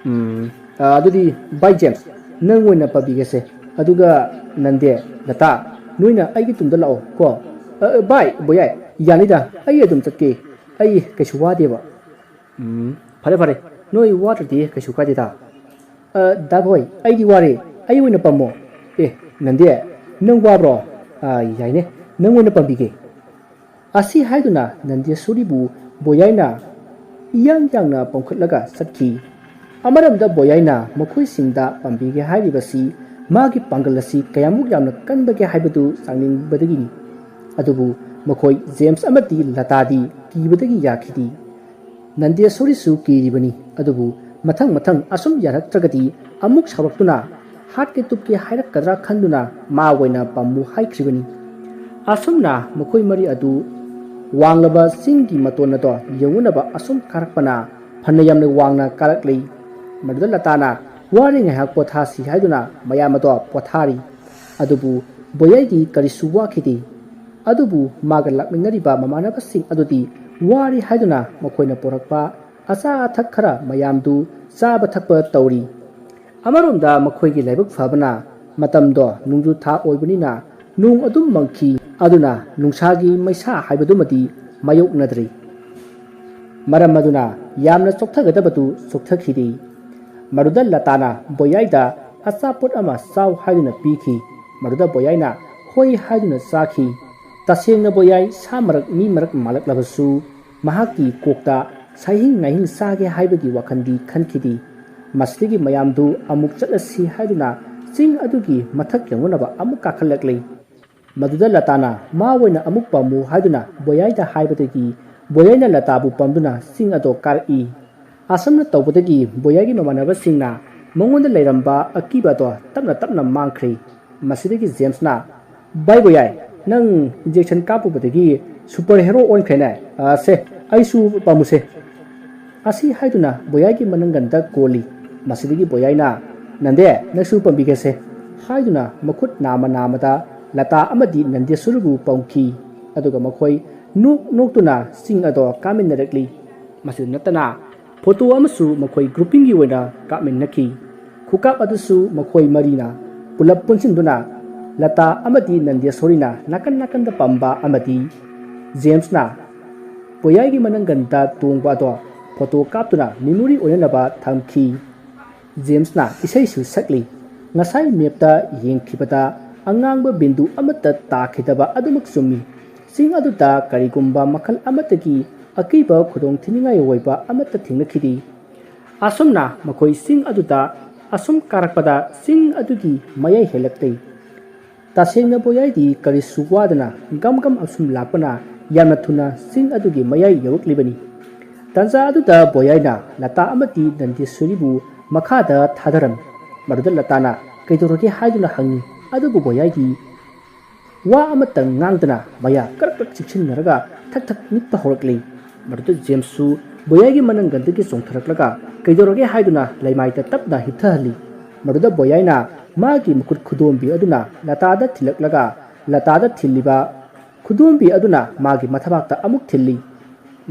"ꯎꯝ, ꯑ, ꯑꯗꯨꯗꯤ ꯚꯥꯏ ꯖꯦꯝꯁ, ꯅꯪ ꯑꯣꯏꯅ ꯄꯝꯕꯤꯒꯦꯁꯦ, ꯑꯗꯨꯒ ꯅꯟꯗꯦ, ꯂꯇꯥ, ꯅꯣꯏꯅ ꯑꯩꯒꯤ ꯇꯨꯡꯗ ꯂꯥꯛꯑꯣ ꯀꯣ꯫" "ꯑ, ꯑ, ꯚꯥꯏ, ꯕꯣꯌꯥꯏ, ꯌꯥꯅꯤꯗ, ꯑꯩ ꯑꯗꯨꯝ ꯆꯠꯀꯦ, ꯑꯩ ꯀꯩꯁꯨ ꯋꯥꯗꯦꯕ꯫" "ꯎꯝ, ꯐꯔꯦ, ꯐꯔꯦ, ꯅꯣꯏ ꯋꯥꯗ꯭ꯔꯗꯤ ꯀꯩꯁꯨ ꯀꯥꯏꯗꯦꯗ꯫" "ꯑ, ꯗꯥꯕꯣꯏ, ꯑꯩꯗꯤ ꯋꯥꯔꯦ, ꯑꯩ ꯑꯣꯏꯅ ꯄꯝꯃꯣ꯫" "ꯑꯦ, ꯅꯟꯗꯦ, ꯅꯪ ꯋꯥꯕ꯭ꯔꯣ? ꯑ, ꯌꯥꯏꯅꯦ, ꯅꯪ ꯑꯣꯏꯅ ꯄꯝꯕꯤꯒꯦ꯫" ꯑꯁꯤ ꯍꯥꯏꯗꯨꯅ ꯅꯟꯗꯦꯁꯣꯔꯤꯕꯨ ꯕꯣꯌꯥꯏꯅ ꯏꯌꯥꯡ ꯌꯥꯡꯅ ꯄꯝꯈꯠꯂꯒ ꯆꯠꯈꯤ꯫ ꯑꯃꯔꯣꯝꯗ ꯕꯣꯌꯥꯏꯅ ꯃꯈꯣꯏꯁꯤꯡꯗ ꯄꯥꯝꯕꯤꯒꯦ ꯍꯥꯏꯔꯤꯕꯁꯤ ꯃꯥꯒꯤ ꯄꯥꯡꯒꯜ ꯑꯁꯤ ꯀꯌꯥꯃꯨꯛ ꯌꯥꯝꯅ ꯀꯟꯕꯒꯦ ꯍꯥꯏꯕꯗꯨ ꯆꯥꯡꯅꯤꯡꯕꯗꯒꯤꯅꯤ꯫ ꯑꯗꯨꯕꯨ ꯃꯈꯣꯏ ꯖꯦꯝꯁ ꯑꯃꯗꯤ ꯂꯇꯥꯗꯤ ꯀꯤꯕꯗꯒꯤ ꯌꯥꯈꯤꯗꯦ꯫ ꯅꯟꯗꯦꯁꯣꯔꯤꯁꯨ ꯀꯤꯔꯤꯕꯅꯤ꯫ ꯑꯗꯨꯕꯨ ꯃꯊꯪ ꯃꯊꯪ ꯑꯁꯨꯝ ꯌꯥꯔꯛꯇ꯭ꯔꯒꯗꯤ ꯑꯃꯨꯛ ꯁꯥꯎꯔꯛꯇꯨꯅ ꯍꯥꯠꯀꯦ ꯇꯨꯞꯀꯦ ꯍꯥꯏꯔꯛꯀꯗ꯭ꯔꯥ ꯈꯟꯗꯨꯅ ꯃꯥ ꯑꯣꯏꯅ ꯄꯥꯝꯃꯨ ꯍꯥꯏꯈ꯭ꯔꯤꯕꯅꯤ꯫ ꯑꯁꯨꯝꯅ ꯃꯈꯣꯏ ꯃꯔꯤ ꯑꯗꯨ ꯋꯥꯡꯂꯕ ꯆꯤꯡꯒꯤ ꯃꯇꯣꯟ ꯑꯗꯣ ꯌꯧꯅꯅꯕ ꯑꯁꯨꯝ ꯀꯥꯔꯛꯄꯅ ꯐꯅ ꯌꯥꯝꯅ ꯋꯥꯡꯅ ꯀꯥꯔꯛꯂꯤ꯫ ꯃꯗꯨꯗ ꯂꯇꯥꯅ ꯋꯥꯔꯦ, ꯉꯥꯏꯍꯥꯛ ꯄꯣꯊꯥꯁꯤ ꯍꯥꯏꯗꯨꯅ ꯃꯌꯥꯝ ꯑꯗꯣ ꯄꯣꯊꯥꯔꯤ꯫ ꯑꯗꯨꯕꯨ ꯕꯣꯌꯥꯏꯗꯤ ꯀꯔꯤꯁꯨ ꯋꯥꯈꯤꯗꯦ꯫ ꯑꯗꯨꯕꯨ ꯃꯥꯒ ꯂꯥꯛꯃꯤꯟꯅꯔꯤꯕ ꯃꯃꯥꯟꯅꯕꯁꯤꯡ ꯑꯗꯨꯗꯤ ꯋꯥꯔꯤ ꯍꯥꯏꯗꯨꯅ ꯃꯈꯣꯏꯅ ꯄꯨꯔꯛꯄ ꯑꯆꯥ ꯑꯊꯛ ꯈꯔ ꯃꯌꯥꯝꯗꯨ ꯆꯥꯕ ꯊꯛꯄ ꯇꯧꯔꯤ꯫ ꯑꯃꯔꯣꯝꯗ ꯃꯈꯣꯏꯒꯤ ꯂꯥꯏꯕꯛ ꯐꯕꯅ ꯃꯇꯝꯗꯣ ꯅꯣꯡꯖꯨ ꯊꯥ ꯑꯣꯏꯕꯅꯤꯅ ꯅꯣꯡ ꯑꯗꯨꯝ ꯃꯪꯈꯤ꯫ ꯑꯗꯨꯅ ꯅꯨꯡꯁꯥꯒꯤ ꯃꯩꯁꯥ ꯍꯥꯏꯕꯗꯨꯃꯗꯤ ꯃꯥꯌꯣꯛꯅꯗ꯭ꯔꯤ꯫ ꯃꯔꯝ ꯑꯗꯨꯅ ꯌꯥꯝꯅ ꯆꯣꯛꯊꯒꯗꯕꯗꯨ ꯆꯣꯛꯊꯈꯤꯗꯦ꯫ ꯃꯗꯨꯗ ꯂꯇꯥꯅ ꯕꯣꯌꯥꯏꯗ ꯑꯆꯥꯄꯣꯠ ꯑꯃ ꯆꯥꯎ ꯍꯥꯏꯗꯨꯅ ꯄꯤꯈꯤ꯫ ꯃꯗꯨꯗ ꯕꯣꯌꯥꯏꯅ ꯍꯣꯏ ꯍꯥꯏꯗꯨꯅ ꯆꯥꯈꯤ꯫ ꯇꯁꯦꯡꯅ ꯕꯣꯌꯥꯏ ꯁꯥ ꯃꯔꯛ ꯃꯤ ꯃꯔꯛ ꯃꯥꯜꯂꯛꯂꯕꯁꯨ ꯃꯍꯥꯛꯀꯤ ꯀꯣꯛꯇ ꯁꯥꯏꯍꯤꯡ ꯅꯥꯏꯍꯤꯡ ꯆꯥꯒꯦ ꯍꯥꯏꯕꯒꯤ ꯋꯥꯈꯜꯗꯤ ꯈꯟꯈꯤꯗꯦ꯫ ꯃꯁꯤꯗꯒꯤ ꯃꯌꯥꯝꯗꯨ ꯑꯃꯨꯛ ꯆꯠꯂꯁꯤ ꯍꯥꯏꯗꯨꯅ ꯆꯤꯡ ꯑꯗꯨꯒꯤ ꯃꯊꯛ ꯌꯧꯅꯅꯕ ꯑꯃꯨꯛ ꯀꯥꯈꯠꯂꯛꯂꯤ꯫ ꯃꯗꯨꯗ ꯂꯇꯥꯅ ꯃꯥ ꯑꯣꯏꯅ ꯑꯃꯨꯛ ꯄꯥꯝꯃꯨ ꯍꯥꯏꯗꯨꯅ ꯕꯣꯌꯥꯏꯗ ꯍꯥꯏꯕꯗꯒꯤ ꯕꯣꯌꯥꯏꯅ ꯂꯇꯥꯕꯨ ꯄꯝꯗꯨꯅ ꯆꯤꯡ ꯑꯗꯣ ꯀꯥꯔꯛꯏ꯫ ꯑꯁꯨꯝꯅ ꯇꯧꯕꯗꯒꯤ ꯕꯣꯌꯥꯏꯒꯤ ꯃꯃꯥꯟꯅꯕꯁꯤꯡꯅ ꯃꯉꯣꯟꯗ ꯂꯩꯔꯝꯕ ꯑꯀꯤꯕ ꯑꯗꯣ ꯇꯞꯅ ꯇꯞꯅ ꯃꯥꯡꯈ꯭ꯔꯦ꯫ ꯃꯁꯤꯗꯒꯤ ꯖꯦꯝꯁꯅ, "ꯚꯥꯏ ꯕꯣꯌꯥꯏ, ꯅꯪ injection ꯀꯥꯞꯄꯨꯕꯗꯒꯤ super hero ꯑꯣꯟꯈ꯭ꯔꯦꯅꯦ꯫ ꯑ, ꯁꯦ, ꯑꯩꯁꯨ ꯄꯥꯝꯃꯨꯁꯦ꯫" ꯑꯁꯤ ꯍꯥꯏꯗꯨꯅ ꯕꯣꯌꯥꯏꯒꯤ ꯃꯅꯪꯒꯟꯗ ꯀꯣꯜꯂꯤ꯫ ꯃꯁꯤꯗꯒꯤ ꯕꯣꯌꯥꯏꯅ, "ꯅꯟꯗꯦ, ꯅꯪꯁꯨ ꯄꯥꯝꯕꯤꯒꯦꯁꯦ" ꯍꯥꯏꯗꯨꯅ ꯃꯈꯨꯠ ꯅꯥꯝꯃ ꯅꯥꯝꯃꯗ ꯂꯇꯥ ꯑꯃꯗꯤ ꯅꯟꯗꯦꯁꯣꯔꯤꯕꯨ ꯄꯝꯈꯤ꯫ ꯑꯗꯨꯒ ꯃꯈꯣꯏ ꯅꯣꯛ ꯅꯣꯛꯇꯨꯅ ꯆꯤꯡ ꯑꯗꯣ ꯀꯥꯃꯤꯟꯅꯔꯛꯂꯤ꯫ ꯃꯁꯤꯗ ꯅꯠꯇꯅ ꯐꯣꯇꯣ ꯑꯃꯁꯨ ꯃꯈꯣꯏ groupingꯒꯤ ꯑꯣꯏꯅ ꯀꯥꯞꯃꯤꯟꯅꯈꯤ꯫ ꯈꯨꯀꯥꯞ ꯑꯗꯨꯁꯨ ꯃꯈꯣꯏ ꯃꯔꯤꯅ ꯄꯨꯂꯞ ꯄꯨꯟꯁꯤꯟꯗꯨꯅ ꯂꯇꯥ ꯑꯃꯗꯤ ꯅꯟꯗꯦꯁꯣꯔꯤꯅ ꯅꯥꯀꯟ ꯅꯥꯀꯟꯗ ꯄꯝꯕ ꯑꯃꯗꯤ ꯖꯦꯝꯁꯅ ꯄꯣꯌꯥꯏꯒꯤ ꯃꯅꯪꯒꯟꯗ ꯇꯣꯡꯕ ꯑꯗꯣ ꯐꯣꯇꯣ ꯀꯥꯞꯇꯨꯅ memory ꯑꯣꯏꯅꯅꯕ ꯊꯝꯈꯤ꯫ ꯖꯦꯝꯁꯅ ꯏꯁꯩꯁꯨ ꯁꯛꯂꯤ꯫ ꯉꯁꯥꯏ mapꯇ ꯌꯦꯡꯈꯤꯕꯗ ꯑꯉꯥꯡꯕ ꯕꯤꯟꯗꯨ ꯑꯃꯠꯇ ꯇꯥꯈꯤꯗꯕ ꯑꯗꯨꯃꯛ ꯆꯨꯝꯃꯤ꯫ ꯆꯤꯡ ꯑꯗꯨꯗ ꯀꯔꯤꯒꯨꯝꯕ ꯃꯈꯜ ꯑꯃꯠꯇꯒꯤ ꯑꯀꯤꯕ ꯈꯨꯗꯣꯡꯊꯤꯅꯤꯡꯉꯥꯏ ꯑꯣꯏꯕ ꯑꯃꯠꯇ ꯊꯦꯡꯅꯈꯤꯗꯦ꯫ ꯑꯁꯨꯝꯅ ꯃꯈꯣꯏ ꯆꯤꯡ ꯑꯗꯨꯗ ꯑꯁꯨꯝ ꯀꯥꯔꯛꯄꯗ ꯆꯤꯡ ꯑꯗꯨꯒꯤ ꯃꯌꯥꯏ ꯍꯦꯜꯂꯛꯂꯦ꯫ ꯇꯁꯦꯡꯅ ꯕꯣꯌꯥꯏꯗꯤ ꯀꯔꯤꯁꯨ ꯋꯥꯗꯅ ꯒꯝ ꯒꯝ ꯑꯁꯨꯝ ꯂꯥꯛꯄꯅ ꯌꯥꯝꯅ ꯊꯨꯅ ꯆꯤꯡ ꯑꯗꯨꯒꯤ ꯃꯌꯥꯏ ꯌꯧꯔꯛꯂꯤꯕꯅꯤ꯫ ꯇꯥꯟꯖꯥ ꯑꯗꯨꯗ ꯕꯣꯌꯥꯏꯅ ꯂꯇꯥ ꯑꯃꯗꯤ ꯅꯟꯗꯦꯁꯣꯔꯤꯕꯨ ꯃꯈꯥꯗ ꯊꯥꯗꯔꯝꯃꯤ꯫ ꯃꯗꯨꯗ ꯂꯇꯥꯅ "ꯀꯩꯗꯧꯔꯒꯦ?" ꯍꯥꯏꯗꯨꯅ ꯍꯪꯉꯤ꯫ ꯑꯗꯨꯕꯨ ꯕꯣꯌꯥꯏꯗꯤ ꯋꯥ ꯑꯃꯠꯇ ꯉꯥꯡꯗꯅ ꯃꯌꯥ ꯀ꯭ꯔꯛ ꯀ꯭ꯔꯛ ꯆꯤꯛꯁꯤꯟꯅꯔꯒ ꯊꯛ ꯊꯛ ꯅꯤꯛꯄ ꯍꯧꯔꯛꯂꯤ꯫ ꯃꯗꯨꯗ ꯖꯦꯝꯁꯁꯨ ꯕꯣꯌꯥꯏꯒꯤ ꯃꯅꯪꯒꯟꯗꯒꯤ ꯆꯣꯡꯊꯔꯛꯂꯒ "ꯀꯩꯗꯧꯔꯒꯦ?" ꯍꯥꯏꯗꯨꯅ ꯂꯩꯃꯥꯏꯗ ꯇꯞꯅ ꯍꯤꯞꯊꯍꯜꯂꯤ꯫ ꯃꯗꯨꯗ ꯕꯣꯌꯥꯏꯅ ꯃꯥꯒꯤ ꯃꯈꯨꯠ ꯈꯨꯗꯣꯝꯕꯤ ꯑꯗꯨꯅ ꯂꯇꯥꯗ ꯊꯤꯜꯂꯛꯂꯒ ꯂꯇꯥꯗ ꯊꯤꯜꯂꯤꯕ ꯈꯨꯗꯣꯝꯕꯤ ꯑꯗꯨꯅ ꯃꯥꯒꯤ ꯃꯊꯕꯥꯛꯇ ꯑꯃꯨꯛ ꯊꯤꯜꯂꯤ꯫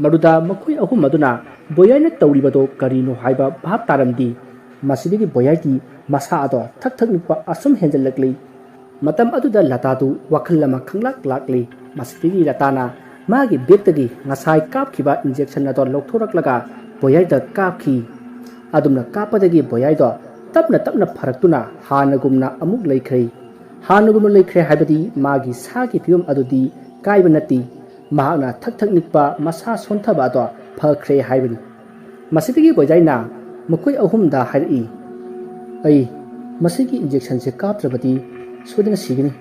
ꯃꯗꯨꯗ ꯃꯈꯣꯏ ꯑꯍꯨꯝ ꯑꯗꯨꯅ ꯕꯣꯌꯥꯏꯅ ꯇꯧꯔꯤꯕꯗꯣ ꯀꯔꯤꯅꯣ ꯍꯥꯏꯕ ꯚꯥꯞ ꯇꯥꯔꯝꯗꯦ꯫ ꯃꯁꯤꯗꯒꯤ ꯕꯣꯌꯥꯏꯒꯤ ꯃꯁꯥ ꯑꯗꯣ ꯊꯛ ꯊꯛ ꯅꯤꯛꯄ ꯑꯁꯨꯝ ꯍꯦꯟꯖꯜꯂꯛꯂꯤ꯫ ꯃꯇꯝ ꯑꯗꯨꯗ ꯂꯇꯥꯗꯨ ꯋꯥꯈꯜ ꯑꯃ ꯈꯪꯂꯥꯛ ꯂꯥꯛꯂꯤ꯫ ꯃꯁꯤꯗꯒꯤ ꯂꯇꯥꯅ ꯃꯥꯒꯤ ꯕꯦꯛꯇꯒꯤ ꯉꯁꯥꯏ ꯀꯥꯞꯈꯤꯕ ꯏꯟꯖꯦꯛꯁꯟ ꯑꯗꯣ ꯂꯧꯊꯣꯔꯛꯂꯒ ꯕꯣꯌꯥꯏꯗ ꯀꯥꯞꯈꯤ꯫ ꯑꯗꯨꯝꯅ ꯀꯥꯞꯄꯗꯒꯤ ꯕꯣꯌꯥꯏꯗꯣ ꯇꯞꯅ ꯇꯞꯅ ꯐꯔꯛꯇꯨꯅ ꯍꯥꯟꯅꯒꯨꯝꯅ ꯑꯃꯨꯛ ꯂꯩꯈ꯭ꯔꯦ꯫ ꯍꯥꯟꯅꯒꯨꯝꯅ ꯂꯩꯈ꯭ꯔꯦ ꯍꯥꯏꯕꯗꯤ ꯃꯥꯒꯤ ꯁꯥꯒꯤ ꯐꯤꯕꯝ ꯑꯗꯨꯗꯤ ꯀꯥꯏꯕ ꯅꯠꯇꯦ꯫ ꯃꯍꯥꯛꯅ ꯊꯛ ꯊꯛ ꯅꯤꯛꯄ ꯃꯁꯥ ꯁꯣꯟꯊꯕ ꯑꯗꯣ ꯐꯈ꯭ꯔꯦ ꯍꯥꯏꯕꯅꯤ꯫ ꯃꯁꯤꯗꯒꯤ ꯕꯣꯌꯥꯏꯅ ꯃꯈꯣꯏ ꯑꯍꯨꯝꯗ ꯍꯥꯏꯔꯛꯏ, "ꯑꯩ ꯃꯁꯤꯒꯤ ꯏꯟꯖꯦꯛꯁꯟꯁꯦ ꯀꯥꯞꯇ꯭ꯔꯕꯗꯤ ꯁꯣꯏꯗꯅ ꯁꯤꯒꯅꯤ꯫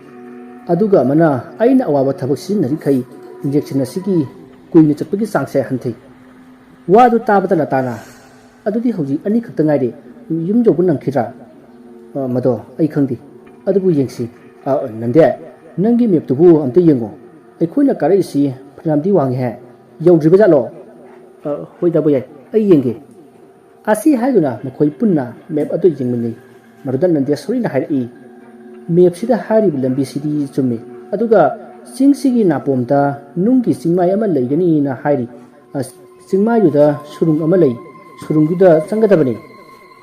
ꯑꯗꯨꯒ ꯑꯃꯅ ꯑꯩꯅ ꯑꯋꯥꯕ ꯊꯕꯛ ꯁꯤꯖꯤꯟꯅꯔꯤꯈꯩ ꯏꯟꯖꯦꯛꯁꯟ ꯑꯁꯤꯒꯤ ꯀꯨꯏꯅ ꯆꯠꯄꯒꯤ ꯆꯥꯡꯁꯦ ꯍꯟꯊꯩ꯫" ꯋꯥꯗꯨ ꯇꯥꯕꯗ ꯂꯇꯥꯅ, "ꯑꯗꯨꯗꯤ ꯍꯧꯖꯤꯛ ꯑꯅꯤꯈꯛꯇ ꯉꯥꯏꯔꯦ, ꯌꯨꯝ ꯌꯧꯕ ꯅꯪꯈꯤꯗ꯭ꯔꯥ?" "ꯑ, ꯃꯗꯣ ꯑꯩ ꯈꯪꯗꯦ, ꯑꯗꯨꯕꯨ ꯌꯦꯡꯁꯤ꯫ ꯑ, ꯅꯟꯗꯦ, ꯅꯪꯒꯤ ꯃꯦꯞꯇꯨꯕꯨ ꯑꯝꯇ ꯌꯦꯡꯉꯣ꯫ ꯑꯩꯈꯣꯏꯅ ꯀꯥꯔꯛꯏꯁꯤ ꯐꯅꯌꯥꯝꯗꯤ ꯋꯥꯡꯉꯤꯍꯦ꯫ ꯌꯧꯗ꯭ꯔꯤꯕ ꯖꯥꯠꯂꯣ?" "ꯑ, ꯍꯣꯏ ꯗꯥ ꯕꯣꯌꯥꯏ, ꯑꯩ ꯌꯦꯡꯒꯦ꯫" ꯑꯁꯤ ꯍꯥꯏꯗꯨꯅ ꯃꯈꯣꯏ ꯄꯨꯟꯅ ꯃꯦꯞ ꯑꯗꯨ ꯌꯦꯡꯃꯤꯟꯅꯩ꯫ ꯃꯗꯨꯗ ꯅꯟꯗꯦꯁꯣꯔꯤꯅ ꯍꯥꯏꯔꯛꯏ, "ꯃꯦꯞꯁꯤꯗ ꯍꯥꯏꯔꯤꯕ ꯂꯝꯕꯤꯁꯤꯗꯤ ꯆꯨꯝꯃꯤ, ꯑꯗꯨꯒ ꯆꯤꯡꯁꯤꯒꯤ ꯅꯥꯄꯣꯝꯗ ꯅꯨꯡꯒꯤ ꯆꯤꯡꯃꯥꯏ ꯑꯃ ꯂꯩꯒꯅꯤꯅ ꯍꯥꯏꯔꯤ꯫ ꯑ, ꯆꯤꯡꯃꯥꯏꯗꯨꯗ ꯁꯨꯔꯨꯡ ꯑꯃ ꯂꯩ, ꯁꯨꯔꯨꯡꯗꯨꯗ ꯆꯪꯒꯗꯕꯅꯤ꯫"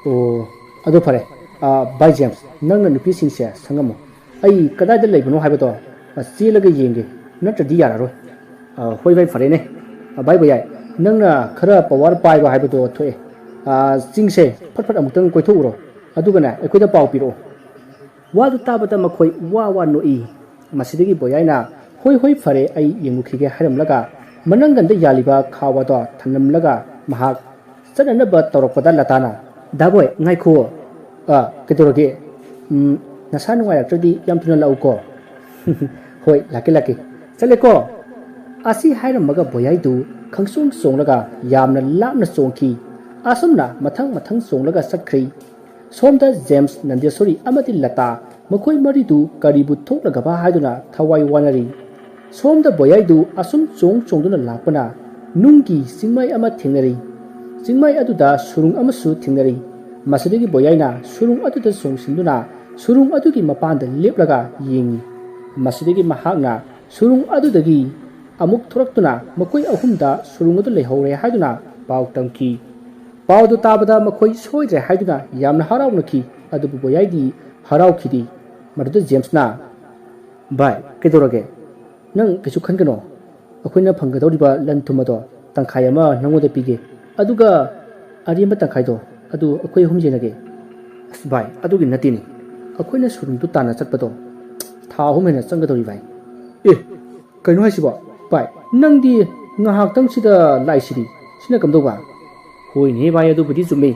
"ꯑꯣ, ꯑꯗꯨ ꯐꯔꯦ꯫ ꯑ, ꯚꯥꯏ ꯖꯦꯝꯁ, ꯅꯪꯅ ꯅꯨꯄꯤꯁꯤꯡꯁꯦ ꯁꯪꯉꯝꯃꯨ꯫ ꯑꯩ ꯀꯗꯥꯏꯗ ꯂꯩꯕꯅꯣ ꯍꯥꯏꯕꯗꯣ, ꯑ, ꯆꯦꯜꯂꯒ ꯌꯦꯡꯒꯦ, ꯅꯠꯇ꯭ꯔꯗꯤ ꯌꯥꯔꯔꯣꯏ꯫" "ꯑ, ꯍꯣꯏ ꯚꯥꯏ, ꯐꯔꯦꯅꯦ꯫ ꯑ, ꯚꯥꯏ ꯕꯣꯌꯥꯏ, ꯅꯪꯅ ꯈꯔ ꯄꯋꯥꯔ ꯄꯥꯏꯕ ꯍꯥꯏꯕꯗꯣ ꯊꯣꯛꯑꯦ꯫ ꯑ, ꯆꯤꯡꯁꯦ ꯐꯠ ꯐꯠ ꯑꯃꯨꯛꯇꯪ ꯀꯣꯏꯊꯣꯛꯎꯔꯣ, ꯑꯗꯨꯒꯅꯦ ꯑꯩꯈꯣꯏꯗ ꯄꯥꯎ ꯄꯤꯔꯛꯑꯣ꯫" ꯋꯥꯗꯨ ꯇꯥꯕꯗ ꯃꯈꯣꯏ ꯋꯥ ꯋꯥ ꯅꯣꯛꯏ꯫ ꯃꯁꯤꯗꯒꯤ ꯕꯣꯌꯥꯏꯅ "ꯍꯣꯏ, ꯍꯣꯏ, ꯐꯔꯦ, ꯑꯩ ꯌꯦꯡꯉꯨꯈꯤꯒꯦ" ꯍꯥꯏꯔꯝꯂꯒ ꯃꯅꯪꯒꯟꯗ ꯌꯥꯜꯂꯤꯕ ꯈꯥꯎ ꯑꯗꯣ ꯊꯝꯂꯝꯂꯒ ꯃꯍꯥꯛ ꯆꯠꯅꯅꯕ ꯇꯧꯔꯛꯄꯗ ꯂꯇꯥꯅ, "ꯗꯥ ꯕꯣꯏ, ꯉꯥꯏꯈꯨꯑꯣ꯫ ꯑ, ꯀꯩꯗꯧꯔꯒꯦ? ꯎꯝ, ꯅꯁꯥ ꯅꯨꯡꯉꯥꯏꯔꯛꯇ꯭ꯔꯗꯤ ꯌꯥꯝ ꯊꯨꯅ ꯂꯥꯛꯎꯀꯣ꯫" "ꯍꯣꯏ, ꯂꯥꯛꯀꯦ, ꯂꯥꯛꯀꯦ꯫ ꯆꯠꯂꯦꯀꯣ꯫" ꯑꯁꯤ ꯍꯥꯏꯔꯝꯃꯒ ꯕꯣꯌꯥꯏꯗꯨ ꯈꯪꯆꯣꯡ ꯆꯣꯡꯂꯒ ꯌꯥꯝꯅ ꯂꯥꯞꯅ ꯆꯣꯡꯈꯤ꯫ ꯑꯁꯨꯝꯅ ꯃꯊꯪ ꯃꯊꯪ ꯆꯣꯡꯂꯒ ꯆꯠꯈ꯭ꯔꯦ꯫ ꯁꯣꯝꯗ ꯖꯦꯝꯁ, ꯅꯟꯗꯦꯁꯣꯔꯤ ꯑꯃꯗꯤ ꯂꯇꯥ ꯃꯈꯣꯏ ꯃꯔꯤꯗꯨ ꯀꯔꯤꯕꯨ ꯊꯣꯛꯂꯒꯕ ꯍꯥꯏꯗꯨꯅ ꯊꯋꯥꯏ ꯋꯥꯅꯔꯤ꯫ ꯁꯣꯝꯗ ꯕꯣꯌꯥꯏꯗꯨ ꯑꯁꯨꯝ ꯆꯣꯡ ꯆꯣꯡꯗꯨꯅ ꯂꯥꯛꯄꯅ ꯅꯨꯡꯒꯤ ꯆꯤꯡꯃꯥꯏ ꯑꯃ ꯊꯦꯡꯅꯔꯤ꯫ ꯆꯤꯡꯃꯥꯏ ꯑꯗꯨꯗ ꯁꯨꯔꯨꯡ ꯑꯃꯁꯨ ꯊꯦꯡꯅꯔꯤ꯫ ꯃꯁꯤꯗꯒꯤ ꯕꯣꯌꯥꯏꯅ ꯁꯨꯔꯨꯡ ꯑꯗꯨꯗ ꯆꯣꯡꯁꯤꯟꯗꯨꯅ ꯁꯨꯔꯨꯡ ꯑꯗꯨꯒꯤ ꯃꯄꯥꯟꯗ ꯂꯦꯞꯂꯒ ꯌꯦꯡꯉꯤ꯫ ꯃꯁꯤꯗꯒꯤ ꯃꯍꯥꯛꯅ ꯁꯨꯔꯨꯡ ꯑꯗꯨꯗꯒꯤ ꯑꯃꯨꯛ ꯊꯣꯔꯛꯇꯨꯅ ꯃꯈꯣꯏ ꯑꯍꯨꯝꯗ ꯁꯨꯔꯨꯡ ꯑꯗꯨ ꯂꯩꯍꯧꯔꯦ ꯍꯥꯏꯗꯨꯅ ꯄꯥꯎ ꯇꯝꯈꯤ꯫ ꯄꯥꯎꯗꯨ ꯇꯥꯕꯗ ꯃꯈꯣꯏ ꯁꯣꯏꯗ꯭ꯔꯦ ꯍꯥꯏꯗꯨꯅ ꯌꯥꯝꯅ ꯍꯔꯥꯎꯅꯈꯤ꯫ ꯑꯗꯨꯕꯨ ꯕꯣꯌꯥꯏꯗꯤ ꯍꯔꯥꯎꯈꯤꯗꯦ꯫ ꯃꯗꯨꯗ ꯖꯦꯝꯁꯅ, "ꯚꯥꯏ, ꯀꯩꯗꯧꯔꯒꯦ? ꯅꯪ ꯀꯩꯁꯨ ꯈꯟꯒꯅꯣ꯫ ꯑꯩꯈꯣꯏꯅ ꯐꯪꯒꯗꯧꯔꯤꯕ ꯂꯟ ꯊꯨꯝ ꯑꯗꯣ ꯇꯪꯈꯥꯏ ꯑꯃ ꯅꯪꯉꯣꯟꯗ ꯄꯤꯒꯦ, ꯑꯗꯨꯒ ꯑꯔꯦꯝꯕ ꯇꯪꯈꯥꯏꯗꯣ ꯑꯗꯨ ꯑꯩꯈꯣꯏ ꯑꯍꯨꯝ ꯌꯦꯟꯅꯒꯦ꯫" "ꯑꯁ ꯚꯥꯏ, ꯑꯗꯨꯒꯤ ꯅꯠꯇꯦꯅꯦ, ꯑꯩꯈꯣꯏꯅ ꯁꯨꯔꯨꯡꯗꯨ ꯇꯥꯟꯅ ꯆꯠꯄꯗꯣ ꯊꯥ ꯑꯍꯨꯝ ꯍꯦꯟꯅ ꯆꯪꯒꯗꯧꯔꯤ ꯚꯥꯏ꯫" "ꯑꯦ, ꯀꯩꯅꯣ ꯍꯥꯏꯁꯤꯕꯣ? ꯚꯥꯏ, ꯅꯪꯗꯤ ꯉꯥꯏꯍꯥꯛꯇꯪꯁꯤꯗ ꯂꯥꯛꯏꯁꯤꯗꯤ, ꯁꯤꯅ ꯀꯝꯗꯧꯕ?" "ꯍꯣꯏꯅꯦ ꯚꯥꯏ, ꯑꯗꯨꯕꯨꯗꯤ ꯆꯨꯝꯃꯤ꯫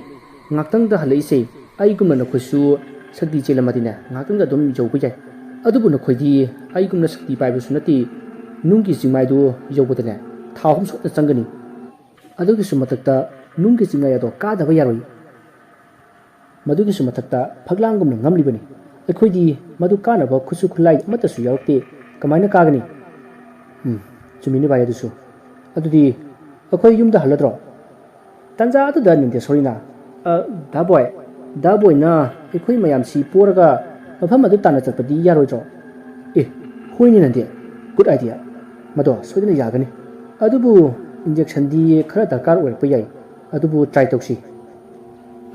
ꯉꯥꯏꯍꯥꯛꯇꯪꯗ ꯍꯜꯂꯛꯏꯁꯦ, ꯑꯩꯒꯨꯝꯅ ꯅꯈꯣꯏꯁꯨ ꯁꯛꯇꯤ ꯆꯦꯜꯂꯝꯃꯗꯤꯅꯦ, ꯉꯥꯏꯍꯥꯛꯇꯪꯗ ꯑꯗꯨꯝ ꯌꯧꯕ ꯌꯥꯏ꯫ ꯑꯗꯨꯕꯨ ꯅꯈꯣꯏꯗꯤ ꯑꯩꯒꯨꯝꯅ ꯁꯛꯇꯤ ꯄꯥꯏꯕꯁꯨ ꯅꯠꯇꯦ, ꯅꯨꯡꯒꯤ ꯆꯤꯡꯃꯥꯏꯗꯨ ꯌꯧꯕꯗꯅꯦ ꯊꯥ ꯑꯍꯨꯝ ꯁꯣꯏꯗꯅ ꯆꯪꯒꯅꯤ꯫ ꯑꯗꯨꯒꯤꯁꯨ ꯃꯊꯛꯇ ꯅꯨꯡꯒꯤ ꯆꯤꯡꯃꯥꯏ ꯑꯗꯣ ꯀꯥꯗꯕ ꯌꯥꯔꯣꯏ꯫ ꯃꯗꯨꯒꯤꯁꯨ ꯃꯊꯛꯇ ꯐꯛꯂꯥꯡꯒꯨꯝꯅ ꯉꯝꯂꯤꯕꯅꯤ꯫ ꯑꯩꯈꯣꯏꯗꯤ ꯃꯗꯨ ꯀꯥꯅꯕ ꯈꯨꯠꯁꯨ ꯈꯨꯠꯂꯥꯏ ꯑꯃꯠꯇꯁꯨ ꯌꯥꯎꯔꯛꯇꯦ꯫ ꯀꯃꯥꯏꯅ ꯀꯥꯒꯅꯤ?" "ꯎꯝ, ꯆꯨꯝꯃꯤꯅꯦ ꯚꯥꯏ ꯑꯗꯨꯁꯨ꯫ ꯑꯗꯨꯗꯤ ꯑꯩꯈꯣꯏ ꯌꯨꯝꯗ ꯍꯜꯂꯗ꯭ꯔꯣ?" ꯇꯟꯖꯥ ꯑꯗꯨꯗ ꯅꯟꯗꯦꯁꯣꯔꯤꯅ, "ꯑ, ꯗꯥ ꯕꯣꯏ, ꯗꯥ ꯕꯣꯏꯅ ꯑꯩꯈꯣꯏ ꯃꯌꯥꯝꯁꯤ ꯄꯣꯔꯒ ꯃꯐꯝ ꯑꯗꯨ ꯇꯥꯟꯅ ꯆꯠꯄꯗꯤ ꯌꯥꯔꯣꯏꯗ꯭ꯔꯣ?" "ꯑꯦ, ꯍꯣꯏꯅꯦ ꯅꯟꯗꯦ, good idea꯫ ꯃꯗꯣ ꯁꯣꯏꯗꯅ ꯌꯥꯒꯅꯤ꯫ ꯑꯗꯨꯕꯨ injectionꯗꯤ ꯈꯔ ꯗꯔꯀꯥꯔ ꯑꯣꯏꯔꯛꯄ ꯌꯥꯏ꯫ ꯑꯗꯨꯕꯨ try ꯇꯧꯁꯤ꯫"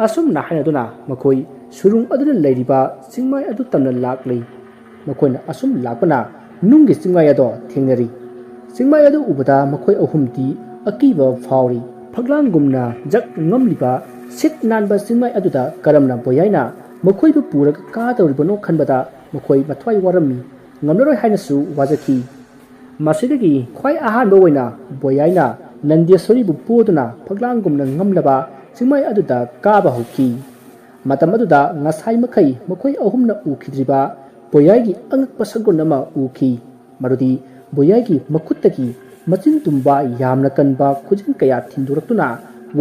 ꯑꯁꯨꯝꯅ ꯍꯥꯏꯅꯗꯨꯅ ꯃꯈꯣꯏ ꯁꯨꯔꯨꯡ ꯑꯗꯨꯗ ꯂꯩꯔꯤꯕ ꯆꯤꯡꯃꯥꯏ ꯑꯗꯨ ꯇꯝꯅ ꯂꯥꯛꯂꯤ꯫ ꯃꯈꯣꯏꯅ ꯑꯁꯨꯝ ꯂꯥꯛꯄꯅ ꯅꯨꯡꯒꯤ ꯆꯤꯡꯃꯥꯏ ꯑꯗꯣ ꯊꯦꯡꯅꯔꯤ꯫ ꯆꯤꯡꯃꯥꯏ ꯑꯗꯨ ꯎꯕꯗ ꯃꯈꯣꯏ ꯑꯍꯨꯝꯗꯤ ꯑꯀꯤꯕ ꯐꯥꯎꯔꯤ꯫ ꯐꯛꯂꯥꯡꯒꯨꯝꯅ ꯖꯛ ꯉꯝꯂꯤꯕ ꯁꯤꯠ ꯅꯥꯟꯕ ꯆꯤꯡꯃꯥꯏ ꯑꯗꯨꯗ ꯀꯔꯝꯅ ꯕꯣꯌꯥꯏꯅ ꯃꯈꯣꯏꯕꯨ ꯄꯨꯔꯒ ꯀꯥꯗꯧꯔꯤꯕꯅꯣ ꯈꯟꯕꯗ ꯃꯈꯣꯏ ꯃꯊ꯭ꯋꯥꯏ ꯋꯥꯔꯝꯃꯤ꯫ ꯉꯝꯂꯔꯣꯏ ꯍꯥꯏꯅꯁꯨ ꯋꯥꯖꯈꯤ꯫ ꯃꯁꯤꯗꯒꯤ ꯈ꯭ꯋꯥꯏ ꯑꯍꯥꯟꯕ ꯑꯣꯏꯅ ꯕꯣꯌꯥꯏꯅ ꯅꯟꯗꯦꯁꯣꯔꯤꯕꯨ ꯄꯣꯗꯨꯅ ꯐꯛꯂꯥꯡꯒꯨꯝꯅ ꯉꯝꯂꯕ ꯆꯤꯡꯃꯥꯏ ꯑꯗꯨꯗ ꯀꯥꯕ ꯍꯧꯈꯤ꯫ ꯃꯇꯝ ꯑꯗꯨꯗ ꯉꯁꯥꯏ ꯃꯈꯩ ꯃꯈꯣꯏ ꯑꯍꯨꯝꯅ ꯎꯈꯤꯗ꯭ꯔꯤꯕ ꯕꯣꯌꯥꯏꯒꯤ ꯑꯉꯛꯄ ꯁꯛꯒꯨꯟ ꯑꯃ ꯎꯈꯤ꯫ ꯃꯗꯨꯗꯤ ꯕꯣꯌꯥꯏꯒꯤ ꯃꯈꯨꯠꯇꯒꯤ ꯃꯆꯤꯟ ꯇꯨꯝꯕ ꯌꯥꯝꯅ ꯀꯟꯕ ꯈꯨꯖꯤꯟ ꯀꯌꯥ ꯊꯤꯟꯗꯣꯔꯛꯇꯨꯅ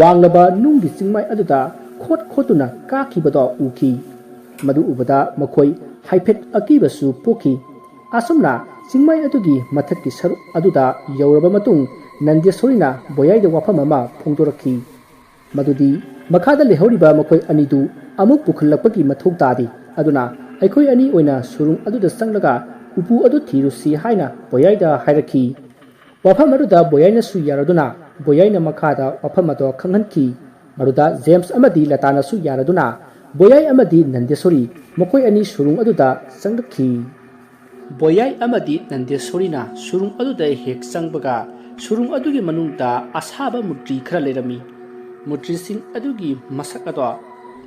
ꯋꯥꯡꯂꯕ ꯅꯨꯡꯒꯤ ꯆꯤꯡꯃꯥꯏ ꯑꯗꯨꯗ ꯈꯣꯠ ꯈꯣꯠꯇꯨꯅ ꯀꯥꯈꯤꯕꯗꯣ ꯎꯈꯤ꯫ ꯃꯗꯨ ꯎꯕꯗ ꯃꯈꯣꯏ ꯍꯥꯏꯐꯦꯠ ꯑꯀꯤꯕꯁꯨ ꯄꯣꯛꯈꯤ꯫ ꯑꯁꯨꯝꯅ ꯆꯤꯡꯃꯥꯏ ꯑꯗꯨꯒꯤ ꯃꯊꯛꯀꯤ ꯁꯔꯨꯛ ꯑꯗꯨꯗ ꯌꯧꯔꯕ ꯃꯇꯨꯡ ꯅꯟꯗꯦꯁꯣꯔꯤꯅ ꯕꯣꯌꯥꯏꯗ ꯋꯥꯐꯝ ꯑꯃ ꯐꯣꯡꯗꯣꯔꯛꯈꯤ꯫ ꯃꯗꯨꯗꯤ ꯃꯈꯥꯗ ꯂꯩꯍꯧꯔꯤꯕ ꯃꯈꯣꯏ ꯑꯅꯤꯗꯨ ꯑꯃꯨꯛ ꯄꯨꯈꯠꯂꯛꯄꯒꯤ ꯃꯊꯧ ꯇꯥꯗꯦ꯫ ꯑꯗꯨꯅ ꯑꯩꯈꯣꯏ ꯑꯅꯤ ꯑꯣꯏꯅ ꯁꯨꯔꯨꯡ ꯑꯗꯨꯗ ꯆꯪꯂꯒ ꯎꯄꯨ ꯑꯗꯨ ꯊꯤꯔꯨꯁꯤ ꯍꯥꯏꯅ ꯕꯣꯌꯥꯏꯗ ꯍꯥꯏꯔꯛꯈꯤ꯫ ꯋꯥꯐꯝ ꯑꯗꯨꯗ ꯕꯣꯌꯥꯏꯅꯁꯨ ꯌꯥꯔꯗꯨꯅ ꯕꯣꯌꯥꯏꯅ ꯃꯈꯥꯗ ꯋꯥꯐꯝ ꯑꯗꯨ ꯈꯪꯍꯟꯈꯤ꯫ ꯃꯗꯨꯗ ꯖꯦꯝꯁ ꯑꯃꯗꯤ ꯂꯇꯥꯅꯁꯨ ꯌꯥꯔꯗꯨꯅ ꯕꯣꯌꯥꯏ ꯑꯃꯗꯤ ꯅꯟꯗꯦꯁꯣꯔꯤ ꯃꯈꯣꯏ ꯑꯅꯤ ꯁꯨꯔꯨꯡ ꯑꯗꯨꯗ ꯆꯪꯂꯛꯈꯤ꯫ ꯕꯣꯌꯥꯏ ꯑꯃꯗꯤ ꯅꯟꯗꯦꯁꯣꯔꯤꯅ ꯁꯨꯔꯨꯡ ꯑꯗꯨꯗ ꯍꯦꯛ ꯆꯪꯕꯒ ꯁꯨꯔꯨꯡ ꯑꯗꯨꯒꯤ ꯃꯅꯨꯡꯗ ꯑꯁꯥꯕ ꯃꯨꯔꯇꯤ ꯈꯔ ꯂꯩꯔꯝꯃꯤ꯫ ꯃꯨꯔꯇꯤꯁꯤꯡ ꯑꯗꯨꯒꯤ ꯃꯁꯛ ꯑꯗꯣ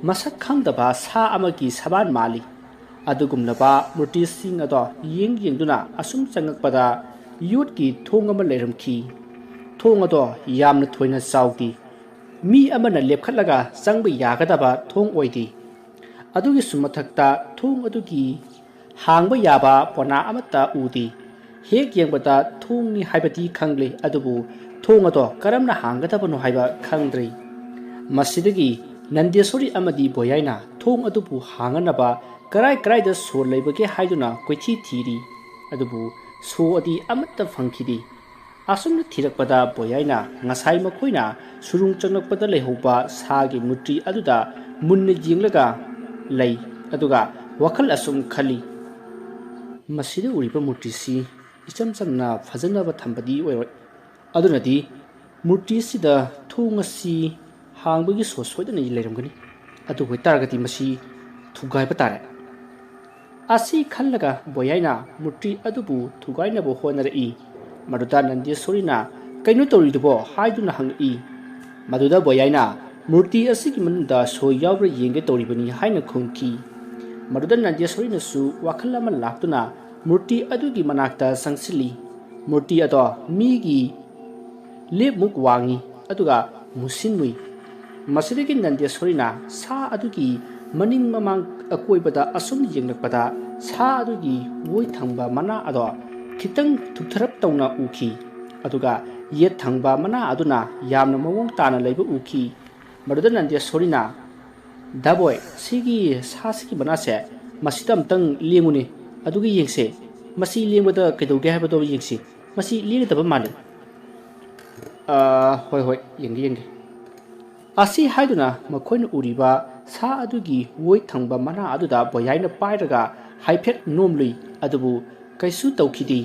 ꯃꯁꯛ ꯈꯪꯗꯕ ꯁꯥ ꯑꯃꯒꯤ ꯁꯕꯥꯟ ꯃꯥꯜꯂꯤ꯫ ꯑꯗꯨꯒꯨꯝꯂꯕ ꯃꯨꯔꯇꯤꯁꯤꯡ ꯑꯗꯣ ꯌꯦꯡ ꯌꯦꯡꯗꯨꯅ ꯑꯁꯨꯝ ꯆꯪꯉꯛꯄꯗ ꯌꯣꯠꯀꯤ ꯊꯣꯡ ꯑꯃ ꯂꯩꯔꯝꯈꯤ꯫ ꯊꯣꯡ ꯑꯗꯣ ꯌꯥꯝꯅ ꯊꯣꯏꯅ ꯆꯥꯎꯗꯦ꯫ ꯃꯤ ꯑꯃꯅ ꯂꯦꯞꯈꯠꯂꯒ ꯆꯪꯕ ꯌꯥꯒꯗꯕ ꯊꯣꯡ ꯑꯣꯏꯗꯦ꯫ ꯑꯗꯨꯒꯤꯁꯨ ꯃꯊꯛꯇ ꯊꯣꯡ ꯑꯗꯨꯒꯤ ꯍꯥꯡꯕ ꯌꯥꯕ ꯄꯣꯅꯥ ꯑꯃꯠꯇ ꯎꯗꯦ꯫ ꯍꯦꯛ ꯌꯦꯡꯕꯗ ꯊꯣꯡꯅꯤ ꯍꯥꯏꯕꯗꯤ ꯈꯪꯂꯦ, ꯑꯗꯨꯕꯨ ꯊꯣꯡ ꯑꯗꯣ ꯀꯔꯝꯅ ꯍꯥꯡꯒꯗꯕꯅꯣ ꯍꯥꯏꯕ ꯈꯪꯗ꯭ꯔꯦ꯫ ꯃꯁꯤꯗꯒꯤ ꯅꯟꯗꯦꯁꯣꯔꯤ ꯑꯃꯗꯤ ꯕꯣꯌꯥꯏꯅ ꯊꯣꯡ ꯑꯗꯨꯕꯨ ꯍꯥꯡꯅꯅꯕ ꯀꯔꯥꯏ ꯀꯔꯥꯏꯗ ꯁꯣ ꯂꯩꯕꯒꯦ ꯍꯥꯏꯗꯨꯅ ꯀꯣꯏꯊꯤ ꯊꯤꯔꯤ, ꯑꯗꯨꯕꯨ ꯁꯣ ꯑꯗꯤ ꯑꯃꯠꯇ ꯐꯪꯈꯤꯗꯦ꯫ ꯑꯁꯨꯝꯅ ꯊꯤꯔꯛꯄꯗ ꯕꯣꯌꯥꯏꯅ ꯉꯁꯥꯏ ꯃꯈꯣꯏꯅ ꯁꯨꯔꯨꯡ ꯆꯪꯂꯛꯄꯗ ꯂꯩꯍꯧꯕ ꯁꯥꯒꯤ ꯃꯨꯔꯇꯤ ꯑꯗꯨꯗ ꯃꯨꯟꯅ ꯌꯦꯡꯂꯒ ꯂꯩ, ꯑꯗꯨꯒ ꯋꯥꯈꯜ ꯑꯁꯨꯝ ꯈꯜꯂꯤ, "ꯃꯁꯤꯗ ꯎꯔꯤꯕ ꯃꯨꯔꯇꯤꯁꯤ ꯏꯆꯝ ꯆꯝꯅ ꯐꯖꯅꯕ ꯊꯝꯕꯗꯤ ꯑꯣꯏꯔꯣꯏ꯫ ꯑꯗꯨꯅꯗꯤ ꯃꯨꯔꯇꯤꯁꯤꯗ ꯊꯣꯡ ꯑꯁꯤ ꯍꯥꯡꯕꯒꯤ ꯁꯣ ꯁꯣꯏꯗꯅ ꯂꯩꯔꯝꯒꯅꯤ꯫ ꯑꯗꯨ ꯑꯣꯏꯇꯥꯔꯒꯗꯤ ꯃꯁꯤ ꯊꯨꯒꯥꯏꯕ ꯇꯥꯔꯦ"꯫ ꯑꯁꯤ ꯈꯜꯂꯒ ꯕꯣꯌꯥꯏꯅ ꯃꯨꯔꯇꯤ ꯑꯗꯨꯕꯨ ꯊꯨꯒꯥꯏꯅꯕ ꯍꯣꯠꯅꯔꯛꯏ꯫ ꯃꯗꯨꯗ ꯅꯟꯗꯦꯁꯣꯔꯤꯅ "ꯀꯩꯅꯣ ꯇꯧꯔꯤꯗꯨꯕꯣ?" ꯍꯥꯏꯗꯨꯅ ꯍꯪꯉꯛꯏ꯫ ꯃꯗꯨꯗ ꯕꯣꯌꯥꯏꯅ "ꯃꯨꯔꯇꯤ ꯑꯁꯤꯒꯤ ꯃꯅꯨꯡꯗ ꯁꯣ ꯌꯥꯎꯕ꯭ꯔꯥ ꯌꯦꯡꯒꯦ ꯇꯧꯔꯤꯕꯅꯤ" ꯍꯥꯏꯅ ꯈꯨꯝꯈꯤ꯫ ꯃꯗꯨꯗ ꯅꯟꯗꯦꯁꯣꯔꯤꯅꯁꯨ ꯋꯥꯈꯜ ꯑꯃ ꯂꯥꯛꯇꯨꯅ ꯃꯨꯔꯇꯤ ꯑꯗꯨꯒꯤ ꯃꯅꯥꯛꯇ ꯆꯪꯁꯤꯜꯂꯤ꯫ ꯃꯨꯔꯇꯤ ꯑꯗꯣ ꯃꯤꯒꯤ ꯂꯦꯞꯃꯨꯛ ꯋꯥꯡꯉꯤ, ꯑꯗꯨꯒ ꯃꯨꯁꯤꯟ ꯃꯨꯏ꯫ ꯃꯁꯤꯗꯒꯤ ꯅꯟꯗꯦꯁꯣꯔꯤꯅ ꯁꯥ ꯑꯗꯨꯒꯤ ꯃꯅꯤꯡ ꯃꯃꯥꯡ ꯑꯀꯣꯏꯕꯗ ꯑꯁꯨꯝ ꯌꯦꯡꯂꯛꯄꯗ ꯁꯥ ꯑꯗꯨꯒꯤ ꯑꯣꯏ ꯊꯪꯕ ꯃꯅꯥ ꯑꯗꯣ ꯈꯤꯇꯪ ꯊꯨꯞꯊꯔꯞ ꯇꯧꯅ ꯎꯈꯤ, ꯑꯗꯨꯒ ꯌꯦꯠ ꯊꯪꯕ ꯃꯅꯥ ꯑꯗꯨꯅ ꯌꯥꯝꯅ ꯃꯑꯣꯡ ꯇꯥꯅ ꯂꯩꯕ ꯎꯈꯤ꯫ ꯃꯗꯨꯗ ꯅꯟꯗꯦꯁꯣꯔꯤꯅ, "ꯗꯥꯕꯣꯏ, ꯁꯤꯒꯤ ꯁꯥꯁꯤꯒꯤ ꯃꯅꯥꯁꯦ ꯃꯁꯤꯗ ꯑꯝꯇꯪ ꯂꯦꯡꯉꯨꯅꯦ, ꯑꯗꯨꯒ ꯌꯦꯡꯁꯦ, ꯃꯁꯤ ꯂꯦꯡꯕꯗ ꯀꯩꯗꯧꯒꯦ ꯍꯥꯏꯕꯗꯣ ꯌꯦꯡꯁꯤ, ꯃꯁꯤ ꯂꯦꯡꯒꯗꯕ ꯃꯥꯜꯂꯤ꯫" "ꯑꯥ, ꯍꯣꯏ, ꯍꯣꯏ, ꯌꯦꯡꯒꯦ, ꯌꯦꯡꯒꯦ꯫" ꯑꯁꯤ ꯍꯥꯏꯗꯨꯅ ꯃꯈꯣꯏꯅ ꯎꯔꯤꯕ ꯁꯥ ꯑꯗꯨꯒꯤ ꯑꯣꯏ ꯊꯪꯕ ꯃꯅꯥ ꯑꯗꯨꯗ ꯕꯣꯌꯥꯏꯅ ꯄꯥꯏꯔꯒ ꯍꯥꯏꯐꯦꯠ ꯅꯣꯝꯂꯨꯏ, ꯑꯗꯨꯕꯨ ꯀꯩꯁꯨ ꯇꯧꯈꯤꯗꯦ꯫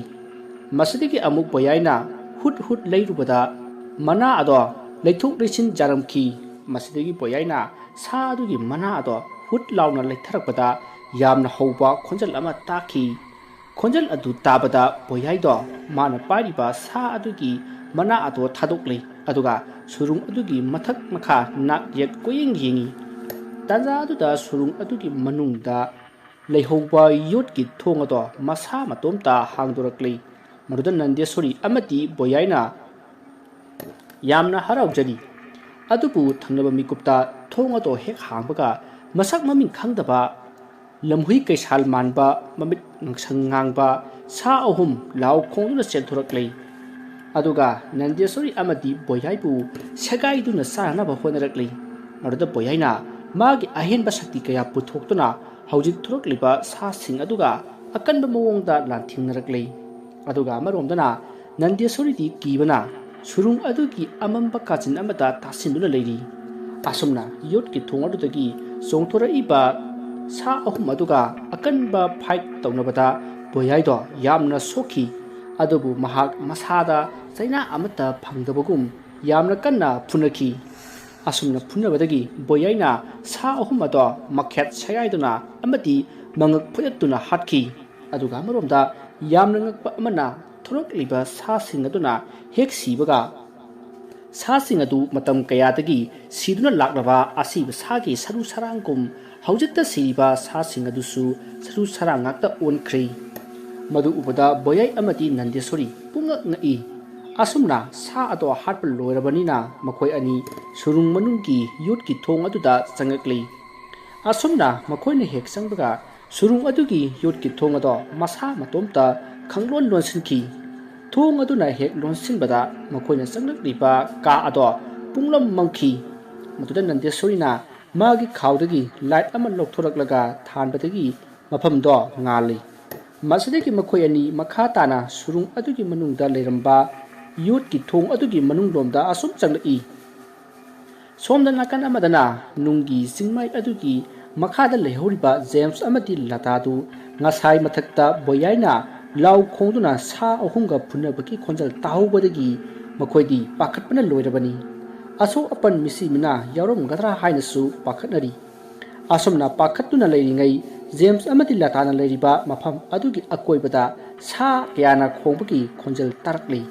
ꯃꯁꯤꯗꯒꯤ ꯑꯃꯨꯛ ꯕꯣꯌꯥꯏꯅ ꯍꯨꯠ ꯍꯨꯠ ꯂꯩꯔꯨꯕꯗ ꯃꯅꯥ ꯑꯗꯣ ꯂꯩꯊꯣꯛ ꯂꯩꯁꯤꯟ ꯌꯥꯔꯝꯈꯤ꯫ ꯃꯁꯤꯗꯒꯤ ꯕꯣꯌꯥꯏꯅ ꯁꯥ ꯑꯗꯨꯒꯤ ꯃꯅꯥ ꯑꯗꯣ ꯍꯨꯠ ꯂꯥꯎꯅ ꯂꯩꯊꯔꯛꯄꯗ ꯌꯥꯝꯅ ꯍꯧꯕ ꯈꯣꯟꯖꯦꯜ ꯑꯃ ꯇꯥꯈꯤ꯫ ꯈꯣꯟꯖꯦꯜ ꯑꯗꯨ ꯇꯥꯕꯗ ꯕꯣꯌꯥꯏꯗꯣ ꯃꯥꯅ ꯄꯥꯏꯔꯤꯕ ꯁꯥ ꯑꯗꯨꯒꯤ ꯃꯅꯥ ꯑꯗꯣ ꯊꯥꯗꯣꯛꯂꯦ, ꯑꯗꯨꯒ ꯁꯨꯔꯨꯡ ꯑꯗꯨꯒꯤ ꯃꯊꯛ ꯃꯈꯥ ꯅꯥꯛ ꯌꯦꯠ ꯀꯣꯏꯌꯦꯡ ꯌꯦꯡꯉꯤ꯫ ꯇꯥꯟꯖꯥ ꯑꯗꯨꯗ ꯁꯨꯔꯨꯡ ꯑꯗꯨꯒꯤ ꯃꯅꯨꯡꯗ ꯂꯩꯍꯧꯕ ꯌꯣꯠꯀꯤ ꯊꯣꯡ ꯑꯗꯣ ꯃꯁꯥ ꯃꯇꯣꯝꯇ ꯍꯥꯡꯗꯣꯔꯛꯂꯦ꯫ ꯃꯗꯨꯗ ꯅꯟꯗꯦꯁꯣꯔꯤ ꯑꯃꯗꯤ ꯕꯣꯌꯥꯏꯅ ꯌꯥꯝꯅ ꯍꯔꯥꯎꯖꯔꯤ꯫ ꯑꯗꯨꯕꯨ ꯊꯪꯅꯕ ꯃꯤꯀꯨꯞꯇ ꯊꯣꯡ ꯑꯗꯣ ꯍꯦꯛ ꯍꯥꯡꯕꯒ ꯃꯁꯛ ꯃꯃꯤꯡ ꯈꯪꯗꯕ ꯂꯝꯍꯨꯏ ꯀꯩꯁꯥꯜ ꯃꯥꯟꯕ, ꯃꯃꯤꯠ ꯉꯥꯡꯁꯪ ꯉꯥꯡꯕ ꯁꯥ ꯑꯍꯨꯝ ꯂꯥꯎ ꯈꯣꯡꯗꯨꯅ ꯆꯦꯟꯊꯣꯔꯛꯂꯦ꯫ ꯑꯗꯨꯒ ꯅꯟꯗꯦꯁꯣꯔꯤ ꯑꯃꯗꯤ ꯕꯣꯌꯥꯏꯕꯨ ꯁꯦꯒꯥꯏꯗꯨꯅ ꯆꯥꯅꯅꯕ ꯍꯣꯠꯅꯔꯛꯂꯤ꯫ ꯃꯗꯨꯗ ꯕꯣꯌꯥꯏꯅ ꯃꯥꯒꯤ ꯑꯍꯦꯟꯕ ꯁꯛꯇꯤ ꯀꯌꯥ ꯄꯨꯊꯣꯛꯇꯨꯅ ꯍꯧꯖꯤꯛ ꯊꯣꯔꯛꯂꯤꯕ ꯁꯥꯁꯤꯡ ꯑꯗꯨꯒ ꯑꯀꯟꯕ ꯃꯑꯣꯡꯗ ꯂꯥꯟꯊꯦꯡꯅꯔꯛꯂꯤ꯫ ꯑꯗꯨꯒ ꯑꯃꯔꯣꯝꯗꯅ ꯅꯟꯗꯦꯁꯣꯔꯤꯗꯤ ꯀꯤꯕꯅ ꯁꯨꯔꯨꯡ ꯑꯗꯨꯒꯤ ꯑꯃꯝꯕ ꯀꯥꯆꯤꯟ ꯑꯃꯗ ꯇꯥꯁꯤꯟꯗꯨꯅ ꯂꯩꯔꯤ꯫ ꯑꯁꯨꯝꯅ ꯌꯣꯠꯀꯤ ꯊꯣꯡ ꯑꯗꯨꯗꯒꯤ ꯆꯣꯡꯊꯣꯔꯛꯏꯕ ꯁꯥ ꯑꯍꯨꯝ ꯑꯗꯨꯒ ꯑꯀꯟꯕ fight ꯇꯧꯅꯕꯗ ꯕꯣꯌꯥꯏꯗꯣ ꯌꯥꯝꯅ ꯁꯣꯛꯈꯤ꯫ ꯑꯗꯨꯕꯨ ꯃꯍꯥꯛ ꯃꯁꯥꯗ ꯆꯩꯅꯥ ꯑꯃꯠꯇ ꯐꯪꯗꯕꯒꯨꯝ ꯌꯥꯝꯅ ꯀꯟꯅ ꯐꯨꯅꯈꯤ꯫ ꯑꯁꯨꯝꯅ ꯐꯨꯅꯕꯗꯒꯤ ꯕꯣꯌꯥꯏꯅ ꯁꯥ ꯑꯍꯨꯝ ꯑꯗꯣ ꯃꯈꯦꯠ ꯁꯦꯒꯥꯏꯗꯨꯅ ꯑꯃꯗꯤ ꯃꯉꯛ ꯐꯨꯗꯠꯇꯨꯅ ꯍꯥꯠꯈꯤ꯫ ꯑꯗꯨꯒ ꯑꯃꯔꯣꯝꯗ ꯌꯥꯝꯅ ꯉꯛꯄ ꯑꯃꯅ, ꯊꯣꯔꯛꯂꯤꯕ ꯁꯥꯁꯤꯡ ꯑꯗꯨꯅ ꯍꯦꯛ ꯁꯤꯕꯒ, ꯁꯥꯁꯤꯡ ꯑꯗꯨ ꯃꯇꯝ ꯀꯌꯥꯗꯒꯤ ꯁꯤꯗꯨꯅ ꯂꯥꯛꯂꯕ ꯑꯁꯤꯕ ꯁꯥꯒꯤ ꯁꯔꯨ ꯁꯔꯥꯡꯒꯨꯝ ꯍꯧꯖꯤꯛꯇ ꯁꯤꯔꯤꯕ ꯁꯥꯁꯤꯡ ꯑꯗꯨꯁꯨ ꯁꯔꯨ ꯁꯔꯥꯡ ꯉꯥꯛꯇ ꯑꯣꯟꯈ꯭ꯔꯦ꯫ ꯃꯗꯨ ꯎꯕꯗ ꯕꯣꯌꯥꯏ ꯑꯃꯗꯤ ꯅꯟꯗꯦꯁꯣꯔꯤ ꯄꯨꯡꯉꯛ ꯉꯛꯏ꯫ ꯑꯁꯨꯝꯅ ꯁꯥ ꯑꯗꯣ ꯍꯥꯠꯄ ꯂꯣꯏꯔꯕꯅꯤꯅ ꯃꯈꯣꯏ ꯑꯅꯤ ꯁꯨꯔꯨꯡ ꯃꯅꯨꯡꯒꯤ ꯌꯣꯠꯀꯤ ꯊꯣꯡ ꯑꯗꯨꯗ ꯆꯪꯂꯛꯂꯤ꯫ ꯑꯁꯨꯝꯅ ꯃꯈꯣꯏꯅ ꯍꯦꯛ ꯆꯪꯕꯒ ꯁꯨꯔꯨꯡ ꯑꯗꯨꯒꯤ ꯌꯣꯠꯀꯤ ꯊꯣꯡ ꯑꯗꯣ ꯃꯁꯥ ꯃꯇꯣꯝꯇ ꯈꯪꯂꯣꯟ ꯂꯣꯟꯁꯤꯟꯈꯤ꯫ ꯊꯣꯡ ꯑꯗꯨꯅ ꯍꯦꯛ ꯂꯣꯟꯁꯤꯟꯕꯗ ꯃꯈꯣꯏꯅ ꯆꯪꯂꯛꯂꯤꯕ ꯀꯥ ꯑꯗꯣ ꯄꯨꯡꯂꯝ ꯃꯝꯈꯤ꯫ ꯃꯗꯨꯗ ꯅꯟꯗꯦꯁꯣꯔꯤꯅ ꯃꯥꯒꯤ ꯈꯥꯎꯗꯒꯤ ꯂꯥꯏꯠ ꯑꯃ ꯂꯧꯊꯣꯔꯛꯂꯒ ꯊꯥꯟꯕꯗꯒꯤ ꯃꯐꯝꯗꯣ ꯉꯥꯜꯂꯤ꯫ ꯃꯁꯤꯗꯒꯤ ꯃꯈꯣꯏ ꯑꯅꯤ ꯃꯈꯥ ꯇꯥꯅ ꯁꯨꯔꯨꯡ ꯑꯗꯨꯒꯤ ꯃꯅꯨꯡꯗ ꯂꯩꯔꯝꯕ ꯌꯣꯠꯀꯤ ꯊꯣꯡ ꯑꯗꯨꯒꯤ ꯃꯅꯨꯡꯂꯣꯝꯗ ꯑꯁꯨꯝ ꯆꯪꯂꯛꯏ꯫ ꯁꯣꯝꯗ ꯅꯥꯀꯟ ꯑꯃꯗꯅ ꯅꯨꯡꯒꯤ ꯆꯤꯡꯃꯥꯏ ꯑꯗꯨꯒꯤ ꯃꯈꯥꯗ ꯂꯩꯍꯧꯔꯤꯕ ꯖꯦꯝꯁ ꯑꯃꯗꯤ ꯂꯇꯥꯗꯨ ꯉꯁꯥꯏ ꯃꯊꯛꯇ ꯕꯣꯌꯥꯏꯅ ꯂꯥꯎ ꯈꯣꯡꯗꯨꯅ ꯁꯥ ꯑꯍꯨꯝꯒ ꯐꯨꯅꯕꯒꯤ ꯈꯣꯟꯖꯦꯜ ꯇꯥꯍꯧꯕꯗꯒꯤ ꯃꯈꯣꯏꯗꯤ ꯄꯥꯈꯠꯄꯅ ꯂꯣꯏꯔꯕꯅꯤ꯫ ꯑꯁꯣꯛ ꯑꯄꯟ ꯃꯤꯁꯤ ꯃꯤꯅꯥ ꯌꯥꯎꯔꯝꯒꯗ꯭ꯔꯥ ꯍꯥꯏꯅꯁꯨ ꯄꯥꯈꯠꯅꯔꯤ꯫ ꯑꯁꯨꯝꯅ ꯄꯥꯈꯠꯇꯨꯅ ꯂꯩꯔꯤꯉꯩ ꯖꯦꯝꯁ ꯑꯃꯗꯤ ꯂꯇꯥꯅ ꯂꯩꯔꯤꯕ ꯃꯐꯝ ꯑꯗꯨꯒꯤ ꯑꯀꯣꯏꯕꯗ ꯁꯥ ꯀꯌꯥꯅ ꯈꯣꯡꯕꯒꯤ ꯈꯣꯟꯖꯦꯜ ꯇꯥꯔꯛꯂꯤ꯫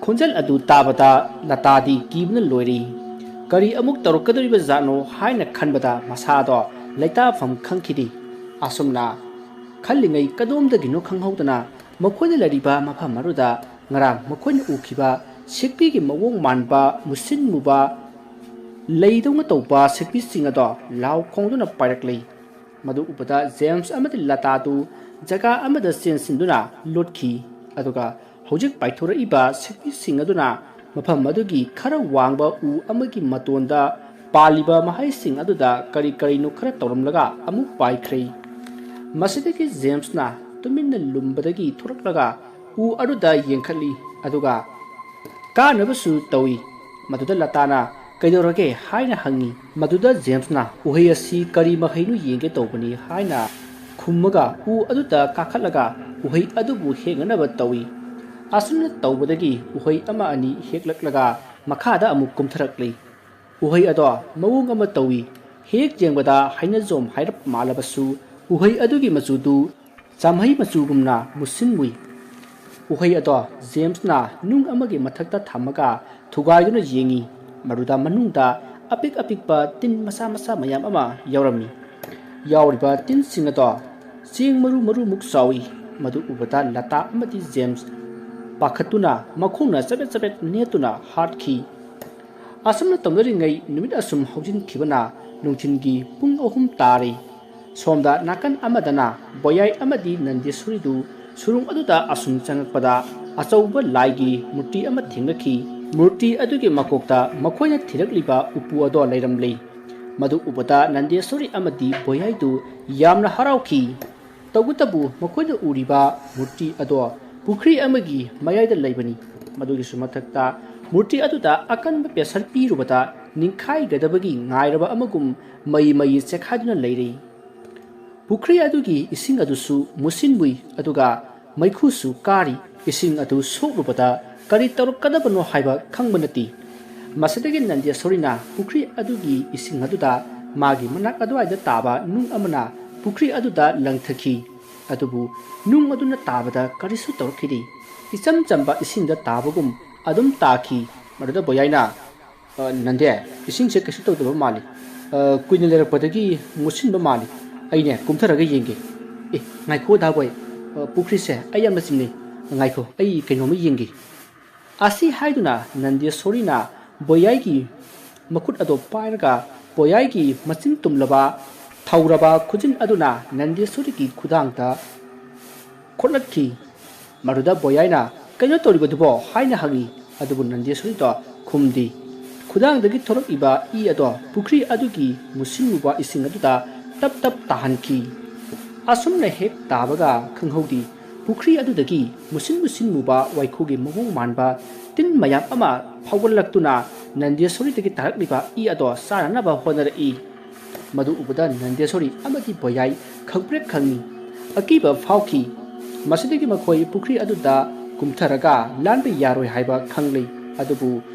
ꯈꯣꯟꯖꯦꯜ ꯑꯗꯨ ꯇꯥꯕꯗ ꯂꯇꯥꯗꯤ ꯀꯤꯕꯅ ꯂꯣꯏꯔꯤ꯫ ꯀꯔꯤ ꯑꯃꯨꯛ ꯇꯧꯔꯛꯀꯗꯧꯔꯤꯕ ꯖꯥꯠꯅꯣ ꯍꯥꯏꯅ ꯈꯟꯕꯗ ꯃꯁꯥꯗꯣ ꯂꯩꯇꯥꯐꯝ ꯈꯪꯈꯤꯗꯦ꯫ ꯑꯁꯨꯝꯅ ꯈꯜꯂꯤꯉꯩ ꯀꯗꯣꯝꯗꯒꯤꯅꯣ ꯈꯪꯍꯧꯗꯅ ꯃꯈꯣꯏꯅ ꯂꯩꯔꯤꯕ ꯃꯐꯝ ꯑꯗꯨꯗ ꯉꯔꯥꯡ ꯃꯈꯣꯏꯅ ꯎꯈꯤꯕ ꯁꯤꯛꯄꯤꯒꯤ ꯃꯑꯣꯡ ꯃꯥꯟꯕ ꯃꯨꯁꯤꯟ ꯃꯨꯕ ꯂꯩꯗꯧꯅ ꯇꯧꯕ ꯁꯤꯛꯄꯤꯁꯤꯡ ꯑꯗꯣ ꯂꯥꯎ ꯈꯣꯡꯗꯨꯅ ꯄꯥꯏꯔꯛꯂꯤ꯫ ꯃꯗꯨ ꯎꯕꯗ ꯖꯦꯝꯁ ꯑꯃꯗꯤ ꯂꯇꯥꯗꯨ ꯖꯒꯥ ꯑꯃꯗ ꯆꯦꯟꯁꯤꯟꯗꯨꯅ ꯂꯣꯠꯈꯤ꯫ ꯑꯗꯨꯒ ꯍꯧꯖꯤꯛ ꯄꯥꯏꯊꯣꯔꯛꯏꯕ ꯁꯤꯛꯄꯤꯁꯤꯡ ꯑꯗꯨꯅ ꯃꯐꯝ ꯑꯗꯨꯒꯤ ꯈꯔ ꯋꯥꯡꯕ ꯎ ꯑꯃꯒꯤ ꯃꯇꯣꯟꯗ ꯄꯥꯜꯂꯤꯕ ꯃꯍꯩꯁꯤꯡ ꯑꯗꯨꯗ ꯀꯔꯤ ꯀꯔꯤꯅꯣ ꯈꯔ ꯇꯧꯔꯝꯂꯒ ꯑꯃꯨꯛ ꯄꯥꯏꯈ꯭ꯔꯦ꯫ ꯃꯁꯤꯗꯒꯤ ꯖꯦꯝꯁꯅ ꯇꯨꯃꯤꯟꯅ ꯂꯨꯝꯕꯗꯒꯤ ꯊꯣꯔꯛꯂꯒ ꯎ ꯑꯗꯨꯗ ꯌꯦꯡꯈꯠꯂꯤ, ꯑꯗꯨꯒ ꯀꯥꯅꯕꯁꯨ ꯇꯧꯏ꯫ ꯃꯗꯨꯗ ꯂꯇꯥꯅ "ꯀꯩꯗꯧꯔꯒꯦ?" ꯍꯥꯏꯅ ꯍꯪꯉꯤ꯫ ꯃꯗꯨꯗ ꯖꯦꯝꯁꯅ "ꯎꯍꯩ ꯑꯁꯤ ꯀꯔꯤ ꯃꯍꯩꯅꯣ ꯌꯦꯡꯒꯦ ꯇꯧꯕꯅꯤ" ꯍꯥꯏꯅ ꯈꯨꯝꯃꯒ ꯎ ꯑꯗꯨꯗ ꯀꯥꯈꯠꯂꯒ ꯎꯍꯩ ꯑꯗꯨꯕꯨ ꯍꯦꯛꯅꯅꯕ ꯇꯧꯏ꯫ ꯑꯁꯨꯝꯅ ꯇꯧꯕꯗꯒꯤ ꯎꯍꯩ ꯑꯃ ꯑꯅꯤ ꯍꯦꯛꯂꯛꯂꯒ ꯃꯈꯥꯗ ꯑꯃꯨꯛ ꯀꯨꯝꯊꯔꯛꯂꯤ꯫ ꯎꯍꯩ ꯑꯗꯣ ꯃꯑꯣꯡ ꯑꯃ ꯇꯧꯏ꯫ ꯍꯦꯛ ꯌꯦꯡꯕꯗ ꯍꯩꯅꯖꯣꯝ ꯍꯥꯏꯔꯞ ꯃꯥꯜꯂꯕꯁꯨ ꯎꯍꯩ ꯑꯗꯨꯒꯤ ꯃꯆꯨꯗꯨ ꯆꯥꯝꯍꯩ ꯃꯆꯨꯒꯨꯝꯅ ꯃꯨꯁꯤꯟ ꯃꯨꯏ꯫ ꯎꯍꯩ ꯑꯗꯣ ꯖꯦꯝꯁꯅ ꯅꯨꯡ ꯑꯃꯒꯤ ꯃꯊꯛꯇ ꯊꯝꯃꯒ ꯊꯨꯒꯥꯏꯗꯨꯅ ꯌꯦꯡꯉꯤ꯫ ꯃꯗꯨꯗ ꯃꯅꯨꯡꯗ ꯑꯄꯤꯛ ꯑꯄꯤꯛꯄ ꯇꯤꯟ ꯃꯆꯥ ꯃꯆꯥ ꯃꯌꯥꯝ ꯑꯃ ꯌꯥꯎꯔꯝꯃꯤ꯫ ꯌꯥꯎꯔꯤꯕ ꯇꯤꯟꯁꯤꯡ ꯑꯗꯣ ꯆꯦꯡ ꯃꯔꯨ ꯃꯔꯨꯃꯨꯛ ꯆꯥꯎꯏ꯫ ꯃꯗꯨ ꯎꯕꯗ ꯂꯇꯥ ꯑꯃꯗꯤ ꯖꯦꯝꯁ ꯄꯥꯈꯠꯇꯨꯅ ꯃꯈꯣꯡꯅ ꯆꯕꯦꯠ ꯆꯕꯦꯠ ꯅꯦꯠꯇꯨꯅ ꯍꯥꯠꯈꯤ꯫ ꯑꯁꯨꯝꯅ ꯇꯧꯅꯔꯤꯉꯩ ꯅꯨꯃꯤꯠ ꯑꯁꯨꯝ ꯍꯧꯖꯤꯟꯈꯤꯕꯅ ꯅꯨꯡꯊꯤꯜꯒꯤ ꯄꯨꯡ ꯑꯍꯨꯝ ꯇꯥꯔꯦ꯫ ꯁꯣꯝꯗ ꯅꯥꯀꯟ ꯑꯃꯗꯅ ꯕꯣꯌꯥꯏ ꯑꯃꯗꯤ ꯅꯟꯗꯦꯁꯣꯔꯤꯗꯨ ꯁꯨꯔꯨꯡ ꯑꯗꯨꯗ ꯑꯁꯨꯝ ꯆꯪꯉꯛꯄꯗ ꯑꯆꯧꯕ ꯂꯥꯏꯒꯤ ꯃꯨꯔꯇꯤ ꯑꯃ ꯊꯦꯡꯅꯈꯤ꯫ ꯃꯨꯔꯇꯤ ꯑꯗꯨꯒꯤ ꯃꯀꯣꯛꯇ ꯃꯈꯣꯏꯅ ꯊꯤꯔꯛꯂꯤꯕ ꯎꯄꯨ ꯑꯗꯣ ꯂꯩꯔꯝꯂꯦ꯫ ꯃꯗꯨ ꯎꯕꯗ ꯅꯟꯗꯦꯁꯣꯔꯤ ꯑꯃꯗꯤ ꯕꯣꯌꯥꯏꯗꯨ ꯌꯥꯝꯅ ꯍꯔꯥꯎꯈꯤ꯫ ꯇꯧꯕꯇꯕꯨ ꯃꯈꯣꯏꯅ ꯎꯔꯤꯕ ꯃꯨꯔꯇꯤ ꯑꯗꯣ ꯄꯨꯈ꯭ꯔꯤ ꯑꯃꯒꯤ ꯃꯌꯥꯏꯗ ꯂꯩꯕꯅꯤ꯫ ꯃꯗꯨꯒꯤꯁꯨ ꯃꯊꯛꯇ ꯃꯨꯔꯇꯤ ꯑꯗꯨꯗ ꯑꯀꯟꯕ pressure ꯄꯤꯔꯨꯕꯗ ꯅꯤꯡꯈꯥꯏꯒꯗꯕꯒꯤ ꯉꯥꯏꯔꯕ ꯑꯃꯒꯨꯝ ꯃꯩ ꯃꯩ ꯆꯦꯛꯈꯥꯏꯗꯨꯅ ꯂꯩꯔꯤ꯫ ꯄꯨꯈ꯭ꯔꯤ ꯑꯗꯨꯒꯤ ꯏꯁꯤꯡ ꯑꯗꯨꯁꯨ ꯃꯨꯁꯤꯟ ꯃꯨꯏ, ꯑꯗꯨꯒ ꯃꯩꯈꯨꯁꯨ ꯀꯥꯔꯤ꯫ ꯏꯁꯤꯡ ꯑꯗꯨ ꯁꯣꯛꯂꯨꯕꯗ ꯀꯔꯤ ꯇꯧꯔꯛꯀꯗꯕꯅꯣ ꯍꯥꯏꯕ ꯈꯪꯕ ꯅꯠꯇꯦ꯫ ꯃꯁꯤꯗꯒꯤ ꯅꯟꯗꯦꯁꯣꯔꯤꯅ ꯄꯨꯈ꯭ꯔꯤ ꯑꯗꯨꯒꯤ ꯏꯁꯤꯡ ꯑꯗꯨꯗ ꯃꯥꯒꯤ ꯃꯅꯥꯛ ꯑꯗꯨꯋꯥꯏꯗ ꯇꯥꯕ ꯅꯨꯡ ꯑꯃꯅ ꯄꯨꯈ꯭ꯔꯤ ꯑꯗꯨꯗ ꯂꯪꯊꯈꯤ꯫ ꯑꯗꯨꯕꯨ ꯅꯨꯡ ꯑꯗꯨꯅ ꯇꯥꯕꯗ ꯀꯔꯤꯁꯨ ꯇꯧꯔꯛꯈꯤꯗꯦ꯫ ꯏꯆꯝ ꯆꯝꯕ ꯏꯁꯤꯡꯗ ꯇꯥꯕꯒꯨꯝ ꯑꯗꯨꯝ ꯇꯥꯈꯤ꯫ ꯃꯗꯨꯗ ꯕꯣꯌꯥꯏꯅ, "ꯑ, ꯅꯟꯗꯦ, ꯏꯁꯤꯡꯁꯦ ꯀꯩꯁꯨ ꯇꯧꯗꯕ ꯃꯥꯜꯂꯤ꯫ ꯑ, ꯀꯨꯏꯅ ꯂꯩꯔꯛꯄꯗꯒꯤ ꯃꯨꯠꯁꯤꯟꯕ ꯃꯥꯜꯂꯤ꯫ ꯑꯩꯅꯦ ꯀꯨꯝꯊꯔꯒ ꯌꯦꯡꯒꯦ꯫ ꯑꯦ, ꯉꯥꯏꯈꯣ ꯗꯥ ꯕꯣꯏ, ꯑ, ꯄꯨꯈ꯭ꯔꯤꯁꯦ ꯑꯩ ꯌꯥꯝꯅ ꯆꯤꯡꯅꯩ꯫ ꯉꯥꯏꯈꯣ, ꯑꯩ ꯀꯩꯅꯣꯝꯃ ꯌꯦꯡꯒꯦ"꯫ ꯑꯁꯤ ꯍꯥꯏꯗꯨꯅ ꯅꯟꯗꯦꯁꯣꯔꯤꯅ ꯕꯣꯌꯥꯏꯒꯤ ꯃꯈꯨꯠ ꯑꯗꯨ ꯄꯥꯏꯔꯒ ꯕꯣꯌꯥꯏꯒꯤ ꯃꯆꯤꯟ ꯇꯨꯝꯂꯕ ꯊꯧꯔꯕ ꯈꯨꯖꯤꯟ ꯑꯗꯨꯅ ꯅꯟꯗꯦꯁꯣꯔꯤꯒꯤ ꯈꯨꯗꯥꯡꯗ ꯈꯣꯠꯂꯠꯈꯤ꯫ ꯃꯗꯨꯗ ꯕꯣꯌꯥꯏꯅ, "ꯀꯩꯅꯣ ꯇꯧꯔꯤꯕꯗꯨꯕꯣ?" ꯍꯥꯏꯅ ꯍꯪꯉꯤ꯫ ꯑꯗꯨꯕꯨ ꯅꯟꯗꯦꯁꯣꯔꯤꯗꯣ ꯈꯨꯝꯗꯦ꯫ ꯈꯨꯗꯥꯡꯗꯒꯤ ꯊꯣꯔꯛꯏꯕ ꯏ ꯑꯗꯣ ꯄꯨꯈ꯭ꯔꯤ ꯑꯗꯨꯒꯤ ꯃꯨꯁꯤꯟꯃꯨꯕ ꯏꯁꯤꯡ ꯑꯗꯨꯗ ꯇꯞ ꯇꯞ ꯇꯥꯍꯟꯈꯤ꯫ ꯑꯁꯨꯝꯅ ꯍꯦꯛ ꯇꯥꯕꯒ ꯈꯪꯍꯧꯗꯦ, ꯄꯨꯈ꯭ꯔꯤ ꯑꯗꯨꯗꯒꯤ ꯃꯨꯁꯤꯟ ꯃꯨꯁꯤꯟ ꯃꯨꯕ ꯋꯥꯏꯈꯨꯒꯤ ꯃꯑꯣꯡ ꯃꯥꯟꯕ ꯇꯤꯟ ꯃꯌꯥꯝ ꯑꯃ ꯐꯥꯎꯒꯠꯂꯛꯇꯨꯅ ꯅꯟꯗꯦꯁꯣꯔꯤꯗꯒꯤ ꯇꯥꯔꯛꯂꯤꯕ ꯏ ꯑꯗꯣ ꯆꯥꯅꯅꯕ ꯍꯣꯠꯅꯔꯛꯏ꯫ ꯃꯗꯨ ꯎꯕꯗ ꯅꯟꯗꯦꯁꯣꯔꯤ ꯑꯃꯗꯤ ꯕꯣꯌꯥꯏ ꯈꯪꯄ꯭ꯔꯦꯛ ꯈꯪꯉꯤ꯫ ꯑꯀꯤꯕ ꯐꯥꯎꯈꯤ꯫ ꯃꯁꯤꯗꯒꯤ ꯃꯈꯣꯏ ꯄꯨꯈ꯭ꯔꯤ ꯑꯗꯨꯗ ꯀꯨꯝꯊꯔꯒ ꯂꯥꯟꯕ ꯌꯥꯔꯣꯏ ꯍꯥꯏꯕ ꯈꯪꯂꯦ꯫ ꯑꯗꯨꯕꯨ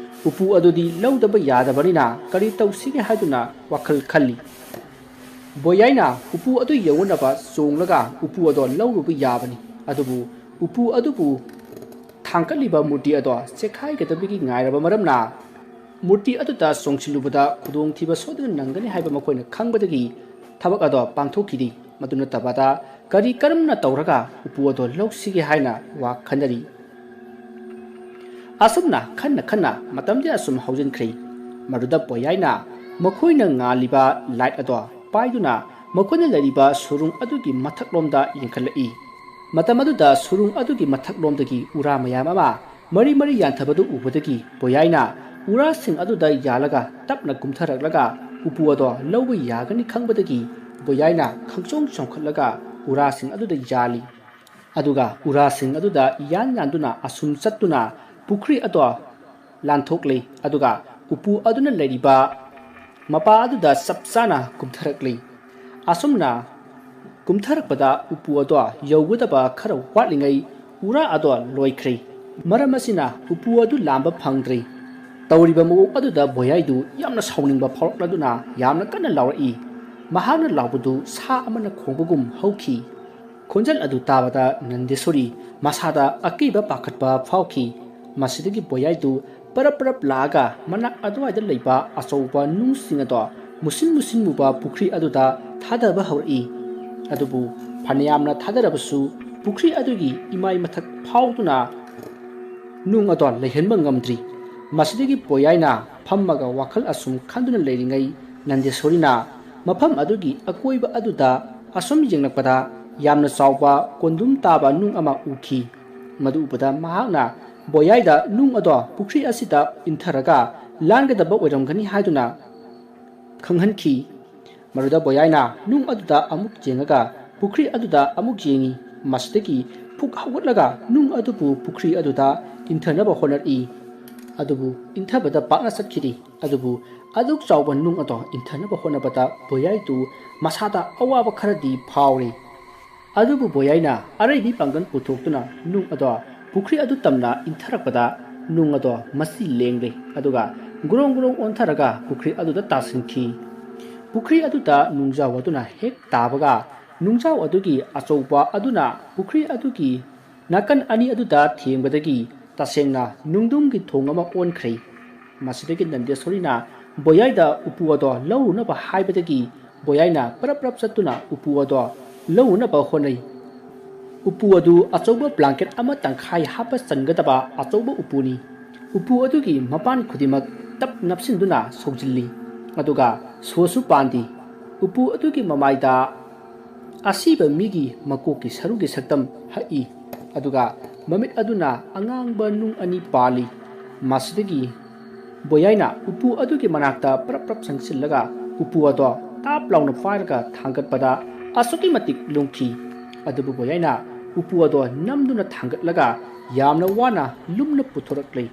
ꯎꯄꯨ ꯑꯗꯨꯗꯤ ꯂꯧꯗꯕ ꯌꯥꯗꯕꯅꯤꯅ ꯀꯔꯤ ꯇꯧꯁꯤꯒꯦ ꯍꯥꯏꯗꯨꯅ ꯋꯥꯈꯜ ꯈꯜꯂꯤ꯫ ꯕꯣꯌꯥꯏꯅ ꯎꯄꯨ ꯑꯗꯨ ꯌꯧꯅꯅꯕ ꯆꯣꯡꯂꯒ ꯎꯄꯨ ꯑꯗꯣ ꯂꯧꯔꯨꯕ ꯌꯥꯕꯅꯤ꯫ ꯑꯗꯨꯕꯨ ꯎꯄꯨ ꯑꯗꯨꯕꯨ ꯊꯥꯡꯒꯠꯂꯤꯕ ꯃꯨꯔꯇꯤ ꯑꯗꯣ ꯆꯦꯛꯈꯥꯏꯒꯗꯕꯒꯤ ꯉꯥꯏꯔꯕ ꯃꯔꯝꯅ, ꯃꯨꯔꯇꯤ ꯑꯗꯨꯗ ꯆꯣꯡꯁꯤꯜꯂꯨꯕꯗ ꯈꯨꯗꯣꯡꯊꯤꯕ ꯁꯣꯏꯗꯅ ꯅꯪꯒꯅꯤ ꯍꯥꯏꯕ ꯃꯈꯣꯏꯅ ꯈꯪꯕꯗꯒꯤ ꯊꯕꯛ ꯑꯗꯣ ꯄꯥꯡꯊꯣꯛꯈꯤꯗꯦ꯫ ꯃꯗꯨ ꯅꯠꯇꯕꯗ ꯀꯔꯤ ꯀꯔꯝꯅ ꯇꯧꯔꯒ ꯎꯄꯨ ꯑꯗꯣ ꯂꯧꯁꯤꯒꯦ ꯍꯥꯏꯅ ꯋꯥ ꯈꯟꯅꯔꯤ꯫ ꯑꯁꯨꯝꯅ ꯈꯟꯅ ꯈꯟꯅ ꯃꯇꯝꯗꯤ ꯑꯁꯨꯝ ꯍꯧꯖꯤꯟꯈ꯭ꯔꯦ꯫ ꯃꯗꯨꯗ ꯕꯣꯌꯥꯏꯅ ꯃꯈꯣꯏꯅ ꯉꯥꯜꯂꯤꯕ ꯂꯥꯏꯠ ꯑꯗꯣ ꯄꯥꯏꯗꯨꯅ ꯃꯈꯣꯏꯅ ꯂꯩꯔꯤꯕ ꯁꯨꯔꯨꯡ ꯑꯗꯨꯒꯤ ꯃꯊꯛꯂꯣꯝꯗ ꯌꯦꯡꯈꯠꯂꯛꯏ꯫ ꯃꯇꯝ ꯑꯗꯨꯗ ꯁꯨꯔꯨꯡ ꯑꯗꯨꯒꯤ ꯃꯊꯛꯂꯣꯝꯗꯒꯤ ꯎꯔꯥ ꯃꯌꯥꯝ ꯑꯃ ꯃꯔꯤ ꯃꯔꯤ ꯌꯥꯟꯊꯕꯗꯨ ꯎꯕꯗꯒꯤ ꯕꯣꯌꯥꯏꯅ ꯎꯔꯥꯁꯤꯡ ꯑꯗꯨꯗ ꯌꯥꯜꯂꯒ ꯇꯞꯅ ꯀꯨꯝꯊꯔꯛꯂꯒ ꯎꯄꯨ ꯑꯗꯣ ꯂꯧꯕ ꯌꯥꯒꯅꯤ ꯈꯪꯕꯗꯒꯤ ꯕꯣꯌꯥꯏꯅ ꯈꯪꯆꯣꯡ ꯆꯣꯡꯈꯠꯂꯒ ꯎꯔꯥꯁꯤꯡ ꯑꯗꯨꯗ ꯌꯥꯜꯂꯤ꯫ ꯑꯗꯨꯒ ꯎꯔꯥꯁꯤꯡ ꯑꯗꯨꯗ ꯌꯥꯟ ꯌꯥꯟꯗꯨꯅ ꯑꯁꯨꯝ ꯆꯠꯇꯨꯅ ꯄꯨꯈ꯭ꯔꯤ ꯑꯗꯣ ꯂꯥꯟꯊꯣꯛꯂꯤ꯫ ꯑꯗꯨꯒ ꯎꯄꯨ ꯑꯗꯨꯅ ꯂꯩꯔꯤꯕ ꯃꯄꯥ ꯑꯗꯨꯗ ꯆꯞ ꯆꯥꯅ ꯀꯨꯝꯊꯔꯛꯂꯤ꯫ ꯑꯁꯨꯝꯅ ꯀꯨꯝꯊꯔꯛꯄꯗ ꯎꯄꯨ ꯑꯗꯣ ꯌꯧꯒꯗꯕ ꯈꯔ ꯋꯥꯠꯂꯤꯉꯩ ꯎꯔꯥ ꯑꯗꯣ ꯂꯣꯏꯈ꯭ꯔꯦ꯫ ꯃꯔꯝ ꯑꯁꯤꯅ ꯎꯄꯨ ꯑꯗꯨ ꯂꯥꯝꯕ ꯐꯪꯗ꯭ꯔꯦ꯫ ꯇꯧꯔꯤꯕ ꯃꯑꯣꯡ ꯑꯗꯨꯗ ꯕꯣꯌꯥꯏꯗꯨ ꯌꯥꯝꯅ ꯁꯥꯎꯅꯤꯡꯕ ꯐꯥꯎꯔꯛꯂꯗꯨꯅ ꯌꯥꯝꯅ ꯀꯟꯅ ꯂꯥꯎꯔꯛꯏ꯫ ꯃꯍꯥꯛꯅ ꯂꯥꯎꯕꯗꯨ ꯁꯥ ꯑꯃꯅ ꯈꯣꯡꯕꯒꯨꯝ ꯍꯧꯈꯤ꯫ ꯈꯣꯟꯖꯦꯜ ꯑꯗꯨ ꯇꯥꯕꯗ ꯅꯟꯗꯦꯁꯣꯔꯤ ꯃꯁꯥꯗ ꯑꯀꯤꯕ ꯄꯥꯈꯠꯄ ꯐꯥꯎꯈꯤ꯫ ꯃꯁꯤꯗꯒꯤ ꯕꯣꯌꯥꯏꯗꯨ ꯄꯔꯞ ꯄꯔꯞ ꯂꯥꯛꯑꯒ ꯃꯅꯥꯛ ꯑꯗꯨꯋꯥꯏꯗ ꯂꯩꯕ ꯑꯆꯧꯕ ꯅꯨꯡꯁꯤꯡ ꯑꯗꯣ ꯃꯨꯁꯤꯟ ꯃꯨꯁꯤꯟ ꯃꯨꯕ ꯄꯨꯈ꯭ꯔꯤ ꯑꯗꯨꯗ ꯊꯥꯗꯕ ꯍꯧꯔꯛꯏ꯫ ꯑꯗꯨꯕꯨ ꯐꯅꯌꯥꯝꯅ ꯊꯥꯗꯔꯕꯁꯨ ꯄꯨꯈ꯭ꯔꯤ ꯑꯗꯨꯒꯤ ꯏꯃꯥꯏ ꯃꯊꯛ ꯐꯥꯎꯗꯨꯅ ꯅꯨꯡ ꯑꯗꯣ ꯂꯩꯍꯟꯕ ꯉꯝꯗ꯭ꯔꯤ꯫ ꯃꯁꯤꯗꯒꯤ ꯕꯣꯌꯥꯏꯅ ꯐꯝꯃꯒ ꯋꯥꯈꯜ ꯑꯁꯨꯝ ꯈꯟꯗꯨꯅ ꯂꯩꯔꯤꯉꯩ ꯅꯟꯗꯦꯁꯣꯔꯤꯅ ꯃꯐꯝ ꯑꯗꯨꯒꯤ ꯑꯀꯣꯏꯕ ꯑꯗꯨꯗ ꯑꯁꯨꯝ ꯌꯦꯡꯂꯛꯄꯗ ꯌꯥꯝꯅ ꯆꯥꯎꯕ ꯀꯣꯟꯗꯨꯝ ꯇꯥꯕ ꯅꯨꯡ ꯑꯃ ꯎꯈꯤ꯫ ꯃꯗꯨ ꯎꯕꯗ ꯃꯍꯥꯛꯅ ꯕꯣꯌꯥꯏꯗ ꯅꯨꯡ ꯑꯗꯣ ꯄꯨꯈ꯭ꯔꯤ ꯑꯁꯤꯗ ꯏꯟꯊꯔꯒ ꯂꯥꯟꯒꯗꯕ ꯑꯣꯏꯔꯝꯒꯅꯤ ꯍꯥꯏꯗꯨꯅ ꯈꯪꯍꯟꯈꯤ꯫ ꯃꯗꯨꯗ ꯕꯣꯌꯥꯏꯅ ꯅꯨꯡ ꯑꯗꯨꯗ ꯑꯃꯨꯛ ꯌꯦꯡꯉꯒ ꯄꯨꯈ꯭ꯔꯤ ꯑꯗꯨꯗ ꯑꯃꯨꯛ ꯌꯦꯡꯉꯤ꯫ ꯃꯁꯤꯗꯒꯤ ꯐꯨꯛ ꯍꯧꯒꯠꯂꯒ ꯅꯨꯡ ꯑꯗꯨꯕꯨ ꯄꯨꯈ꯭ꯔꯤ ꯑꯗꯨꯗ ꯏꯟꯊꯅꯕ ꯍꯣꯠꯅꯔꯛꯏ꯫ ꯑꯗꯨꯕꯨ ꯏꯟꯊꯕꯗ ꯄꯥꯛꯅ ꯆꯠꯈꯤꯗꯦ꯫ ꯑꯗꯨꯕꯨ ꯑꯗꯨꯛ ꯆꯥꯎꯕ ꯅꯨꯡ ꯑꯗꯣ ꯏꯟꯊꯅꯕ ꯍꯣꯠꯅꯕꯗ ꯕꯣꯌꯥꯏꯗꯨ ꯃꯁꯥꯗ ꯑꯋꯥꯕ ꯈꯔꯗꯤ ꯐꯥꯎꯔꯤ꯫ ꯑꯗꯨꯕꯨ ꯕꯣꯌꯥꯏꯅ ꯑꯔꯩꯕꯤ ꯄꯥꯡꯒꯜ ꯄꯨꯊꯣꯛꯇꯨꯅ ꯅꯨꯡ ꯑꯗꯣ ꯄꯨꯈ꯭ꯔꯤ ꯑꯗꯨ ꯇꯝꯅ ꯏꯟꯊꯔꯛꯄꯗ ꯅꯨꯡ ꯑꯗꯣ ꯃꯁꯤ ꯂꯦꯡꯂꯦ, ꯑꯗꯨꯒ ꯒ꯭ꯔꯣꯡ ꯒ꯭ꯔꯣꯡ ꯑꯣꯟꯊꯔꯒ ꯄꯨꯈ꯭ꯔꯤ ꯑꯗꯨꯗ ꯇꯥꯁꯤꯟꯈꯤ꯫ ꯄꯨꯈ꯭ꯔꯤ ꯑꯗꯨꯗ ꯅꯨꯡꯖꯥꯎ ꯑꯗꯨꯅ ꯍꯦꯛ ꯇꯥꯕꯒ ꯅꯨꯡꯖꯥꯎ ꯑꯗꯨꯒꯤ ꯑꯆꯧꯕ ꯑꯗꯨꯅ ꯄꯨꯈ꯭ꯔꯤ ꯑꯗꯨꯒꯤ ꯅꯥꯀꯟ ꯑꯅꯤ ꯑꯗꯨꯗ ꯊꯦꯡꯕꯗꯒꯤ ꯇꯁꯦꯡꯅ ꯅꯨꯡꯗꯨꯝꯒꯤ ꯊꯣꯡ ꯑꯃ ꯑꯣꯟꯈ꯭ꯔꯦ꯫ ꯃꯁꯤꯗꯒꯤ ꯅꯟꯗꯦꯁꯣꯔꯤꯅ ꯕꯣꯌꯥꯏꯗ ꯎꯄꯨ ꯑꯗꯣ ꯂꯧꯔꯨꯅꯕ ꯍꯥꯏꯕꯗꯒꯤ ꯕꯣꯌꯥꯏꯅ ꯄꯔꯞ ꯄꯔꯞ ꯆꯠꯇꯨꯅ ꯎꯄꯨ ꯑꯗꯣ ꯂꯧꯅꯅꯕ ꯍꯣꯠꯅꯩ꯫ ꯎꯄꯨ ꯑꯗꯨ ꯑꯆꯧꯕ ꯕ꯭ꯂꯥꯡꯀꯦꯠ ꯑꯃ ꯇꯪꯈꯥꯏ ꯍꯥꯞꯄ ꯆꯟꯒꯗꯕ ꯑꯆꯧꯕ ꯎꯄꯨꯅꯤ꯫ ꯎꯄꯨ ꯑꯗꯨꯒꯤ ꯃꯄꯥꯟ ꯈꯨꯗꯤꯡꯃꯛ ꯇꯞ ꯅꯞꯁꯤꯟꯗꯨꯅ ꯁꯧꯖꯤꯜꯂꯤ, ꯑꯗꯨꯒ ꯁꯣꯁꯨ ꯄꯥꯟꯗꯦ꯫ ꯎꯄꯨ ꯑꯗꯨꯒꯤ ꯃꯃꯥꯏꯗ ꯑꯁꯤꯕ ꯃꯤꯒꯤ ꯃꯀꯣꯛꯀꯤ ꯁꯔꯨꯒꯤ ꯁꯛꯇꯝ ꯍꯛꯏ, ꯑꯗꯨꯒ ꯃꯃꯤꯠ ꯑꯗꯨꯅ ꯑꯉꯥꯡꯕ ꯅꯨꯡ ꯑꯅꯤ ꯄꯥꯜꯂꯤ꯫ ꯃꯁꯤꯗꯒꯤ ꯕꯣꯌꯥꯏꯅ ꯎꯄꯨ ꯑꯗꯨꯒꯤ ꯃꯅꯥꯛꯇ ꯄ꯭ꯔꯞ ꯄ꯭ꯔꯞ ꯆꯪꯁꯤꯜꯂꯒ ꯎꯄꯨ ꯑꯗꯣ ꯇꯥꯞ ꯂꯥꯎꯅ ꯄꯥꯏꯔꯒ ꯊꯥꯡꯒꯠꯄꯗ ꯑꯁꯨꯛꯀꯤ ꯃꯇꯤꯛ ꯂꯨꯝꯈꯤ꯫ ꯑꯗꯨꯕꯨ ꯕꯣꯌꯥꯏꯅ ꯎꯄꯨ ꯑꯗꯣ ꯅꯝꯗꯨꯅ ꯊꯥꯡꯒꯠꯂꯒ ꯌꯥꯝꯅ ꯋꯥꯅ ꯂꯨꯝꯅ ꯄꯨꯊꯣꯔꯛꯂꯤ꯫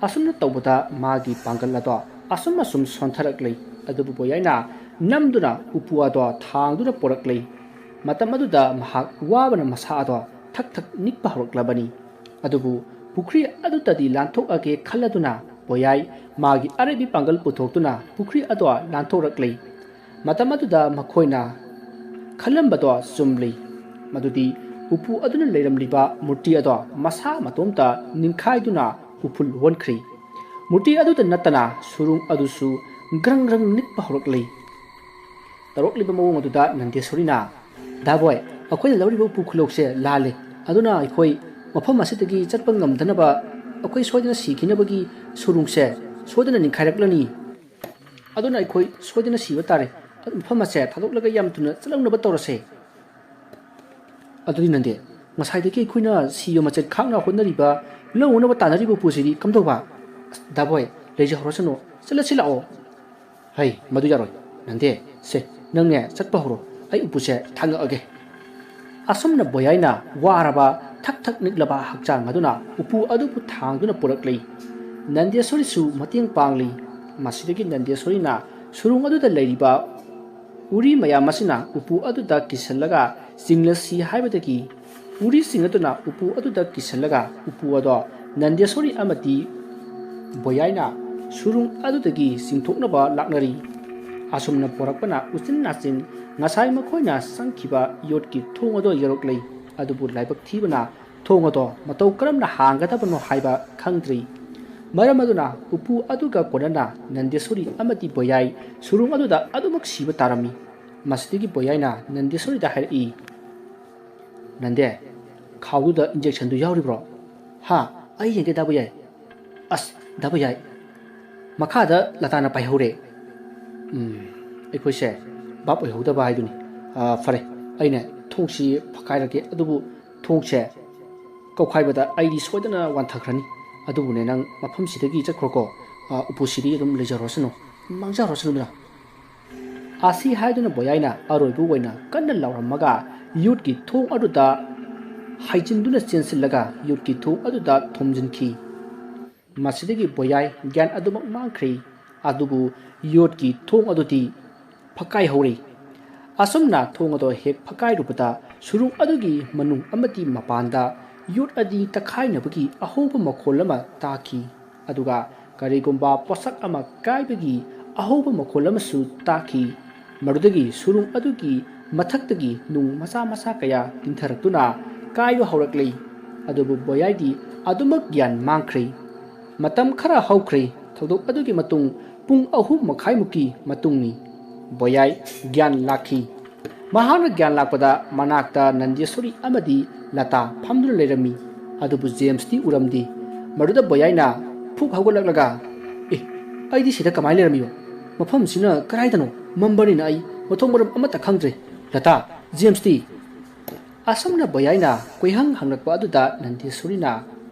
ꯑꯁꯨꯝꯅ ꯇꯧꯕꯗ ꯃꯥꯒꯤ ꯄꯥꯡꯒꯜ ꯑꯗꯣ ꯑꯁꯨꯝ ꯑꯁꯨꯝ ꯁꯣꯟꯊꯔꯛꯂꯤ꯫ ꯑꯗꯨꯕꯨ ꯕꯣꯌꯥꯏꯅ ꯅꯝꯗꯨꯅ ꯎꯄꯨ ꯑꯗꯣ ꯊꯥꯡꯗꯨꯅ ꯄꯣꯔꯛꯂꯤ꯫ ꯃꯇꯝ ꯑꯗꯨꯗ ꯃꯍꯥꯛ ꯋꯥꯕꯅ ꯃꯁꯥ ꯑꯗꯣ ꯊꯛ ꯊꯛ ꯅꯤꯛꯄ ꯍꯧꯔꯛꯂꯕꯅꯤ꯫ ꯑꯗꯨꯕꯨ ꯄꯨꯈ꯭ꯔꯤ ꯑꯗꯨꯗꯗꯤ ꯂꯥꯟꯊꯣꯛꯑꯒꯦ ꯈꯜꯂꯗꯨꯅ ꯕꯣꯌꯥꯏ ꯃꯥꯒꯤ ꯑꯔꯩꯕꯤ ꯄꯥꯡꯒꯜ ꯄꯨꯊꯣꯛꯇꯨꯅ ꯄꯨꯈ꯭ꯔꯤ ꯑꯗꯣ ꯂꯥꯟꯊꯣꯔꯛꯂꯤ꯫ ꯃꯇꯝ ꯑꯗꯨꯗ ꯃꯈꯣꯏꯅ ꯈꯜꯂꯝꯕꯗꯣ ꯆꯨꯝꯂꯤ, ꯃꯗꯨꯗꯤ ꯎꯄꯨ ꯑꯗꯨꯅ ꯂꯩꯔꯝꯂꯤꯕ ꯃꯨꯔꯇꯤ ꯑꯗꯣ ꯃꯁꯥ ꯃꯇꯣꯝꯇ ꯅꯤꯡꯈꯥꯏꯗꯨꯅ ꯎꯐꯨꯜ ꯑꯣꯟꯈ꯭ꯔꯤ꯫ ꯃꯨꯔꯇꯤ ꯑꯗꯨꯗ ꯅꯠꯇꯅ ꯁꯨꯔꯨꯡ ꯑꯗꯨꯁꯨ ꯒ꯭ꯔꯪ ꯒ꯭ꯔꯪ ꯅꯤꯛꯄ ꯍꯧꯔꯛꯂꯤ꯫ ꯇꯧꯔꯛꯂꯤꯕ ꯃꯑꯣꯡ ꯑꯗꯨꯗ ꯅꯟꯗꯦꯁꯣꯔꯤꯅ, "ꯗꯥꯕꯣꯏ, ꯑꯩꯈꯣꯏꯅ ꯂꯧꯔꯤꯕ ꯎꯄꯨ ꯈꯨꯂꯧꯁꯦ ꯂꯥꯜꯂꯦ꯫ ꯑꯗꯨꯅ ꯑꯩꯈꯣꯏ ꯃꯐꯝ ꯑꯁꯤꯗꯒꯤ ꯆꯠꯄ ꯉꯝꯗꯅꯕ ꯑꯩꯈꯣꯏ ꯁꯣꯏꯗꯅ ꯁꯤꯈꯤꯅꯕꯒꯤ ꯁꯨꯔꯨꯡꯁꯦ ꯁꯣꯏꯗꯅ ꯅꯤꯡꯈꯥꯏꯔꯛꯂꯅꯤ꯫ ꯑꯗꯨꯅ ꯑꯩꯈꯣꯏ ꯁꯣꯏꯗꯅ ꯁꯤꯕ ꯇꯥꯔꯦ꯫ ꯃꯐꯝ ꯑꯁꯦ ꯊꯥꯗꯣꯛꯂꯒ ꯌꯥꯝ ꯊꯨꯅ ꯆꯠꯍꯧꯅꯕ ꯇꯧꯔꯁꯦ꯫" ꯑꯗꯨꯗꯤ ꯅꯟꯗꯦ, ꯉꯁꯥꯏꯗꯒꯤ ꯑꯩꯈꯣꯏꯅ ꯁꯤꯕ ꯃꯆꯦꯠ ꯈꯥꯛꯅ ꯍꯣꯠꯅꯔꯤꯕ, ꯂꯧꯅꯅꯕ ꯇꯥꯟꯅꯔꯤꯕ ꯎꯄꯨꯁꯤꯗꯤ ꯀꯝꯗꯧꯕ? ꯑꯁ, ꯗꯥꯕꯣꯏ, ꯂꯩꯖꯍꯧꯔꯁꯅꯨ, ꯆꯠꯂꯁꯤ ꯂꯥꯛꯑꯣ꯫ ꯍꯩ, ꯃꯗꯨ ꯌꯥꯔꯣꯏ꯫ ꯅꯟꯗꯦ, ꯁꯦ, ꯅꯪꯅꯦ ꯆꯠꯄ ꯍꯧꯔꯣ, ꯑꯩ ꯎꯄꯨꯁꯦ ꯊꯥꯡꯉꯛꯑꯒꯦ꯫ ꯑꯁꯨꯝꯅ ꯕꯣꯌꯥꯏꯅ ꯋꯥꯔꯕ, ꯊꯛ ꯊꯛ ꯅꯤꯛꯂꯕ ꯍꯛꯆꯥꯡ ꯑꯗꯨꯅ ꯎꯄꯨ ꯑꯗꯨꯕꯨ ꯊꯥꯡꯗꯨꯅ ꯄꯨꯔꯛꯂꯤ꯫ ꯅꯟꯗꯦꯁꯣꯔꯤꯁꯨ ꯃꯇꯦꯡ ꯄꯥꯡꯂꯤ꯫ ꯃꯁꯤꯗꯒꯤ ꯅꯟꯗꯦꯁꯣꯔꯤꯅ ꯁꯨꯔꯨꯡ ꯑꯗꯨꯗ ꯂꯩꯔꯤꯕ ꯎꯔꯤ ꯃꯌꯥꯝ ꯑꯁꯤꯅ ꯎꯄꯨ ꯑꯗꯨꯗ ꯀꯤꯁꯜꯂꯒ ꯆꯤꯡꯂꯁꯤ ꯍꯥꯏꯕꯗꯒꯤ ꯎꯔꯤꯁꯤꯡ ꯑꯗꯨꯅ ꯎꯄꯨ ꯑꯗꯨꯗ ꯀꯤꯁꯜꯂꯒ ꯎꯄꯨ ꯑꯗꯣ ꯅꯟꯗꯦꯁꯣꯔꯤ ꯑꯃꯗꯤ ꯕꯣꯌꯥꯏꯅ ꯁꯨꯔꯨꯡ ꯑꯗꯨꯗꯒꯤ ꯆꯤꯡꯊꯣꯛꯅꯕ ꯂꯥꯛꯅꯔꯤ꯫ ꯑꯁꯨꯝꯅ ꯄꯣꯔꯛꯄꯅ ꯎꯆꯤꯟ ꯅꯥꯆꯤꯟ ꯉꯁꯥꯏ ꯃꯈꯣꯏꯅ ꯆꯪꯈꯤꯕ ꯌꯣꯠꯀꯤ ꯊꯣꯡ ꯑꯗꯣ ꯌꯧꯔꯛꯂꯤ꯫ ꯑꯗꯨꯕꯨ ꯂꯥꯏꯕꯛ ꯊꯤꯕꯅ ꯊꯣꯡ ꯑꯗꯣ ꯃꯇꯧ ꯀꯔꯝꯅ ꯍꯥꯡꯒꯗꯕꯅꯣ ꯍꯥꯏꯕ ꯈꯪꯗ꯭ꯔꯤ꯫ ꯃꯔꯝ ꯑꯗꯨꯅ ꯎꯄꯨ ꯑꯗꯨꯒ ꯀꯣꯟꯅꯅ ꯅꯟꯗꯦꯁꯣꯔꯤ ꯑꯃꯗꯤ ꯕꯣꯌꯥꯏ ꯁꯨꯔꯨꯡ ꯑꯗꯨꯗ ꯑꯗꯨꯃꯛ ꯁꯤꯕ ꯇꯥꯔꯝꯃꯤ꯫ ꯃꯁꯤꯗꯒꯤ ꯕꯣꯌꯥꯏꯅ ꯅꯟꯗꯦꯁꯣꯔꯤꯗ ꯍꯥꯏꯔꯛꯏ, "ꯅꯟꯗꯦ, ꯈꯥꯎꯗꯨꯗ injectionꯗꯨ ꯌꯥꯎꯔꯤꯕ꯭ꯔꯣ?" "ꯍꯥ? ꯑꯩ ꯌꯦꯡꯒꯦ ꯗꯥ ꯕꯣꯌꯥꯏ꯫" "ꯑꯁ, ꯗꯥ ꯕꯣꯌꯥꯏ, ꯃꯈꯥꯗ ꯂꯇꯥꯅ ꯄꯥꯏꯍꯧꯔꯦ꯫" "ꯎꯝ, ꯑꯩꯈꯣꯏꯁꯦ ꯚꯥꯞ ꯑꯣꯏꯍꯧꯗꯕ ꯍꯥꯏꯗꯨꯅꯤ꯫ ꯑꯥ, ꯐꯔꯦ, ꯑꯩꯅ ꯊꯣꯡꯁꯤ ꯐꯛꯀꯥꯏꯔꯒꯦ, ꯑꯗꯨꯕꯨ ꯊꯣꯡꯁꯦ ꯀꯧꯈꯥꯏꯕꯗ ꯑꯩꯗꯤ ꯁꯣꯏꯗꯅ ꯋꯥꯟꯊꯈ꯭ꯔꯅꯤ꯫ ꯑꯗꯨꯕꯨꯅꯦ, ꯅꯪ ꯃꯐꯝꯁꯤꯗꯒꯤ ꯆꯠꯈ꯭ꯔꯣꯀꯣ꯫ ꯑꯥ, ꯎꯄꯨꯁꯤꯗꯤ ꯑꯗꯨꯝ ꯂꯩꯖꯔꯁꯅꯨ, ꯃꯥꯡꯖꯔꯁꯅꯨꯗꯅ꯫" ꯑꯁꯤ ꯍꯥꯏꯗꯨꯅ ꯕꯣꯌꯥꯏꯅ ꯑꯔꯣꯏꯕ ꯑꯣꯏꯅ ꯀꯟꯅ ꯂꯥꯎꯔꯝꯃꯒ ꯌꯣꯠꯀꯤ ꯊꯣꯡ ꯑꯗꯨꯗ ꯍꯥꯏꯖꯤꯟꯗꯨꯅ ꯆꯦꯟꯁꯤꯜꯂꯒ ꯌꯣꯠꯀꯤ ꯊꯣꯡ ꯑꯗꯨꯗ ꯊꯣꯝꯖꯤꯟꯈꯤ꯫ ꯃꯁꯤꯗꯒꯤ ꯕꯣꯌꯥꯏ ꯒ꯭ꯌꯥꯟ ꯑꯗꯨꯃꯛ ꯃꯥꯡꯈ꯭ꯔꯦ꯫ ꯑꯗꯨꯕꯨ ꯌꯣꯠꯀꯤ ꯊꯣꯡ ꯑꯗꯨꯗꯤ ꯐꯛꯀꯥꯏꯍꯧꯔꯦ꯫ ꯑꯁꯨꯝꯅ ꯊꯣꯡ ꯑꯗꯨ ꯍꯦꯛ ꯐꯛꯀꯥꯏꯔꯨꯕꯗ ꯁꯨꯔꯨꯡ ꯑꯗꯨꯒꯤ ꯃꯅꯨꯡ ꯑꯃꯗꯤ ꯃꯄꯥꯟꯗ ꯌꯣꯠ ꯑꯅꯤ ꯇꯛꯈꯥꯏꯅꯕꯒꯤ ꯑꯍꯧꯕ ꯃꯈꯣꯜ ꯑꯃ ꯇꯥꯈꯤ꯫ ꯑꯗꯨꯒ ꯀꯔꯤꯒꯨꯝꯕ ꯄꯣꯠꯁꯛ ꯑꯃ ꯀꯥꯏꯕꯒꯤ ꯑꯍꯧꯕ ꯃꯈꯣꯜ ꯑꯃꯁꯨ ꯇꯥꯈꯤ꯫ ꯃꯗꯨꯗꯒꯤ ꯁꯨꯔꯨꯡ ꯑꯗꯨꯒꯤ ꯃꯊꯛꯇꯒꯤ ꯅꯨꯡ ꯃꯆꯥ ꯃꯆꯥ ꯀꯌꯥ ꯀꯤꯟꯊꯔꯛꯇꯨꯅ ꯀꯥꯏꯕ ꯍꯧꯔꯛꯂꯤ꯫ ꯑꯗꯨꯕꯨ ꯕꯣꯌꯥꯏꯗꯤ ꯑꯗꯨꯃꯛ ꯒ꯭ꯌꯥꯟ ꯃꯥꯡꯈ꯭ꯔꯦ꯫ ꯃꯇꯝ ꯈꯔ ꯍꯧꯈ꯭ꯔꯦ꯫ ꯊꯧꯗꯣꯛ ꯑꯗꯨꯒꯤ ꯃꯇꯨꯡ ꯄꯨꯡ ꯑꯍꯨꯝ ꯃꯈꯥꯏꯃꯨꯛꯀꯤ ꯃꯇꯨꯡꯅꯤ꯫ ꯕꯣꯌꯥꯏ ꯒ꯭ꯌꯥꯟ ꯂꯥꯛꯈꯤ꯫ ꯃꯍꯥꯛꯅ ꯒ꯭ꯌꯥꯟ ꯂꯥꯛꯄꯗ ꯃꯅꯥꯛꯇ ꯅꯟꯗꯦꯁꯣꯔꯤ ꯑꯃꯗꯤ ꯂꯇꯥ ꯐꯝꯗꯨꯅ ꯂꯩꯔꯝꯃꯤ꯫ ꯑꯗꯨꯕꯨ ꯖꯦꯝꯁꯇꯤ ꯎꯔꯝꯗꯦ꯫ ꯃꯗꯨꯗ ꯕꯣꯌꯥꯏꯅ ꯐꯨꯛ ꯍꯧꯒꯠꯂꯛꯂꯒ, "ꯑꯦ, ꯑꯩꯗꯤ ꯁꯤꯗ ꯀꯃꯥꯏꯅ ꯂꯩꯔꯝꯃꯤꯕ? ꯃꯐꯝꯁꯤꯅ ꯀꯗꯥꯏꯗꯅꯣ? ꯃꯝꯕꯅꯤꯅ ꯑꯩ ꯃꯊꯣꯡ ꯃꯔꯝ ꯑꯃꯠꯇ ꯈꯪꯗ꯭ꯔꯦ꯫ ꯂꯇꯥ, ꯖꯦꯝꯁꯇꯤ?" ꯑꯁꯨꯝꯅ ꯕꯣꯌꯥꯏꯅ ꯀꯣꯏꯍꯪ ꯍꯪꯂꯛꯄ ꯑꯗꯨꯗ ꯅꯟꯗꯦꯁꯣꯔꯤꯅ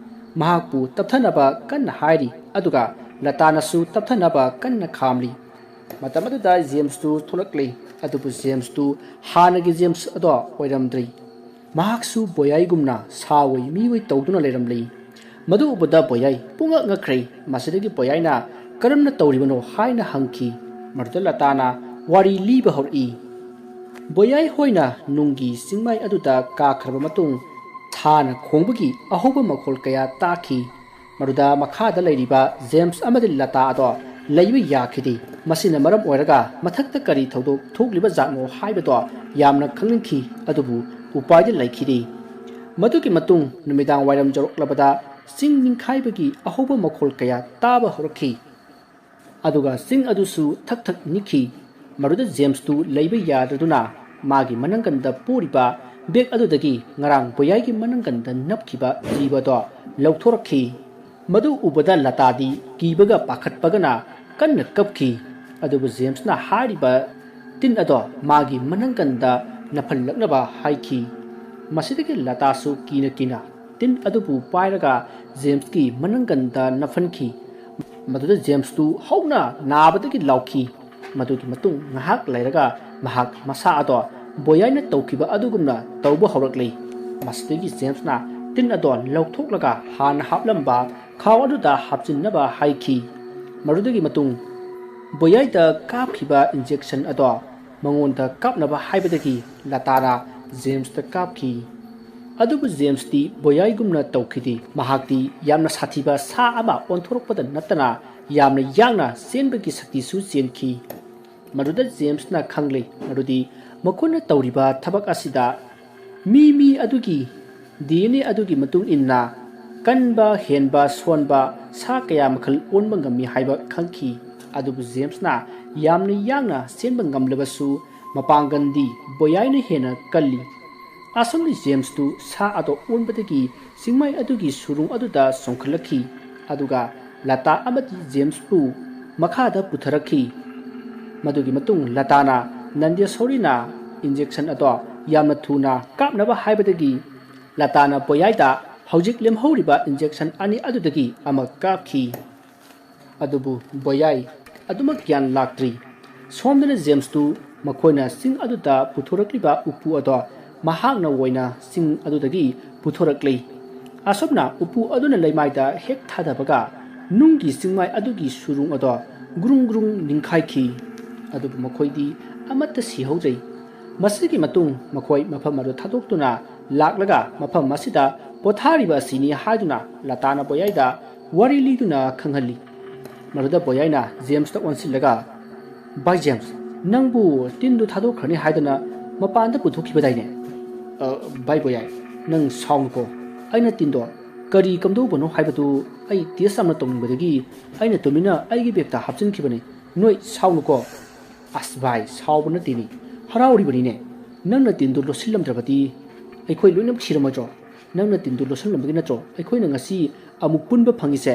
ꯃꯍꯥꯛꯄꯨ ꯇꯞꯊꯅꯕ ꯀꯟꯅ ꯍꯥꯏꯔꯤ, ꯑꯗꯨꯒ ꯂꯇꯥꯅꯁꯨ ꯇꯞꯊꯅꯕ ꯀꯟꯅ ꯈꯥꯝꯂꯤ꯫ ꯃꯇꯝ ꯑꯗꯨꯗ ꯖꯦꯝꯁꯇꯨ ꯊꯣꯛꯂꯛꯂꯤ, ꯑꯗꯨꯕꯨ ꯖꯦꯝꯁꯇꯨ ꯍꯥꯟꯅꯒꯤ ꯖꯦꯝꯁ ꯑꯗꯣ ꯑꯣꯏꯔꯝꯗ꯭ꯔꯤ꯫ ꯃꯍꯥꯛꯁꯨ ꯕꯣꯌꯥꯏꯒꯨꯝꯅ ꯁꯥ ꯑꯣꯏ ꯃꯤ ꯑꯣꯏ ꯇꯧꯗꯨꯅ ꯂꯩꯔꯝꯂꯤ꯫ ꯃꯗꯨ ꯎꯕꯗ ꯕꯣꯌꯥꯏ ꯄꯨꯡꯉꯛ ꯉꯛꯈ꯭ꯔꯦ꯫ ꯃꯁꯤꯗꯒꯤ ꯕꯣꯌꯥꯏꯅ "ꯀꯔꯝꯅ ꯇꯧꯔꯤꯕꯅꯣ?" ꯍꯥꯏꯅ ꯍꯪꯈꯤ꯫ ꯃꯗꯨꯗ ꯂꯇꯥꯅ ꯋꯥꯔꯤ ꯂꯤꯕ ꯍꯧꯔꯛꯏ꯫ ꯕꯣꯌꯥꯏ ꯍꯣꯏꯅ ꯅꯨꯡꯒꯤ ꯆꯤꯡꯃꯥꯏ ꯑꯗꯨꯗ ꯀꯥꯈ꯭ꯔꯕ ꯃꯇꯨꯡ ꯁꯥꯅ ꯈꯣꯡꯕꯒꯤ ꯑꯍꯧꯕ ꯃꯈꯣꯜ ꯀꯌꯥ ꯇꯥꯈꯤ꯫ ꯃꯗꯨꯗ ꯃꯈꯥꯗ ꯂꯩꯔꯤꯕ ꯖꯦꯝꯁ ꯑꯃꯗꯤ ꯂꯇꯥ ꯑꯗꯣ ꯂꯩꯕ ꯌꯥꯈꯤꯗꯦ꯫ ꯃꯁꯤꯅ ꯃꯔꯝ ꯑꯣꯏꯔꯒ ꯃꯊꯛꯇ ꯀꯔꯤ ꯊꯧꯗꯣꯛ ꯊꯣꯛꯂꯤꯕ ꯖꯥꯠꯅꯣ ꯍꯥꯏꯕꯗꯣ ꯌꯥꯝꯅ ꯈꯪꯅꯤꯡꯈꯤ, ꯑꯗꯨꯕꯨ ꯎꯄꯥꯏꯗꯤ ꯂꯩꯈꯤꯗꯦ꯫ ꯃꯗꯨꯒꯤ ꯃꯇꯨꯡ ꯅꯨꯃꯤꯗꯥꯡ ꯋꯥꯏꯔꯝ ꯌꯧꯔꯛꯂꯕꯗ ꯆꯤꯡ ꯅꯤꯡꯈꯥꯏꯕꯒꯤ ꯑꯍꯧꯕ ꯃꯈꯣꯜ ꯀꯌꯥ ꯇꯥꯕ ꯍꯧꯔꯛꯈꯤ꯫ ꯑꯗꯨꯒ ꯆꯤꯡ ꯑꯗꯨꯁꯨ ꯊꯛ ꯊꯛ ꯅꯤꯛꯈꯤ꯫ ꯃꯗꯨꯗ ꯖꯦꯝꯁꯇꯨ ꯂꯩꯕ ꯌꯥꯗꯗꯨꯅ ꯃꯥꯒꯤ ꯃꯅꯪꯒꯟꯗ ꯄꯨꯔꯤꯕ ꯕꯦꯒ ꯑꯗꯨꯗꯒꯤ ꯉꯔꯥꯡ ꯕꯣꯌꯥꯏꯒꯤ ꯃꯅꯪꯒꯟꯗ ꯅꯞꯈꯤꯕ ꯖꯤꯕꯗꯣ ꯂꯧꯊꯣꯔꯛꯈꯤ꯫ ꯃꯗꯨ ꯎꯕꯗ ꯂꯇꯥꯗꯤ ꯀꯤꯕꯒ ꯄꯥꯈꯠꯄꯒꯅ ꯀꯟꯅ ꯀꯞꯈꯤ꯫ ꯑꯗꯨꯕꯨ ꯖꯦꯝꯁꯅ ꯍꯥꯏꯔꯤꯕ ꯇꯤꯟ ꯑꯗꯣ ꯃꯥꯒꯤ ꯃꯅꯪꯒꯟꯗ ꯅꯞꯍꯜꯂꯛꯅꯕ ꯍꯥꯏꯈꯤ꯫ ꯃꯁꯤꯗꯒꯤ ꯂꯇꯥꯁꯨ ꯀꯤꯅ ꯀꯤꯅ ꯇꯤꯟ ꯑꯗꯨꯕꯨ ꯄꯥꯏꯔꯒ ꯖꯦꯝꯁꯀꯤ ꯃꯅꯪꯒꯟꯗ ꯅꯞꯍꯟꯈꯤ꯫ ꯃꯗꯨꯗ ꯖꯦꯝꯁꯇꯨ ꯍꯧꯅ ꯅꯥꯕꯗꯒꯤ ꯂꯥꯎꯈꯤ꯫ ꯃꯗꯨꯒꯤ ꯃꯇꯨꯡ ꯉꯥꯏꯍꯥꯛ ꯂꯩꯔꯒ ꯃꯍꯥꯛ ꯃꯁꯥ ꯑꯗꯣ ꯕꯣꯌꯥꯏꯅ ꯇꯧꯈꯤꯕ ꯑꯗꯨꯒꯨꯝꯅ ꯇꯧꯕ ꯍꯧꯔꯛꯂꯤ꯫ ꯃꯁꯤꯗꯒꯤ ꯖꯦꯝꯁꯅ ꯇꯤꯟ ꯑꯗꯣ ꯂꯧꯊꯣꯛꯂꯒ ꯍꯥꯟꯅ ꯍꯥꯞꯂꯝꯕ ꯈꯥꯎ ꯑꯗꯨꯗ ꯍꯥꯞꯆꯤꯟꯅꯕ ꯍꯥꯏꯈꯤ꯫ ꯃꯗꯨꯗꯒꯤ ꯃꯇꯨꯡ ꯕꯣꯌꯥꯏꯗ ꯀꯥꯞꯈꯤꯕ ꯏꯟꯖꯦꯛꯁꯟ ꯑꯗꯣ ꯃꯉꯣꯟꯗ ꯀꯥꯞꯅꯕ ꯍꯥꯏꯕꯗꯒꯤ ꯂꯇꯥꯅ ꯖꯦꯝꯁꯇ ꯀꯥꯞꯈꯤ꯫ ꯑꯗꯨꯕꯨ ꯖꯦꯝꯁꯇꯤ ꯕꯣꯌꯥꯏꯒꯨꯝꯅ ꯇꯧꯈꯤꯗꯦ꯫ ꯃꯍꯥꯛꯇꯤ ꯌꯥꯝꯅ ꯁꯥꯊꯤꯕ ꯁꯥ ꯑꯃ ꯑꯣꯟꯊꯣꯔꯛꯄꯗ ꯅꯠꯇꯅ ꯌꯥꯝꯅ ꯌꯥꯡꯅ ꯆꯦꯟꯕꯒꯤ ꯁꯛꯇꯤꯁꯨ ꯆꯦꯟꯈꯤ꯫ ꯃꯗꯨꯗ ꯖꯦꯝꯁꯅ ꯈꯪꯂꯦ ꯃꯗꯨꯗꯤ ꯃꯈꯣꯏꯅ ꯇꯧꯔꯤꯕ ꯊꯕꯛ ꯑꯁꯤꯗ ꯃꯤ ꯃꯤ ꯑꯗꯨꯒꯤ ꯗꯤ ꯑꯦꯟ ꯑꯦ ꯑꯗꯨꯒꯤ ꯃꯇꯨꯡ ꯏꯟꯅ ꯀꯟꯕ, ꯍꯦꯟꯕ, ꯁꯣꯟꯕ ꯁꯥ ꯀꯌꯥ ꯃꯈꯜ ꯑꯣꯟꯕ ꯉꯝꯃꯤ ꯍꯥꯏꯕ ꯈꯪꯈꯤ꯫ ꯑꯗꯨꯕꯨ ꯖꯦꯝꯁꯅ ꯌꯥꯝꯅ ꯌꯥꯡꯅ ꯆꯦꯟꯕ ꯉꯝꯂꯕꯁꯨ ꯃꯄꯥꯡꯒꯜꯗꯤ ꯕꯣꯌꯥꯏꯅ ꯍꯦꯟꯅ ꯀꯜꯂꯤ꯫ ꯑꯁꯨꯝꯅ ꯖꯦꯝꯁꯇꯨ ꯁꯥ ꯑꯗꯣ ꯑꯣꯟꯕꯗꯒꯤ ꯆꯤꯡꯃꯥꯏ ꯑꯗꯨꯒꯤ ꯁꯨꯔꯨꯡ ꯑꯗꯨꯗ ꯆꯣꯡꯈꯠꯂꯛꯈꯤ, ꯑꯗꯨꯒ ꯂꯇꯥ ꯑꯃꯗꯤ ꯖꯦꯝꯁꯄꯨ ꯃꯈꯥꯗ ꯄꯨꯊꯔꯛꯈꯤ꯫ ꯃꯗꯨꯒꯤ ꯃꯇꯨꯡ ꯂꯇꯥꯅ ꯅꯟꯗꯦꯁꯣꯔꯤꯅ ꯏꯟꯖꯦꯛꯁꯟ ꯑꯗꯣ ꯌꯥꯝꯅ ꯊꯨꯅ ꯀꯥꯞꯅꯕ ꯍꯥꯏꯕꯗꯒꯤ ꯂꯇꯥꯅ ꯕꯣꯌꯥꯏꯗ ꯍꯧꯖꯤꯛ ꯂꯦꯝꯍꯧꯔꯤꯕ ꯏꯟꯖꯦꯛꯁꯟ ꯑꯅꯤ ꯑꯗꯨꯗꯒꯤ ꯑꯃ ꯀꯥꯞꯈꯤ꯫ ꯑꯗꯨꯕꯨ ꯕꯣꯌꯥꯏ ꯑꯗꯨꯃꯛ ꯒ꯭ꯌꯥꯟ ꯂꯥꯛꯇ꯭ꯔꯤ꯫ ꯁꯣꯝꯗꯅ ꯖꯦꯝꯁꯇꯨ ꯃꯈꯣꯏꯅ ꯆꯤꯡ ꯑꯗꯨꯗ ꯄꯨꯊꯣꯔꯛꯂꯤꯕ ꯎꯄꯨ ꯑꯗꯣ ꯃꯍꯥꯛꯅ ꯑꯣꯏꯅ ꯆꯤꯡ ꯑꯗꯨꯗꯒꯤ ꯄꯨꯊꯣꯔꯛꯂꯤ꯫ ꯑꯁꯨꯝꯅ ꯎꯄꯨ ꯑꯗꯨꯅ ꯂꯩꯃꯥꯏꯗ ꯍꯦꯛ ꯊꯥꯗꯕꯒ ꯅꯨꯡꯒꯤ ꯆꯤꯡꯃꯥꯏ ꯑꯗꯨꯒꯤ ꯁꯨꯔꯨꯡ ꯑꯗꯣ ꯒ꯭ꯔꯨꯡ ꯒ꯭ꯔꯨꯡ ꯅꯤꯡꯈꯥꯏꯈꯤ꯫ ꯑꯗꯨꯕꯨ ꯃꯈꯣꯏꯗꯤ ꯑꯃꯠꯇ ꯁꯤꯍꯧꯗ꯭ꯔꯦ꯫ ꯃꯁꯤꯒꯤ ꯃꯇꯨꯡ ꯃꯈꯣꯏ ꯃꯐꯝ ꯑꯗꯨ ꯊꯥꯗꯣꯛꯇꯨꯅ ꯂꯥꯛꯂꯒ ꯃꯐꯝ ꯑꯁꯤꯗ ꯄꯣꯊꯥꯔꯤꯕ ꯑꯁꯤꯅꯤ ꯍꯥꯏꯗꯨꯅ ꯂꯇꯥꯅ ꯕꯣꯌꯥꯏꯗ ꯋꯥꯔꯤ ꯂꯤꯗꯨꯅ ꯈꯪꯍꯜꯂꯤ꯫ ꯃꯗꯨꯗ ꯕꯣꯌꯥꯏꯅ ꯖꯦꯝꯁꯇ ꯑꯣꯟꯁꯤꯜꯂꯒ, "ꯚꯥꯏ ꯖꯦꯝꯁ, ꯅꯪꯕꯨ ꯇꯤꯟꯗꯨ ꯊꯥꯗꯣꯛꯈ꯭ꯔꯅꯤ ꯍꯥꯏꯗꯅ ꯃꯄꯥꯟꯗ ꯄꯨꯊꯣꯛꯈꯤꯕꯗꯥꯏꯅꯦ?" "ꯑ, ꯚꯥꯏ ꯕꯣꯌꯥꯏ, ꯅꯪ ꯁꯥꯎꯅꯨꯀꯣ꯫ ꯑꯩꯅ ꯇꯤꯟꯗꯣ ꯀꯔꯤ ꯀꯝꯗꯧꯕꯅꯣ ꯍꯥꯏꯕꯗꯨ ꯑꯩ ꯇꯦꯁ ꯌꯥꯝꯅ ꯇꯧꯅꯤꯡꯕꯗꯒꯤ ꯑꯩꯅ ꯇꯨꯃꯤꯟꯅ ꯑꯩꯒꯤ ꯕꯦꯒꯇ ꯍꯥꯞꯆꯤꯟꯈꯤꯕꯅꯤ꯫ ꯅꯣꯏ ꯁꯥꯎꯅꯨꯀꯣ꯫" ꯑꯁ ꯚꯥꯏ, ꯁꯥꯎꯕ ꯅꯠꯇꯦꯅꯦ, ꯍꯔꯥꯎꯔꯤꯕꯅꯤꯅꯦ꯫ ꯅꯪꯅ ꯇꯤꯟꯗꯨ ꯂꯣꯠꯁꯤꯜꯂꯝꯗ꯭ꯔꯕꯗꯤ ꯑꯩꯈꯣꯏ ꯂꯣꯏꯅꯃꯛ ꯁꯤꯔꯝꯃꯣꯏꯗ꯭ꯔꯣ? ꯅꯪꯅ ꯇꯤꯟꯗꯨ ꯂꯣꯠꯁꯤꯜꯂꯝꯕꯒꯤ ꯅꯠꯇ꯭ꯔꯣ ꯑꯩꯈꯣꯏꯅ ꯉꯁꯤ ꯑꯃꯨꯛ ꯄꯨꯟꯕ ꯐꯪꯉꯤꯁꯦ?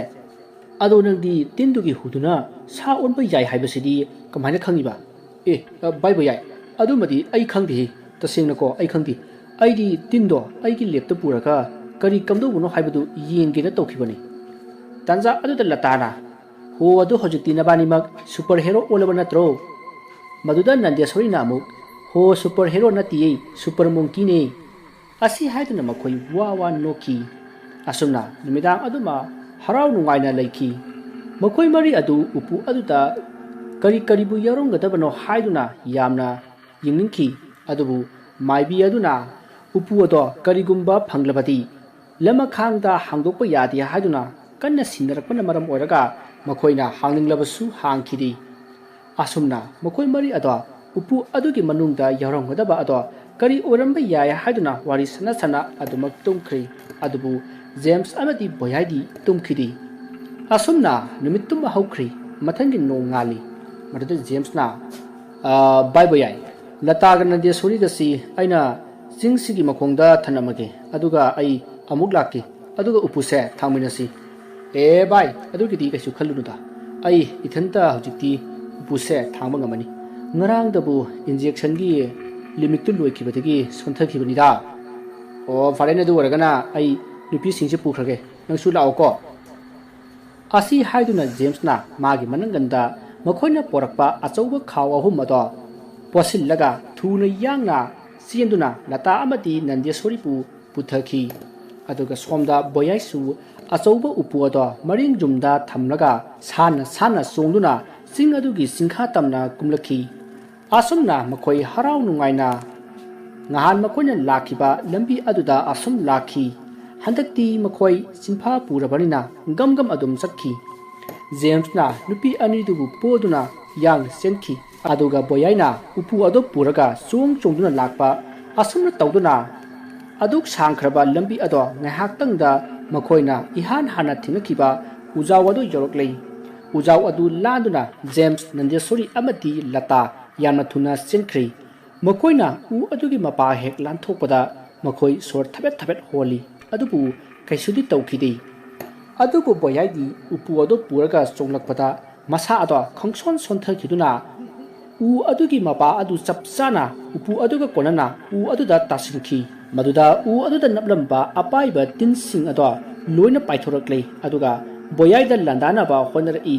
ꯑꯗꯣ ꯅꯪꯗꯤ ꯇꯤꯟꯗꯨꯒꯤ ꯍꯨꯗꯨꯅ ꯁꯥ ꯑꯣꯟꯕ ꯌꯥꯏ ꯍꯥꯏꯕꯁꯤꯗꯤ ꯀꯃꯥꯏꯅ ꯈꯪꯉꯤꯕ? ꯑꯦ, ꯑ, ꯚꯥꯏ ꯚꯥꯏ ꯌꯥꯏ, ꯑꯗꯨꯃꯗꯤ ꯑꯩ ꯈꯪꯗꯦꯍꯦ꯫ ꯇꯁꯦꯡꯅꯀꯣ, ꯑꯩ ꯈꯪꯗꯦ꯫ ꯑꯩꯗꯤ ꯇꯤꯟꯗꯣ ꯑꯩꯒꯤ ꯂꯦꯞꯇ ꯄꯨꯔꯒ ꯀꯔꯤ ꯀꯝꯗꯧꯕꯅꯣ ꯍꯥꯏꯕꯗꯨ ꯌꯦꯡꯒꯦꯅ ꯇꯧꯈꯤꯕꯅꯤ꯫ ꯇꯥꯟꯖꯥ ꯑꯗꯨꯗ ꯂꯇꯥꯅ, "ꯍꯣ, ꯑꯗꯨ ꯍꯧꯖꯤꯛꯇꯤ ꯅꯕꯥꯅꯤꯃꯛ ꯁꯨꯄꯔ ꯍꯦꯔꯣ ꯑꯣꯜꯂꯕ ꯅꯠꯇ꯭ꯔꯣ?" ꯃꯗꯨꯗ ꯅꯟꯗꯦꯁꯣꯔꯤꯅ ꯑꯃꯨꯛ, "ꯍꯣ, ꯁꯨꯄꯔ ꯍꯦꯔꯣ ꯅꯠꯇꯤꯌꯦ, ꯁꯨꯄꯔ ꯃꯣꯡꯀꯤꯅꯦ"꯫ ꯑꯁꯤ ꯍꯥꯏꯗꯨꯅ ꯃꯈꯣꯏ ꯋꯥ ꯋꯥ ꯅꯣꯛꯈꯤ꯫ ꯑꯁꯨꯝꯅ ꯅꯨꯃꯤꯗꯥꯡ ꯑꯗꯨꯃ ꯍꯔꯥꯎ ꯅꯨꯡꯉꯥꯏꯅ ꯂꯩꯈꯤ꯫ ꯃꯈꯣꯏ ꯃꯔꯤ ꯑꯗꯨ ꯎꯄꯨ ꯑꯗꯨꯗ ꯀꯔꯤ ꯀꯔꯤꯕꯨ ꯌꯥꯎꯔꯝꯒꯗꯕꯅꯣ ꯍꯥꯏꯗꯨꯅ ꯌꯥꯝꯅ ꯌꯦꯡꯅꯤꯡꯈꯤ꯫ ꯑꯗꯨꯕꯨ ꯃꯥꯏꯕꯤ ꯑꯗꯨꯅ ꯎꯄꯨ ꯑꯗꯣ ꯀꯔꯤꯒꯨꯝꯕ ꯐꯪꯂꯕꯗꯤ ꯂꯃꯈꯥꯡꯗ ꯍꯥꯡꯗꯣꯛꯄ ꯌꯥꯗꯦ ꯍꯥꯏꯗꯨꯅ ꯀꯟꯅ ꯁꯤꯡꯅꯔꯛꯄꯅ ꯃꯔꯝ ꯑꯣꯏꯔꯒ ꯃꯈꯣꯏꯅ ꯍꯥꯡꯅꯤꯡꯂꯕꯁꯨ ꯍꯥꯡꯈꯤꯗꯦ꯫ ꯑꯁꯨꯝꯅ ꯃꯈꯣꯏ ꯃꯔꯤ ꯑꯗꯣ ꯎꯄꯨ ꯑꯗꯨꯒꯤ ꯃꯅꯨꯡꯗ ꯌꯥꯎꯔꯝꯒꯗꯕ ꯑꯗꯣ ꯀꯔꯤ ꯑꯣꯏꯔꯝꯕ ꯌꯥꯏ ꯍꯥꯏꯗꯨꯅ ꯋꯥꯔꯤ ꯁꯥꯟꯅ ꯁꯥꯟꯅ ꯑꯗꯨꯃꯛ ꯇꯨꯝꯈ꯭ꯔꯤ꯫ ꯑꯗꯨꯕꯨ ꯖꯦꯝꯁ ꯑꯃꯗꯤ ꯕꯣꯌꯥꯏꯗꯤ ꯇꯨꯝꯈꯤꯗꯦ꯫ ꯑꯁꯨꯝꯅ ꯅꯨꯃꯤꯠ ꯇꯨꯝꯕ ꯍꯧꯈ꯭ꯔꯤ꯫ ꯃꯊꯪꯒꯤ ꯅꯣꯡ ꯉꯥꯜꯂꯤ꯫ ꯃꯗꯨꯗ ꯖꯦꯝꯁꯅ, "ꯑ, ꯚꯥꯏ ꯕꯣꯌꯥꯏ, ꯂꯇꯥꯒ ꯅꯟꯗꯦꯁꯣꯔꯤꯒꯁꯤ ꯑꯩꯅ ꯆꯤꯡꯁꯤꯒꯤ ꯃꯈꯣꯡꯗ ꯊꯅꯝꯃꯒꯦ, ꯑꯗꯨꯒ ꯑꯩ ꯑꯃꯨꯛ ꯂꯥꯛꯀꯦ, ꯑꯗꯨꯒ ꯎꯄꯨꯁꯦ ꯊꯥꯡꯃꯤꯟꯅꯁꯤ"꯫ "ꯑꯦ ꯚꯥꯏ, ꯑꯗꯨꯒꯤꯗꯤ ꯀꯩꯁꯨ ꯈꯜꯂꯨꯅꯨꯗ, ꯑꯩ ꯏꯊꯟꯇ ꯍꯧꯖꯤꯛꯇꯤ ꯎꯄꯨꯁꯦ ꯊꯥꯡꯕ ꯉꯝꯃꯅꯤ꯫ ꯉꯔꯥꯡꯗꯕꯨ ꯏꯟꯖꯦꯛꯁꯟꯒꯤ ꯂꯤꯃꯤꯠꯇꯨ ꯂꯣꯏꯈꯤꯕꯗꯒꯤ ꯁꯣꯟꯊꯈꯤꯕꯅꯤꯗ"꯫ "ꯑꯣ, ꯐꯔꯦꯅꯦ, ꯑꯗꯨ ꯑꯣꯏꯔꯒꯅ ꯑꯩ ꯅꯨꯄꯤꯁꯤꯡꯁꯦ ꯄꯨꯈ꯭ꯔꯒꯦ, ꯅꯪꯁꯨ ꯂꯥꯛꯑꯣꯀꯣ"꯫ ꯑꯁꯤ ꯍꯥꯏꯗꯨꯅ ꯖꯦꯝꯁꯅ ꯃꯥꯒꯤ ꯃꯅꯪꯒꯟꯗ ꯃꯈꯣꯏꯅ ꯄꯣꯔꯛꯄ ꯑꯆꯧꯕ ꯈꯥꯎ ꯑꯍꯨꯝ ꯑꯗꯣ ꯄꯣꯠꯁꯤꯜꯂꯒ ꯊꯨꯅ ꯌꯥꯡꯅ ꯆꯦꯟꯗꯨꯅ ꯂꯇꯥ ꯑꯃꯗꯤ ꯅꯟꯗꯦꯁꯣꯔꯤꯕꯨ ꯄꯨꯊꯈꯤ꯫ ꯑꯗꯨꯒ ꯁꯣꯝꯗ ꯕꯣꯌꯥꯏꯁꯨ ꯑꯆꯧꯕ ꯎꯄꯨ ꯑꯗꯣ ꯃꯔꯤꯡ ꯌꯨꯝꯗ ꯊꯝꯂꯒ ꯁꯥꯟꯅ ꯁꯥꯟꯅ ꯆꯣꯡꯗꯨꯅ ꯆꯤꯡ ꯑꯗꯨꯒꯤ ꯆꯤꯡꯈꯥ ꯇꯝꯅ ꯀꯨꯝꯂꯛꯈꯤ꯫ ꯑꯁꯨꯝꯅ ꯃꯈꯣꯏ ꯍꯔꯥꯎ ꯅꯨꯡꯉꯥꯏꯅ ꯉꯍꯥꯟ ꯃꯈꯣꯏꯅ ꯂꯥꯛꯈꯤꯕ ꯂꯝꯕꯤ ꯑꯗꯨꯗ ꯑꯁꯨꯝ ꯂꯥꯛꯈꯤ꯫ ꯍꯟꯗꯛꯇꯤ ꯃꯈꯣꯏ ꯆꯤꯟꯐꯥ ꯄꯨꯔꯕꯅꯤꯅ ꯒꯝ ꯒꯝ ꯑꯗꯨꯝ ꯆꯠꯈꯤ꯫ ꯖꯦꯝꯁꯅ ꯅꯨꯄꯤ ꯑꯅꯤꯗꯨꯕꯨ ꯄꯣꯗꯨꯅ ꯌꯥꯡ ꯆꯦꯟꯈꯤ꯫ ꯑꯗꯨꯒ ꯕꯣꯌꯥꯏꯅ ꯎꯄꯨ ꯑꯗꯨ ꯄꯨꯔꯒ ꯆꯣꯡ ꯆꯣꯡꯗꯨꯅ ꯂꯥꯛꯄ꯫ ꯑꯁꯨꯝꯅ ꯇꯧꯗꯨꯅ ꯑꯗꯨꯛ ꯁꯥꯡꯈ꯭ꯔꯕ ꯂꯝꯕꯤ ꯑꯗꯣ ꯉꯥꯏꯍꯥꯛꯇꯪꯗ ꯃꯈꯣꯏꯅ ꯏꯍꯥꯟ ꯍꯥꯟꯅ ꯊꯦꯡꯅꯈꯤꯕ ꯎꯖꯥꯎ ꯑꯗꯨ ꯌꯧꯔꯛꯂꯦ꯫ ꯎꯖꯥꯎ ꯑꯗꯨ ꯂꯥꯟꯗꯨꯅ ꯖꯦꯝꯁ, ꯅꯟꯗꯦꯁꯣꯔꯤ ꯑꯃꯗꯤ ꯂꯇꯥ ꯌꯥꯝꯅ ꯊꯨꯅ ꯆꯦꯟꯈ꯭ꯔꯦ꯫ ꯃꯈꯣꯏꯅ ꯎ ꯑꯗꯨꯒꯤ ꯃꯄꯥ ꯍꯦꯛ ꯂꯥꯟꯊꯣꯛꯄꯗ ꯃꯈꯣꯏ ꯁꯣꯔ ꯊꯕꯦꯠ ꯊꯕꯦꯠ ꯍꯣꯜꯂꯤ, ꯑꯗꯨꯕꯨ ꯀꯩꯁꯨꯗꯤ ꯇꯧꯈꯤꯗꯦ꯫ ꯑꯗꯨꯕꯨ ꯕꯣꯌꯥꯏꯗꯤ ꯎꯄꯨ ꯑꯗꯨ ꯄꯨꯔꯒ ꯆꯣꯡꯂꯛꯄꯗ ꯃꯁꯥ ꯑꯗꯣ ꯈꯪꯁꯣꯟ ꯁꯣꯟꯊꯈꯤꯗꯨꯅ ꯎ ꯑꯗꯨꯒꯤ ꯃꯄꯥ ꯑꯗꯨ ꯆꯞ ꯆꯥꯅ ꯎꯄꯨ ꯑꯗꯨꯒ ꯀꯣꯟꯅꯅ ꯎ ꯑꯗꯨꯗ ꯇꯥꯁꯤꯟꯈꯤ꯫ ꯃꯗꯨꯗ ꯎ ꯑꯗꯨꯗ ꯅꯞꯂꯝꯕ ꯑꯄꯥꯏꯕ ꯇꯤꯟꯁꯤꯡ ꯑꯗꯣ ꯂꯣꯏꯅ ꯄꯥꯏꯊꯣꯔꯛꯂꯦ, ꯑꯗꯨꯒ ꯕꯣꯌꯥꯏꯗ ꯂꯥꯟꯗꯥꯅꯕ ꯍꯣꯠꯅꯔꯛꯏ꯫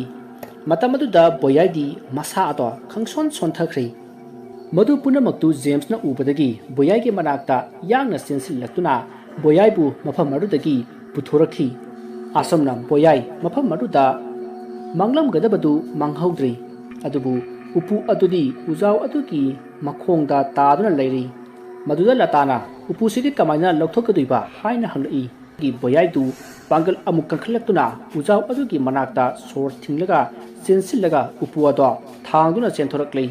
ꯃꯇꯝ ꯑꯗꯨꯗ ꯕꯣꯌꯥꯏꯗꯤ ꯃꯁꯥ ꯑꯗꯣ ꯈꯪꯁꯣꯟ ꯁꯣꯟꯊꯈ꯭ꯔꯦ꯫ ꯃꯗꯨ ꯄꯨꯝꯅꯃꯛꯇꯨ ꯖꯦꯝꯁꯅ ꯎꯕꯗꯒꯤ ꯕꯣꯌꯥꯏꯒꯤ ꯃꯅꯥꯛꯇ ꯌꯥꯡꯅ ꯆꯦꯟꯁꯤꯜꯂꯛꯇꯨꯅ ꯕꯣꯌꯥꯏꯕꯨ ꯃꯐꯝ ꯑꯗꯨꯗꯒꯤ ꯄꯨꯊꯣꯔꯛꯈꯤ꯫ ꯑꯁꯨꯝꯅ ꯕꯣꯌꯥꯏ ꯃꯐꯝ ꯑꯗꯨꯗ ꯃꯥꯡꯂꯝꯒꯗꯕꯗꯨ ꯃꯥꯡꯍꯧꯗ꯭ꯔꯤ꯫ ꯑꯗꯨꯕꯨ ꯎꯄꯨ ꯑꯗꯨꯗꯤ ꯎꯖꯥꯎ ꯑꯗꯨꯒꯤ ꯃꯈꯣꯡꯗ ꯇꯥꯗꯨꯅ ꯂꯩꯔꯤ꯫ ꯃꯗꯨꯗ ꯂꯇꯥꯅ ꯎꯄꯨꯁꯤꯗꯤ ꯀꯃꯥꯏꯅ ꯂꯧꯊꯣꯛꯀꯗꯣꯏꯕ ꯍꯥꯏꯅ ꯍꯪꯂꯛꯏ꯫ ꯕꯣꯌꯥꯏꯗꯨ ꯄꯥꯡꯒꯜ ꯑꯃꯨꯛ ꯀꯟꯈꯠꯂꯛꯇꯨꯅ ꯎꯖꯥꯎ ꯑꯗꯨꯒꯤ ꯃꯅꯥꯛꯇ ꯁꯣꯔ ꯊꯤꯡꯂꯒ ꯆꯦꯟꯁꯤꯜꯂꯒ ꯎꯄꯨ ꯑꯗꯣ ꯊꯥꯡꯗꯨꯅ ꯆꯦꯟꯊꯣꯔꯛꯂꯤ꯫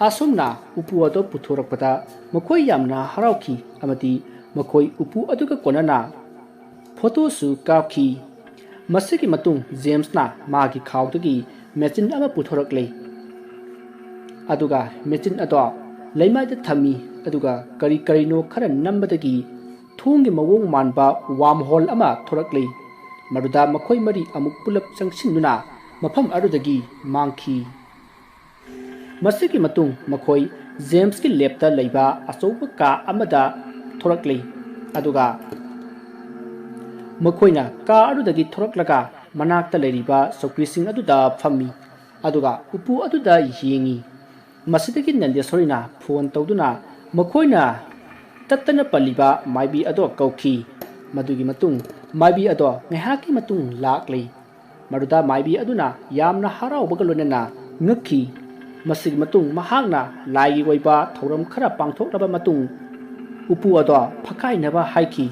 ꯑꯁꯨꯝꯅ ꯎꯄꯨ ꯑꯗꯣ ꯄꯨꯊꯣꯔꯛꯄꯗ ꯃꯈꯣꯏ ꯌꯥꯝꯅ ꯍꯔꯥꯎꯈꯤ ꯑꯃꯗꯤ ꯃꯈꯣꯏ ꯎꯄꯨ ꯑꯗꯨꯒ ꯀꯣꯟꯅꯅ ꯐꯣꯇꯣꯁꯨ ꯀꯥꯞꯈꯤ꯫ ꯃꯁꯤꯒꯤ ꯃꯇꯨꯡ ꯖꯦꯝꯁꯅ ꯃꯥꯒꯤ ꯈꯥꯎꯗꯒꯤ ꯃꯦꯆꯤꯟ ꯑꯃ ꯄꯨꯊꯣꯔꯛꯂꯦ꯫ ꯑꯗꯨꯒ ꯃꯦꯆꯤꯟ ꯑꯗꯣ ꯂꯩꯃꯥꯏꯗ ꯊꯝꯃꯤ, ꯑꯗꯨꯒ ꯀꯔꯤ ꯀꯔꯤꯅꯣ ꯈꯔ ꯅꯝꯕꯗꯒꯤ ꯊꯣꯡꯒꯤ ꯃꯑꯣꯡ ꯃꯥꯟꯕ ꯋꯥꯝ ꯍꯣꯜ ꯑꯃ ꯊꯣꯔꯛꯂꯤ꯫ ꯃꯗꯨꯗ ꯃꯈꯣꯏ ꯃꯔꯤ ꯑꯃꯨꯛ ꯄꯨꯂꯞ ꯆꯪꯁꯤꯟꯗꯨꯅ ꯃꯐꯝ ꯑꯗꯨꯗꯒꯤ ꯃꯥꯡꯈꯤ꯫ ꯃꯁꯤꯒꯤ ꯃꯇꯨꯡ ꯃꯈꯣꯏ ꯖꯦꯝꯁꯀꯤ ꯂꯦꯞꯇ ꯂꯩꯕ ꯑꯆꯧꯕ ꯀꯥ ꯑꯃꯗ ꯊꯣꯔꯛꯂꯤ, ꯑꯗꯨꯒ ꯃꯈꯣꯏꯅ ꯀꯥ ꯑꯗꯨꯗꯒꯤ ꯊꯣꯔꯛꯂꯒ ꯃꯅꯥꯛꯇ ꯂꯩꯔꯤꯕ ꯆꯧꯀ꯭ꯔꯤꯁꯤꯡ ꯑꯗꯨꯗ ꯐꯝꯃꯤ, ꯑꯗꯨꯒ ꯎꯄꯨ ꯑꯗꯨꯗ ꯌꯦꯡꯉꯤ꯫ ꯃꯁꯤꯗꯒꯤ ꯅꯟꯗꯦꯁꯣꯔꯤꯅ ꯐꯣꯟ ꯇꯧꯗꯨꯅ ꯃꯈꯣꯏꯅ ꯇꯠꯇꯅ ꯄꯜꯂꯤꯕ ꯃꯥꯏꯕꯤ ꯑꯗꯣ ꯀꯧꯈꯤ꯫ ꯃꯗꯨꯒꯤ ꯃꯇꯨꯡ ꯃꯥꯏꯕꯤ ꯑꯗꯣ ꯉꯥꯏꯍꯥꯛꯀꯤ ꯃꯇꯨꯡ ꯂꯥꯛꯂꯤ꯫ ꯃꯗꯨꯗ ꯃꯥꯏꯕꯤ ꯑꯗꯨꯅ ꯌꯥꯝꯅ ꯍꯔꯥꯎꯕꯒ ꯂꯣꯏꯅꯅ ꯉꯛꯈꯤ꯫ ꯃꯁꯤꯒꯤ ꯃꯇꯨꯡ ꯃꯍꯥꯛꯅ ꯂꯥꯏꯒꯤ ꯑꯣꯏꯕ ꯊꯧꯔꯝ ꯈꯔ ꯄꯥꯡꯊꯣꯛꯂꯕ ꯃꯇꯨꯡ ꯎꯄꯨ ꯑꯗꯣ ꯐꯛꯀꯥꯏꯅꯕ ꯍꯥꯏꯈꯤ꯫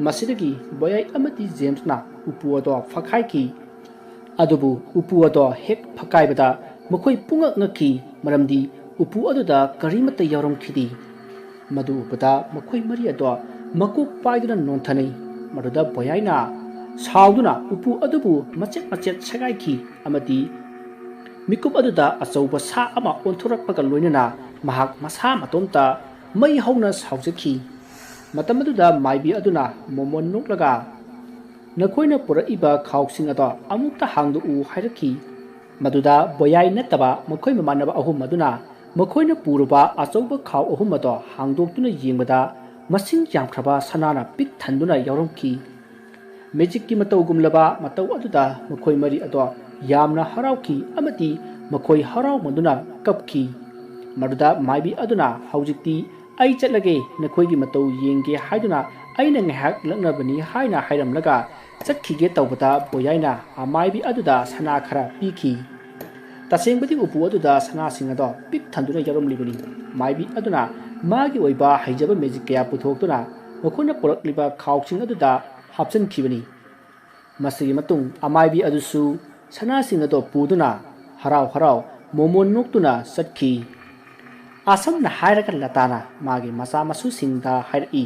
ꯃꯁꯤꯗꯒꯤ ꯕꯣꯌꯥꯏ ꯑꯃꯗꯤ ꯖꯦꯝꯁꯅ ꯎꯄꯨ ꯑꯗꯣ ꯐꯛꯀꯥꯏꯈꯤ꯫ ꯑꯗꯨꯕꯨ ꯎꯄꯨ ꯑꯗꯣ ꯍꯦꯛ ꯐꯛꯀꯥꯏꯕꯗ ꯃꯈꯣꯏ ꯄꯨꯡꯉꯛ ꯉꯛꯈꯤ, ꯃꯔꯝꯗꯤ ꯎꯄꯨ ꯑꯗꯨꯗ ꯀꯔꯤꯃꯠꯇ ꯌꯥꯎꯔꯝꯈꯤꯗꯦ꯫ ꯃꯗꯨ ꯎꯕꯗ ꯃꯈꯣꯏ ꯃꯔꯤ ꯑꯗꯣ ꯃꯀꯣꯛ ꯄꯥꯏꯗꯨꯅ ꯅꯣꯟꯊꯅꯩ꯫ ꯃꯗꯨꯗ ꯕꯣꯌꯥꯏꯅ ꯁꯥꯎꯗꯨꯅ ꯎꯄꯨ ꯑꯗꯨꯕꯨ ꯃꯆꯦꯠ ꯃꯆꯦꯠ ꯁꯦꯒꯥꯏꯈꯤ ꯑꯃꯗꯤ ꯃꯤꯀꯨꯞ ꯑꯗꯨꯗ ꯑꯆꯧꯕ ꯁꯥ ꯑꯃ ꯑꯣꯟꯊꯣꯔꯛꯄꯒ ꯂꯣꯏꯅꯅ ꯃꯍꯥꯛ ꯃꯁꯥ ꯃꯇꯣꯝꯇ ꯃꯩ ꯍꯧꯅ ꯁꯥꯎꯖꯈꯤ꯫ ꯃꯇꯝ ꯑꯗꯨꯗ ꯃꯥꯏꯕꯤ ꯑꯗꯨꯅ ꯃꯣꯃꯣꯟ ꯅꯣꯛꯂꯒ, "ꯅꯈꯣꯏꯅ ꯄꯨꯔꯛꯏꯕ ꯈꯥꯎꯁꯤꯡ ꯑꯗꯣ ꯑꯃꯨꯛꯇ ꯍꯥꯡꯗꯣꯛꯎ" ꯍꯥꯏꯔꯛꯈꯤ꯫ ꯃꯗꯨꯗ ꯕꯣꯌꯥꯏ ꯅꯠꯇꯕ ꯃꯈꯣꯏ ꯃꯃꯥꯟꯅꯕ ꯑꯍꯨꯝ ꯑꯗꯨꯅ ꯃꯈꯣꯏꯅ ꯄꯨꯔꯨꯕ ꯑꯆꯧꯕ ꯈꯥꯎ ꯑꯍꯨꯝ ꯑꯗꯣ ꯍꯥꯡꯗꯣꯛꯇꯨꯅ ꯌꯦꯡꯕꯗ ꯃꯁꯤꯡ ꯌꯥꯝꯈ꯭ꯔꯕ ꯁꯅꯥꯅ ꯄꯤꯛ ꯊꯟꯗꯨꯅ ꯌꯥꯎꯔꯝꯈꯤ꯫ ꯃꯦꯖꯤꯛꯀꯤ ꯃꯇꯧꯒꯨꯝꯂꯕ ꯃꯇꯧ ꯑꯗꯨꯗ ꯃꯈꯣꯏ ꯃꯔꯤ ꯑꯗꯣ ꯌꯥꯝꯅ ꯍꯔꯥꯎꯈꯤ ꯑꯃꯗꯤ ꯃꯈꯣꯏ ꯍꯔꯥꯎꯃꯟꯗꯨꯅ ꯀꯞꯈꯤ꯫ ꯃꯗꯨꯗ ꯃꯥꯏꯕꯤ ꯑꯗꯨꯅ, "ꯍꯧꯖꯤꯛꯇꯤ ꯑꯩ ꯆꯠꯂꯒꯦ, ꯅꯈꯣꯏꯒꯤ ꯃꯇꯧ ꯌꯦꯡꯒꯦ ꯍꯥꯏꯗꯨꯅ ꯑꯩꯅ ꯉꯥꯏꯍꯥꯛ ꯂꯛꯅꯕꯅꯤ" ꯍꯥꯏꯅ ꯍꯥꯏꯔꯝꯂꯒ ꯆꯠꯈꯤꯒꯦ ꯇꯧꯕꯗ ꯕꯣꯌꯥꯏꯅ ꯑꯃꯥꯏꯕꯤ ꯑꯗꯨꯗ ꯁꯅꯥ ꯈꯔ ꯄꯤꯈꯤ꯫ ꯇꯁꯦꯡꯕꯗꯤ ꯎꯄꯨ ꯑꯗꯨꯗ ꯁꯅꯥꯁꯤꯡ ꯑꯗꯣ ꯄꯤꯛ ꯊꯟꯗꯨꯅ ꯌꯥꯎꯔꯝꯂꯤꯕꯅꯤ꯫ ꯃꯥꯏꯕꯤ ꯑꯗꯨꯅ ꯃꯥꯒꯤ ꯑꯣꯏꯕ ꯍꯩꯖꯕ ꯃꯦꯖꯤꯛ ꯀꯌꯥ ꯄꯨꯊꯣꯛꯇꯨꯅ ꯃꯈꯣꯏꯅ ꯄꯨꯔꯛꯂꯤꯕ ꯈꯥꯎꯁꯤꯡ ꯑꯗꯨꯗ ꯍꯥꯞꯆꯤꯟꯈꯤꯕꯅꯤ꯫ ꯃꯁꯤꯒꯤ ꯃꯇꯨꯡ ꯑꯃꯥꯏꯕꯤ ꯑꯗꯨꯁꯨ ꯁꯅꯥꯁꯤꯡ ꯑꯗꯣ ꯄꯨꯗꯨꯅ ꯍꯔꯥꯎ ꯍꯔꯥꯎ ꯃꯣꯃꯣꯟ ꯅꯣꯛꯇꯨꯅ ꯆꯠꯈꯤ꯫ ꯑꯁꯨꯝꯅ ꯍꯥꯏꯔꯒ ꯂꯇꯥꯅ ꯃꯥꯒꯤ ꯃꯆꯥ ꯃꯁꯨꯁꯤꯡꯗ ꯍꯥꯏꯔꯛꯏ,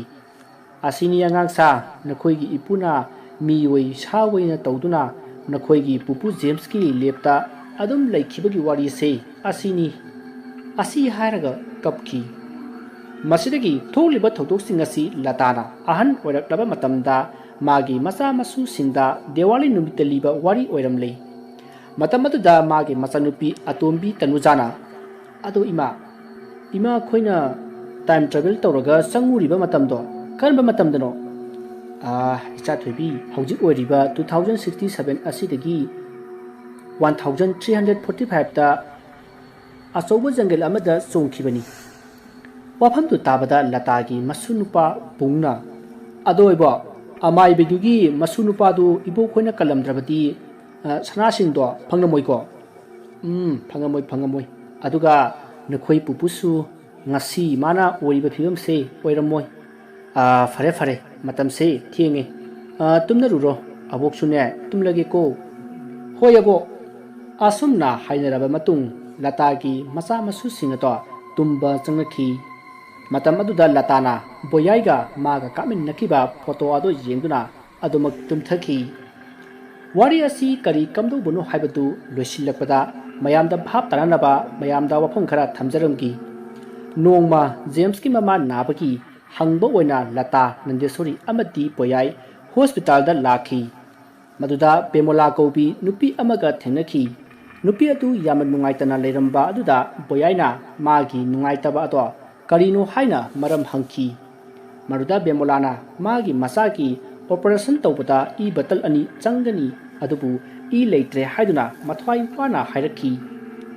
"ꯑꯁꯤꯅꯤ ꯑꯉꯥꯡꯁꯥ, ꯅꯈꯣꯏꯒꯤ ꯏꯄꯨꯅ ꯃꯤ ꯑꯣꯏ ꯁꯥ ꯑꯣꯏꯅ ꯇꯧꯗꯨꯅ ꯅꯈꯣꯏꯒꯤ ꯄꯨꯄꯨ ꯖꯦꯝꯁꯀꯤ ꯂꯦꯞꯇ ꯑꯗꯨꯝ ꯂꯩꯈꯤꯕꯒꯤ ꯋꯥꯔꯤꯁꯦ ꯑꯁꯤꯅꯤ"꯫ ꯑꯁꯤ ꯍꯥꯏꯔꯒ ꯀꯞꯈꯤ꯫ ꯃꯁꯤꯗꯒꯤ ꯊꯣꯛꯂꯤꯕ ꯊꯧꯗꯣꯛꯁꯤꯡ ꯑꯁꯤ ꯂꯇꯥꯅ ꯑꯍꯟ ꯑꯣꯏꯔꯛꯂꯕ ꯃꯇꯝꯗ ꯃꯥꯒꯤ ꯃꯆꯥ ꯃꯁꯨꯁꯤꯡꯗ ꯗꯤꯋꯥꯂꯤ ꯅꯨꯃꯤꯠꯇ ꯂꯤꯕ ꯋꯥꯔꯤ ꯑꯣꯏꯔꯝꯂꯦ꯫ ꯃꯇꯝ ꯑꯗꯨꯗ ꯃꯥꯒꯤ ꯃꯆꯥꯅꯨꯄꯤ ꯑꯇꯣꯝꯕꯤ ꯇꯅꯨꯖꯥꯅ, "ꯑꯗꯣ ꯏꯃꯥ, ꯏꯃꯥ, ꯑꯩꯈꯣꯏꯅ ꯇꯥꯏꯝ ꯇ꯭ꯔꯥꯚꯦꯜ ꯇꯧꯔꯒ ꯆꯪꯉꯨꯔꯤꯕ ꯃꯇꯝꯗꯣ ꯀꯔꯝꯕ ꯃꯇꯝꯗꯅꯣ?" "ꯑꯥ, ꯏꯆꯥ ꯊꯣꯏꯕꯤ, ꯍꯧꯖꯤꯛ ꯑꯣꯏꯔꯤꯕ two thousand sixty seven ꯑꯁꯤꯗꯒꯤ one thousand three hundred forty fiveꯇ ꯑꯆꯧꯕ ꯖꯪꯒꯜ ꯑꯃꯗ ꯆꯣꯡꯈꯤꯕꯅꯤ"꯫ ꯋꯥꯐꯝꯗꯨ ꯇꯥꯕꯗ ꯂꯇꯥꯒꯤ ꯃꯁꯨ ꯅꯨꯄꯥ ꯄꯨꯡꯅ, "ꯑꯗꯣ ꯏꯕꯣ, ꯑꯃꯥꯏꯕꯤꯗꯨꯒꯤ ꯃꯁꯨ ꯅꯨꯄꯥꯗꯨ ꯏꯕꯣꯛꯈꯣꯏꯅ ꯀꯜꯂꯝꯗ꯭ꯔꯕꯗꯤ, ꯑ, ꯁꯅꯥꯁꯤꯡꯗꯣ ꯐꯪꯂꯝꯃꯣꯏꯀꯣ?" "ꯎꯝ, ꯐꯪꯉꯝꯃꯣꯏ, ꯐꯪꯉꯝꯃꯣꯏ꯫ ꯑꯗꯨꯒ ꯅꯈꯣꯏ ꯄꯨꯄꯨꯁꯨ ꯉꯁꯤ ꯃꯥꯅ ꯑꯣꯏꯔꯤꯕ ꯐꯤꯕꯝꯁꯦ ꯑꯣꯏꯔꯝꯃꯣꯏ꯫ ꯑꯥ, ꯐꯔꯦ, ꯐꯔꯦ, ꯃꯇꯝꯁꯦ ꯊꯦꯡꯉꯦ꯫ ꯑꯥ, ꯇꯨꯝꯅꯔꯨꯔꯣ꯫ ꯑꯕꯣꯛꯁꯨꯅꯦ, ꯇꯨꯝꯂꯒꯦꯀꯣ꯫" "ꯍꯣꯏ, ꯑꯕꯣꯛ꯫" ꯑꯁꯨꯝꯅ ꯍꯥꯏꯅꯔꯕ ꯃꯇꯨꯡ, ꯂꯇꯥꯒꯤ ꯃꯆꯥ ꯃꯁꯨꯁꯤꯡ ꯑꯗꯣ ꯇꯨꯝꯕ ꯆꯪꯂꯛꯈꯤ꯫ ꯃꯇꯝ ꯑꯗꯨꯗ ꯂꯇꯥꯅ ꯕꯣꯌꯥꯏꯒ ꯃꯥꯒ ꯀꯥꯞꯃꯤꯟꯅꯈꯤꯕ ꯐꯣꯇꯣ ꯑꯗꯨ ꯌꯦꯡꯗꯨꯅ ꯑꯗꯨꯃꯛ ꯇꯨꯝꯊꯈꯤ꯫ ꯋꯥꯔꯤ ꯑꯁꯤ ꯀꯔꯤ ꯀꯝꯗꯧꯕꯅꯣ ꯍꯥꯏꯕꯗꯨ ꯂꯣꯏꯁꯤꯜꯂꯛꯄꯗ ꯃꯌꯥꯝꯗ ꯚꯥꯞ ꯇꯥꯅꯅꯕ ꯃꯌꯥꯝꯗ ꯋꯥꯐꯝ ꯈꯔ ꯊꯝꯖꯔꯝꯒꯦ꯫ ꯅꯣꯡꯃ ꯖꯦꯝꯁꯀꯤ ꯃꯃꯥ ꯅꯥꯕꯒꯤ ꯍꯪꯕ ꯑꯣꯏꯅ ꯂꯇꯥ, ꯅꯟꯗꯦꯁꯣꯔꯤ ꯑꯃꯗꯤ ꯕꯣꯌꯥꯏ ꯍꯣꯁꯄꯤꯇꯥꯜꯗ ꯂꯥꯛꯈꯤ꯫ ꯃꯗꯨꯗ ꯕꯦꯃꯣꯂꯥ ꯀꯧꯕꯤ ꯅꯨꯄꯤ ꯑꯃꯒ ꯊꯦꯡꯅꯈꯤ꯫ ꯅꯨꯄꯤ ꯑꯗꯨ ꯌꯥꯝꯅ ꯅꯨꯡꯉꯥꯏꯇꯅ ꯂꯩꯔꯝꯕ ꯑꯗꯨꯗ ꯕꯣꯌꯥꯏꯅ ꯃꯥꯒꯤ ꯅꯨꯡꯉꯥꯏꯇꯕ ꯑꯗꯣ ꯀꯔꯤꯅꯣ ꯍꯥꯏꯅ ꯃꯔꯝ ꯍꯪꯈꯤ꯫ ꯃꯗꯨꯗ ꯕꯦꯃꯣꯂꯥꯅ ꯃꯥꯒꯤ ꯃꯆꯥꯒꯤ ꯑꯣꯄꯔꯦꯁꯟ ꯇꯧꯕꯗ ꯏ ꯕꯇꯜ ꯑꯅꯤ ꯆꯪꯒꯅꯤ, ꯑꯗꯨꯕꯨ ꯏ ꯂꯩꯇ꯭ꯔꯦ ꯍꯥꯏꯗꯨꯅ ꯃꯊ꯭ꯋꯥꯏ ꯋꯥꯅ ꯍꯥꯏꯔꯛꯈꯤ꯫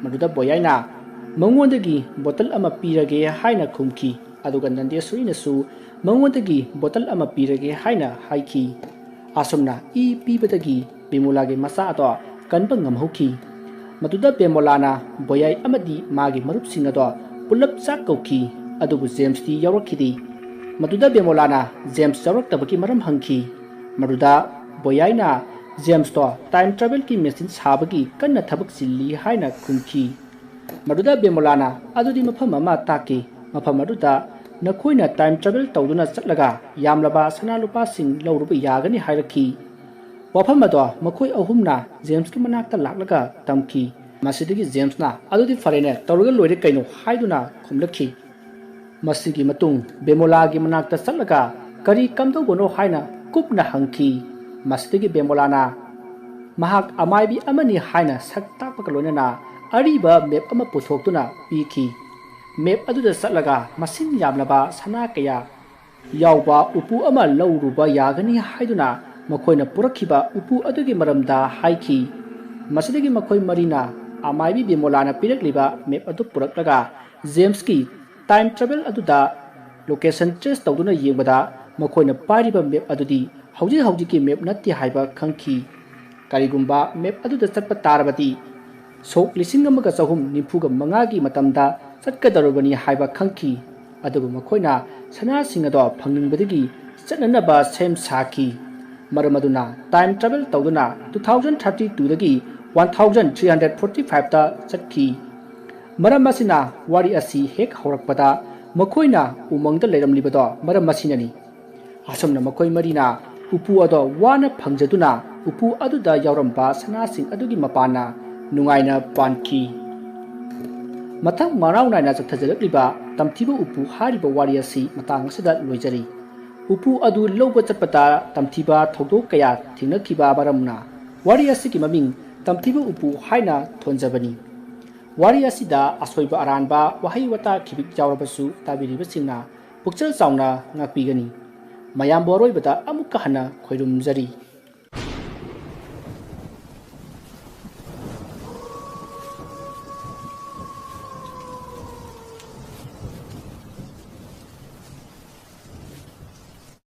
ꯃꯗꯨꯗ ꯕꯣꯌꯥꯏꯅ ꯃꯉꯣꯟꯗꯒꯤ ꯕꯣꯇꯜ ꯑꯃ ꯄꯤꯔꯒꯦ ꯍꯥꯏꯅ ꯈꯨꯝꯈꯤ꯫ ꯑꯗꯨꯒ ꯅꯟꯗꯦꯁꯣꯔꯤꯅꯁꯨ ꯃꯉꯣꯟꯗꯒꯤ ꯕꯣꯇꯜ ꯑꯃ ꯄꯤꯔꯒꯦ ꯍꯥꯏꯅ ꯍꯥꯏꯈꯤ꯫ ꯑꯁꯨꯝꯅ ꯏ ꯄꯤꯕꯗꯒꯤ ꯕꯦꯃꯣꯂꯥꯒꯤ ꯃꯆꯥ ꯑꯗꯣ ꯀꯟꯕ ꯉꯝꯍꯧꯈꯤ꯫ ꯃꯗꯨꯗ ꯕꯦꯃꯣꯂꯥꯅ ꯕꯣꯌꯥꯏ ꯑꯃꯗꯤ ꯃꯥꯒꯤ ꯃꯔꯨꯞꯁꯤꯡ ꯑꯗꯣ ꯄꯨꯂꯞ ꯆꯥꯛ ꯀꯧꯈꯤ, ꯑꯗꯨꯕꯨ ꯖꯦꯝꯁꯇꯤ ꯌꯥꯎꯔꯛꯈꯤꯗꯦ꯫ ꯃꯗꯨꯗ ꯕꯦꯃꯣꯂꯥꯅ ꯖꯦꯝꯁ ꯌꯥꯎꯔꯛꯇꯕꯒꯤ ꯃꯔꯝ ꯍꯪꯈꯤ꯫ ꯃꯗꯨꯗ ꯕꯣꯌꯥꯏꯅ ꯖꯦꯝꯁꯇꯣ ꯇꯥꯏꯝ ꯇ꯭ꯔꯥꯚꯦꯜꯒꯤ ꯃꯦꯆꯤꯟ ꯁꯥꯕꯒꯤ ꯀꯟꯅ ꯊꯕꯛ ꯆꯤꯜꯂꯤ ꯍꯥꯏꯅ ꯈꯨꯝꯈꯤ꯫ ꯃꯗꯨꯗ ꯕꯦꯃꯣꯂꯥꯅ ꯑꯗꯨꯗꯤ ꯃꯐꯝ ꯑꯃ ꯇꯥꯛꯀꯦ, ꯃꯐꯝ ꯑꯗꯨꯗ ꯅꯈꯣꯏꯅ ꯇꯥꯏꯝ ꯇ꯭ꯔꯥꯚꯦꯜ ꯇꯧꯗꯨꯅ ꯆꯠꯂꯒ ꯌꯥꯝꯂꯕ ꯁꯅꯥ ꯂꯨꯄꯥꯁꯤꯡ ꯂꯧꯔꯨꯕ ꯌꯥꯒꯅꯤ ꯍꯥꯏꯔꯛꯈꯤ꯫ ꯋꯥꯐꯝ ꯑꯗꯣ ꯃꯈꯣꯏ ꯑꯍꯨꯝꯅ ꯖꯦꯝꯁꯀꯤ ꯃꯅꯥꯛꯇ ꯂꯥꯛꯂꯒ ꯇꯝꯈꯤ꯫ ꯃꯁꯤꯗꯒꯤ ꯖꯦꯝꯁꯅ ꯑꯗꯨꯗꯤ ꯐꯔꯦꯅꯦ, ꯇꯧꯔꯒ ꯂꯣꯏꯔꯦ ꯀꯩꯅꯣ ꯍꯥꯏꯗꯨꯅ ꯈꯨꯝꯂꯛꯈꯤ꯫ ꯃꯁꯤꯒꯤ ꯃꯇꯨꯡ ꯕꯦꯃꯣꯂꯥꯒꯤ ꯃꯅꯥꯛꯇ ꯆꯠꯂꯒ ꯀꯔꯤ ꯀꯝꯗꯧꯕꯅꯣ ꯍꯥꯏꯅ ꯀꯨꯞꯅ ꯍꯪꯈꯤ꯫ ꯃꯁꯤꯗꯒꯤ ꯕꯦꯃꯣꯂꯥꯅ ꯃꯍꯥꯛ ꯑꯃꯥꯏꯕꯤ ꯑꯃꯅꯤ ꯍꯥꯏꯅ ꯁꯛ ꯇꯥꯛꯄꯒ ꯂꯣꯏꯅꯅ ꯑꯔꯤꯕ ꯃꯦꯞ ꯑꯃ ꯄꯨꯊꯣꯛꯇꯨꯅ ꯄꯤꯈꯤ꯫ ꯃꯦꯞ ꯑꯗꯨꯗ ꯆꯠꯂꯒ ꯃꯁꯤꯡ ꯌꯥꯝꯂꯕ ꯁꯅꯥ ꯀꯌꯥ ꯌꯥꯎꯕ ꯎꯄꯨ ꯑꯃ ꯂꯧꯔꯨꯕ ꯌꯥꯒꯅꯤ ꯍꯥꯏꯗꯨꯅ ꯃꯈꯣꯏꯅ ꯄꯨꯔꯛꯈꯤꯕ ꯎꯄꯨ ꯑꯗꯨꯒꯤ ꯃꯔꯝꯗ ꯍꯥꯏꯈꯤ꯫ ꯃꯁꯤꯗꯒꯤ ꯃꯈꯣꯏ ꯃꯔꯤꯅ ꯑꯃꯥꯏꯕꯤ ꯕꯦꯃꯣꯂꯥꯅ ꯄꯤꯔꯛꯂꯤꯕ ꯃꯦꯞ ꯑꯗꯨ ꯄꯨꯔꯛꯂꯒ ꯖꯦꯝꯁꯀꯤ ꯇꯥꯏꯝ ꯇ꯭ꯔꯥꯚꯦꯜ ꯑꯗꯨꯗ ꯂꯣꯀꯦꯁꯟ ꯇ꯭ꯔꯦꯁ ꯇꯧꯗꯨꯅ ꯌꯦꯡꯕꯗ ꯃꯈꯣꯏꯅ ꯄꯥꯏꯔꯤꯕ ꯃꯦꯞ ꯑꯗꯨꯗꯤ ꯍꯧꯖꯤꯛ ꯍꯧꯖꯤꯛꯀꯤ ꯃꯦꯞ ꯅꯠꯇꯦ ꯍꯥꯏꯕ ꯈꯪꯈꯤ꯫ ꯀꯔꯤꯒꯨꯝꯕ ꯃꯦꯞ ꯑꯗꯨꯗ ꯆꯠꯄ ꯇꯥꯔꯕꯗꯤ ꯁꯣꯛ ꯂꯤꯁꯤꯡ ꯑꯃꯒ ꯆꯍꯨꯝ ꯅꯤꯐꯨꯒ ꯃꯉꯥꯒꯤ ꯃꯇꯝꯗ ꯆꯠꯀꯗꯧꯔꯕꯅꯤ ꯍꯥꯏꯕ ꯈꯪꯈꯤ꯫ ꯑꯗꯨꯕꯨ ꯃꯈꯣꯏꯅ ꯁꯅꯥꯁꯤꯡ ꯑꯗꯣ ꯐꯪꯅꯤꯡꯕꯗꯒꯤ ꯆꯠꯅꯅꯕ ꯁꯦꯝ ꯁꯥꯈꯤ꯫ ꯃꯔꯝ ꯑꯗꯨꯅ ꯇꯥꯏꯝ ꯇ꯭ꯔꯥꯚꯦꯜ ꯇꯧꯗꯨꯅ two thousand thirty twoꯗꯒꯤ one thousand three hundred forty fiveꯇ ꯆꯠꯈꯤ꯫ ꯃꯔꯝ ꯑꯁꯤꯅ ꯋꯥꯔꯤ ꯑꯁꯤ ꯍꯦꯛ ꯍꯧꯔꯛꯄꯗ ꯃꯈꯣꯏꯅ ꯎꯃꯪꯗ ꯂꯩꯔꯝꯂꯤꯕꯗꯣ ꯃꯔꯝ ꯑꯁꯤꯅꯅꯤ꯫ ꯑꯁꯨꯝꯅ ꯃꯈꯣꯏ ꯃꯔꯤꯅ ꯎꯄꯨ ꯑꯗꯣ ꯋꯥꯅ ꯐꯪꯖꯗꯨꯅ ꯎꯄꯨ ꯑꯗꯨꯗ ꯌꯥꯎꯔꯝꯕ ꯁꯅꯥꯁꯤꯡ ꯑꯗꯨꯒꯤ ꯃꯄꯥꯟꯅ ꯅꯨꯡꯉꯥꯏꯅ ꯄꯥꯟꯈꯤ꯫ ꯃꯊꯪ ꯃꯅꯥꯎ ꯅꯥꯏꯅ ꯆꯠꯊꯖꯔꯛꯂꯤꯕ ꯇꯝꯊꯤꯕ ꯎꯄꯨ ꯍꯥꯏꯔꯤꯕ ꯋꯥꯔꯤ ꯑꯁꯤ ꯃꯇꯥꯡ ꯑꯁꯤꯗ ꯂꯣꯏꯖꯔꯤ꯫ ꯎꯄꯨ ꯑꯗꯨ ꯂꯧꯕ ꯆꯠꯄꯗ ꯇꯝꯊꯤꯕ ꯊꯧꯗꯣꯛ ꯀꯌꯥ ꯊꯦꯡꯅꯈꯤꯕ ꯃꯔꯝꯅ ꯋꯥꯔꯤ ꯑꯁꯤꯒꯤ ꯃꯃꯤꯡ ꯇꯝꯊꯤꯕ ꯎꯄꯨ ꯍꯥꯏꯅ ꯊꯣꯟꯖꯕꯅꯤ꯫ ꯋꯥꯔꯤ ꯑꯁꯤꯗ ꯑꯁꯣꯏꯕ ꯑꯔꯥꯟꯕ ꯋꯥꯍꯩ ꯋꯥꯇꯥ ꯈꯤꯕꯤꯛ ꯌꯥꯎꯔꯕꯁꯨ ꯇꯥꯕꯤꯔꯤꯕꯁꯤꯡꯅ ꯄꯨꯛꯆꯦꯜ ꯆꯥꯎꯅ ꯉꯥꯛꯄꯤꯒꯅꯤ꯫ ꯃꯌꯥꯝꯕꯨ ꯑꯔꯣꯏꯕꯗ ꯑꯃꯨꯛꯀ ꯍꯟꯅ ꯈꯣꯏꯔꯨꯝꯖꯔꯤ꯫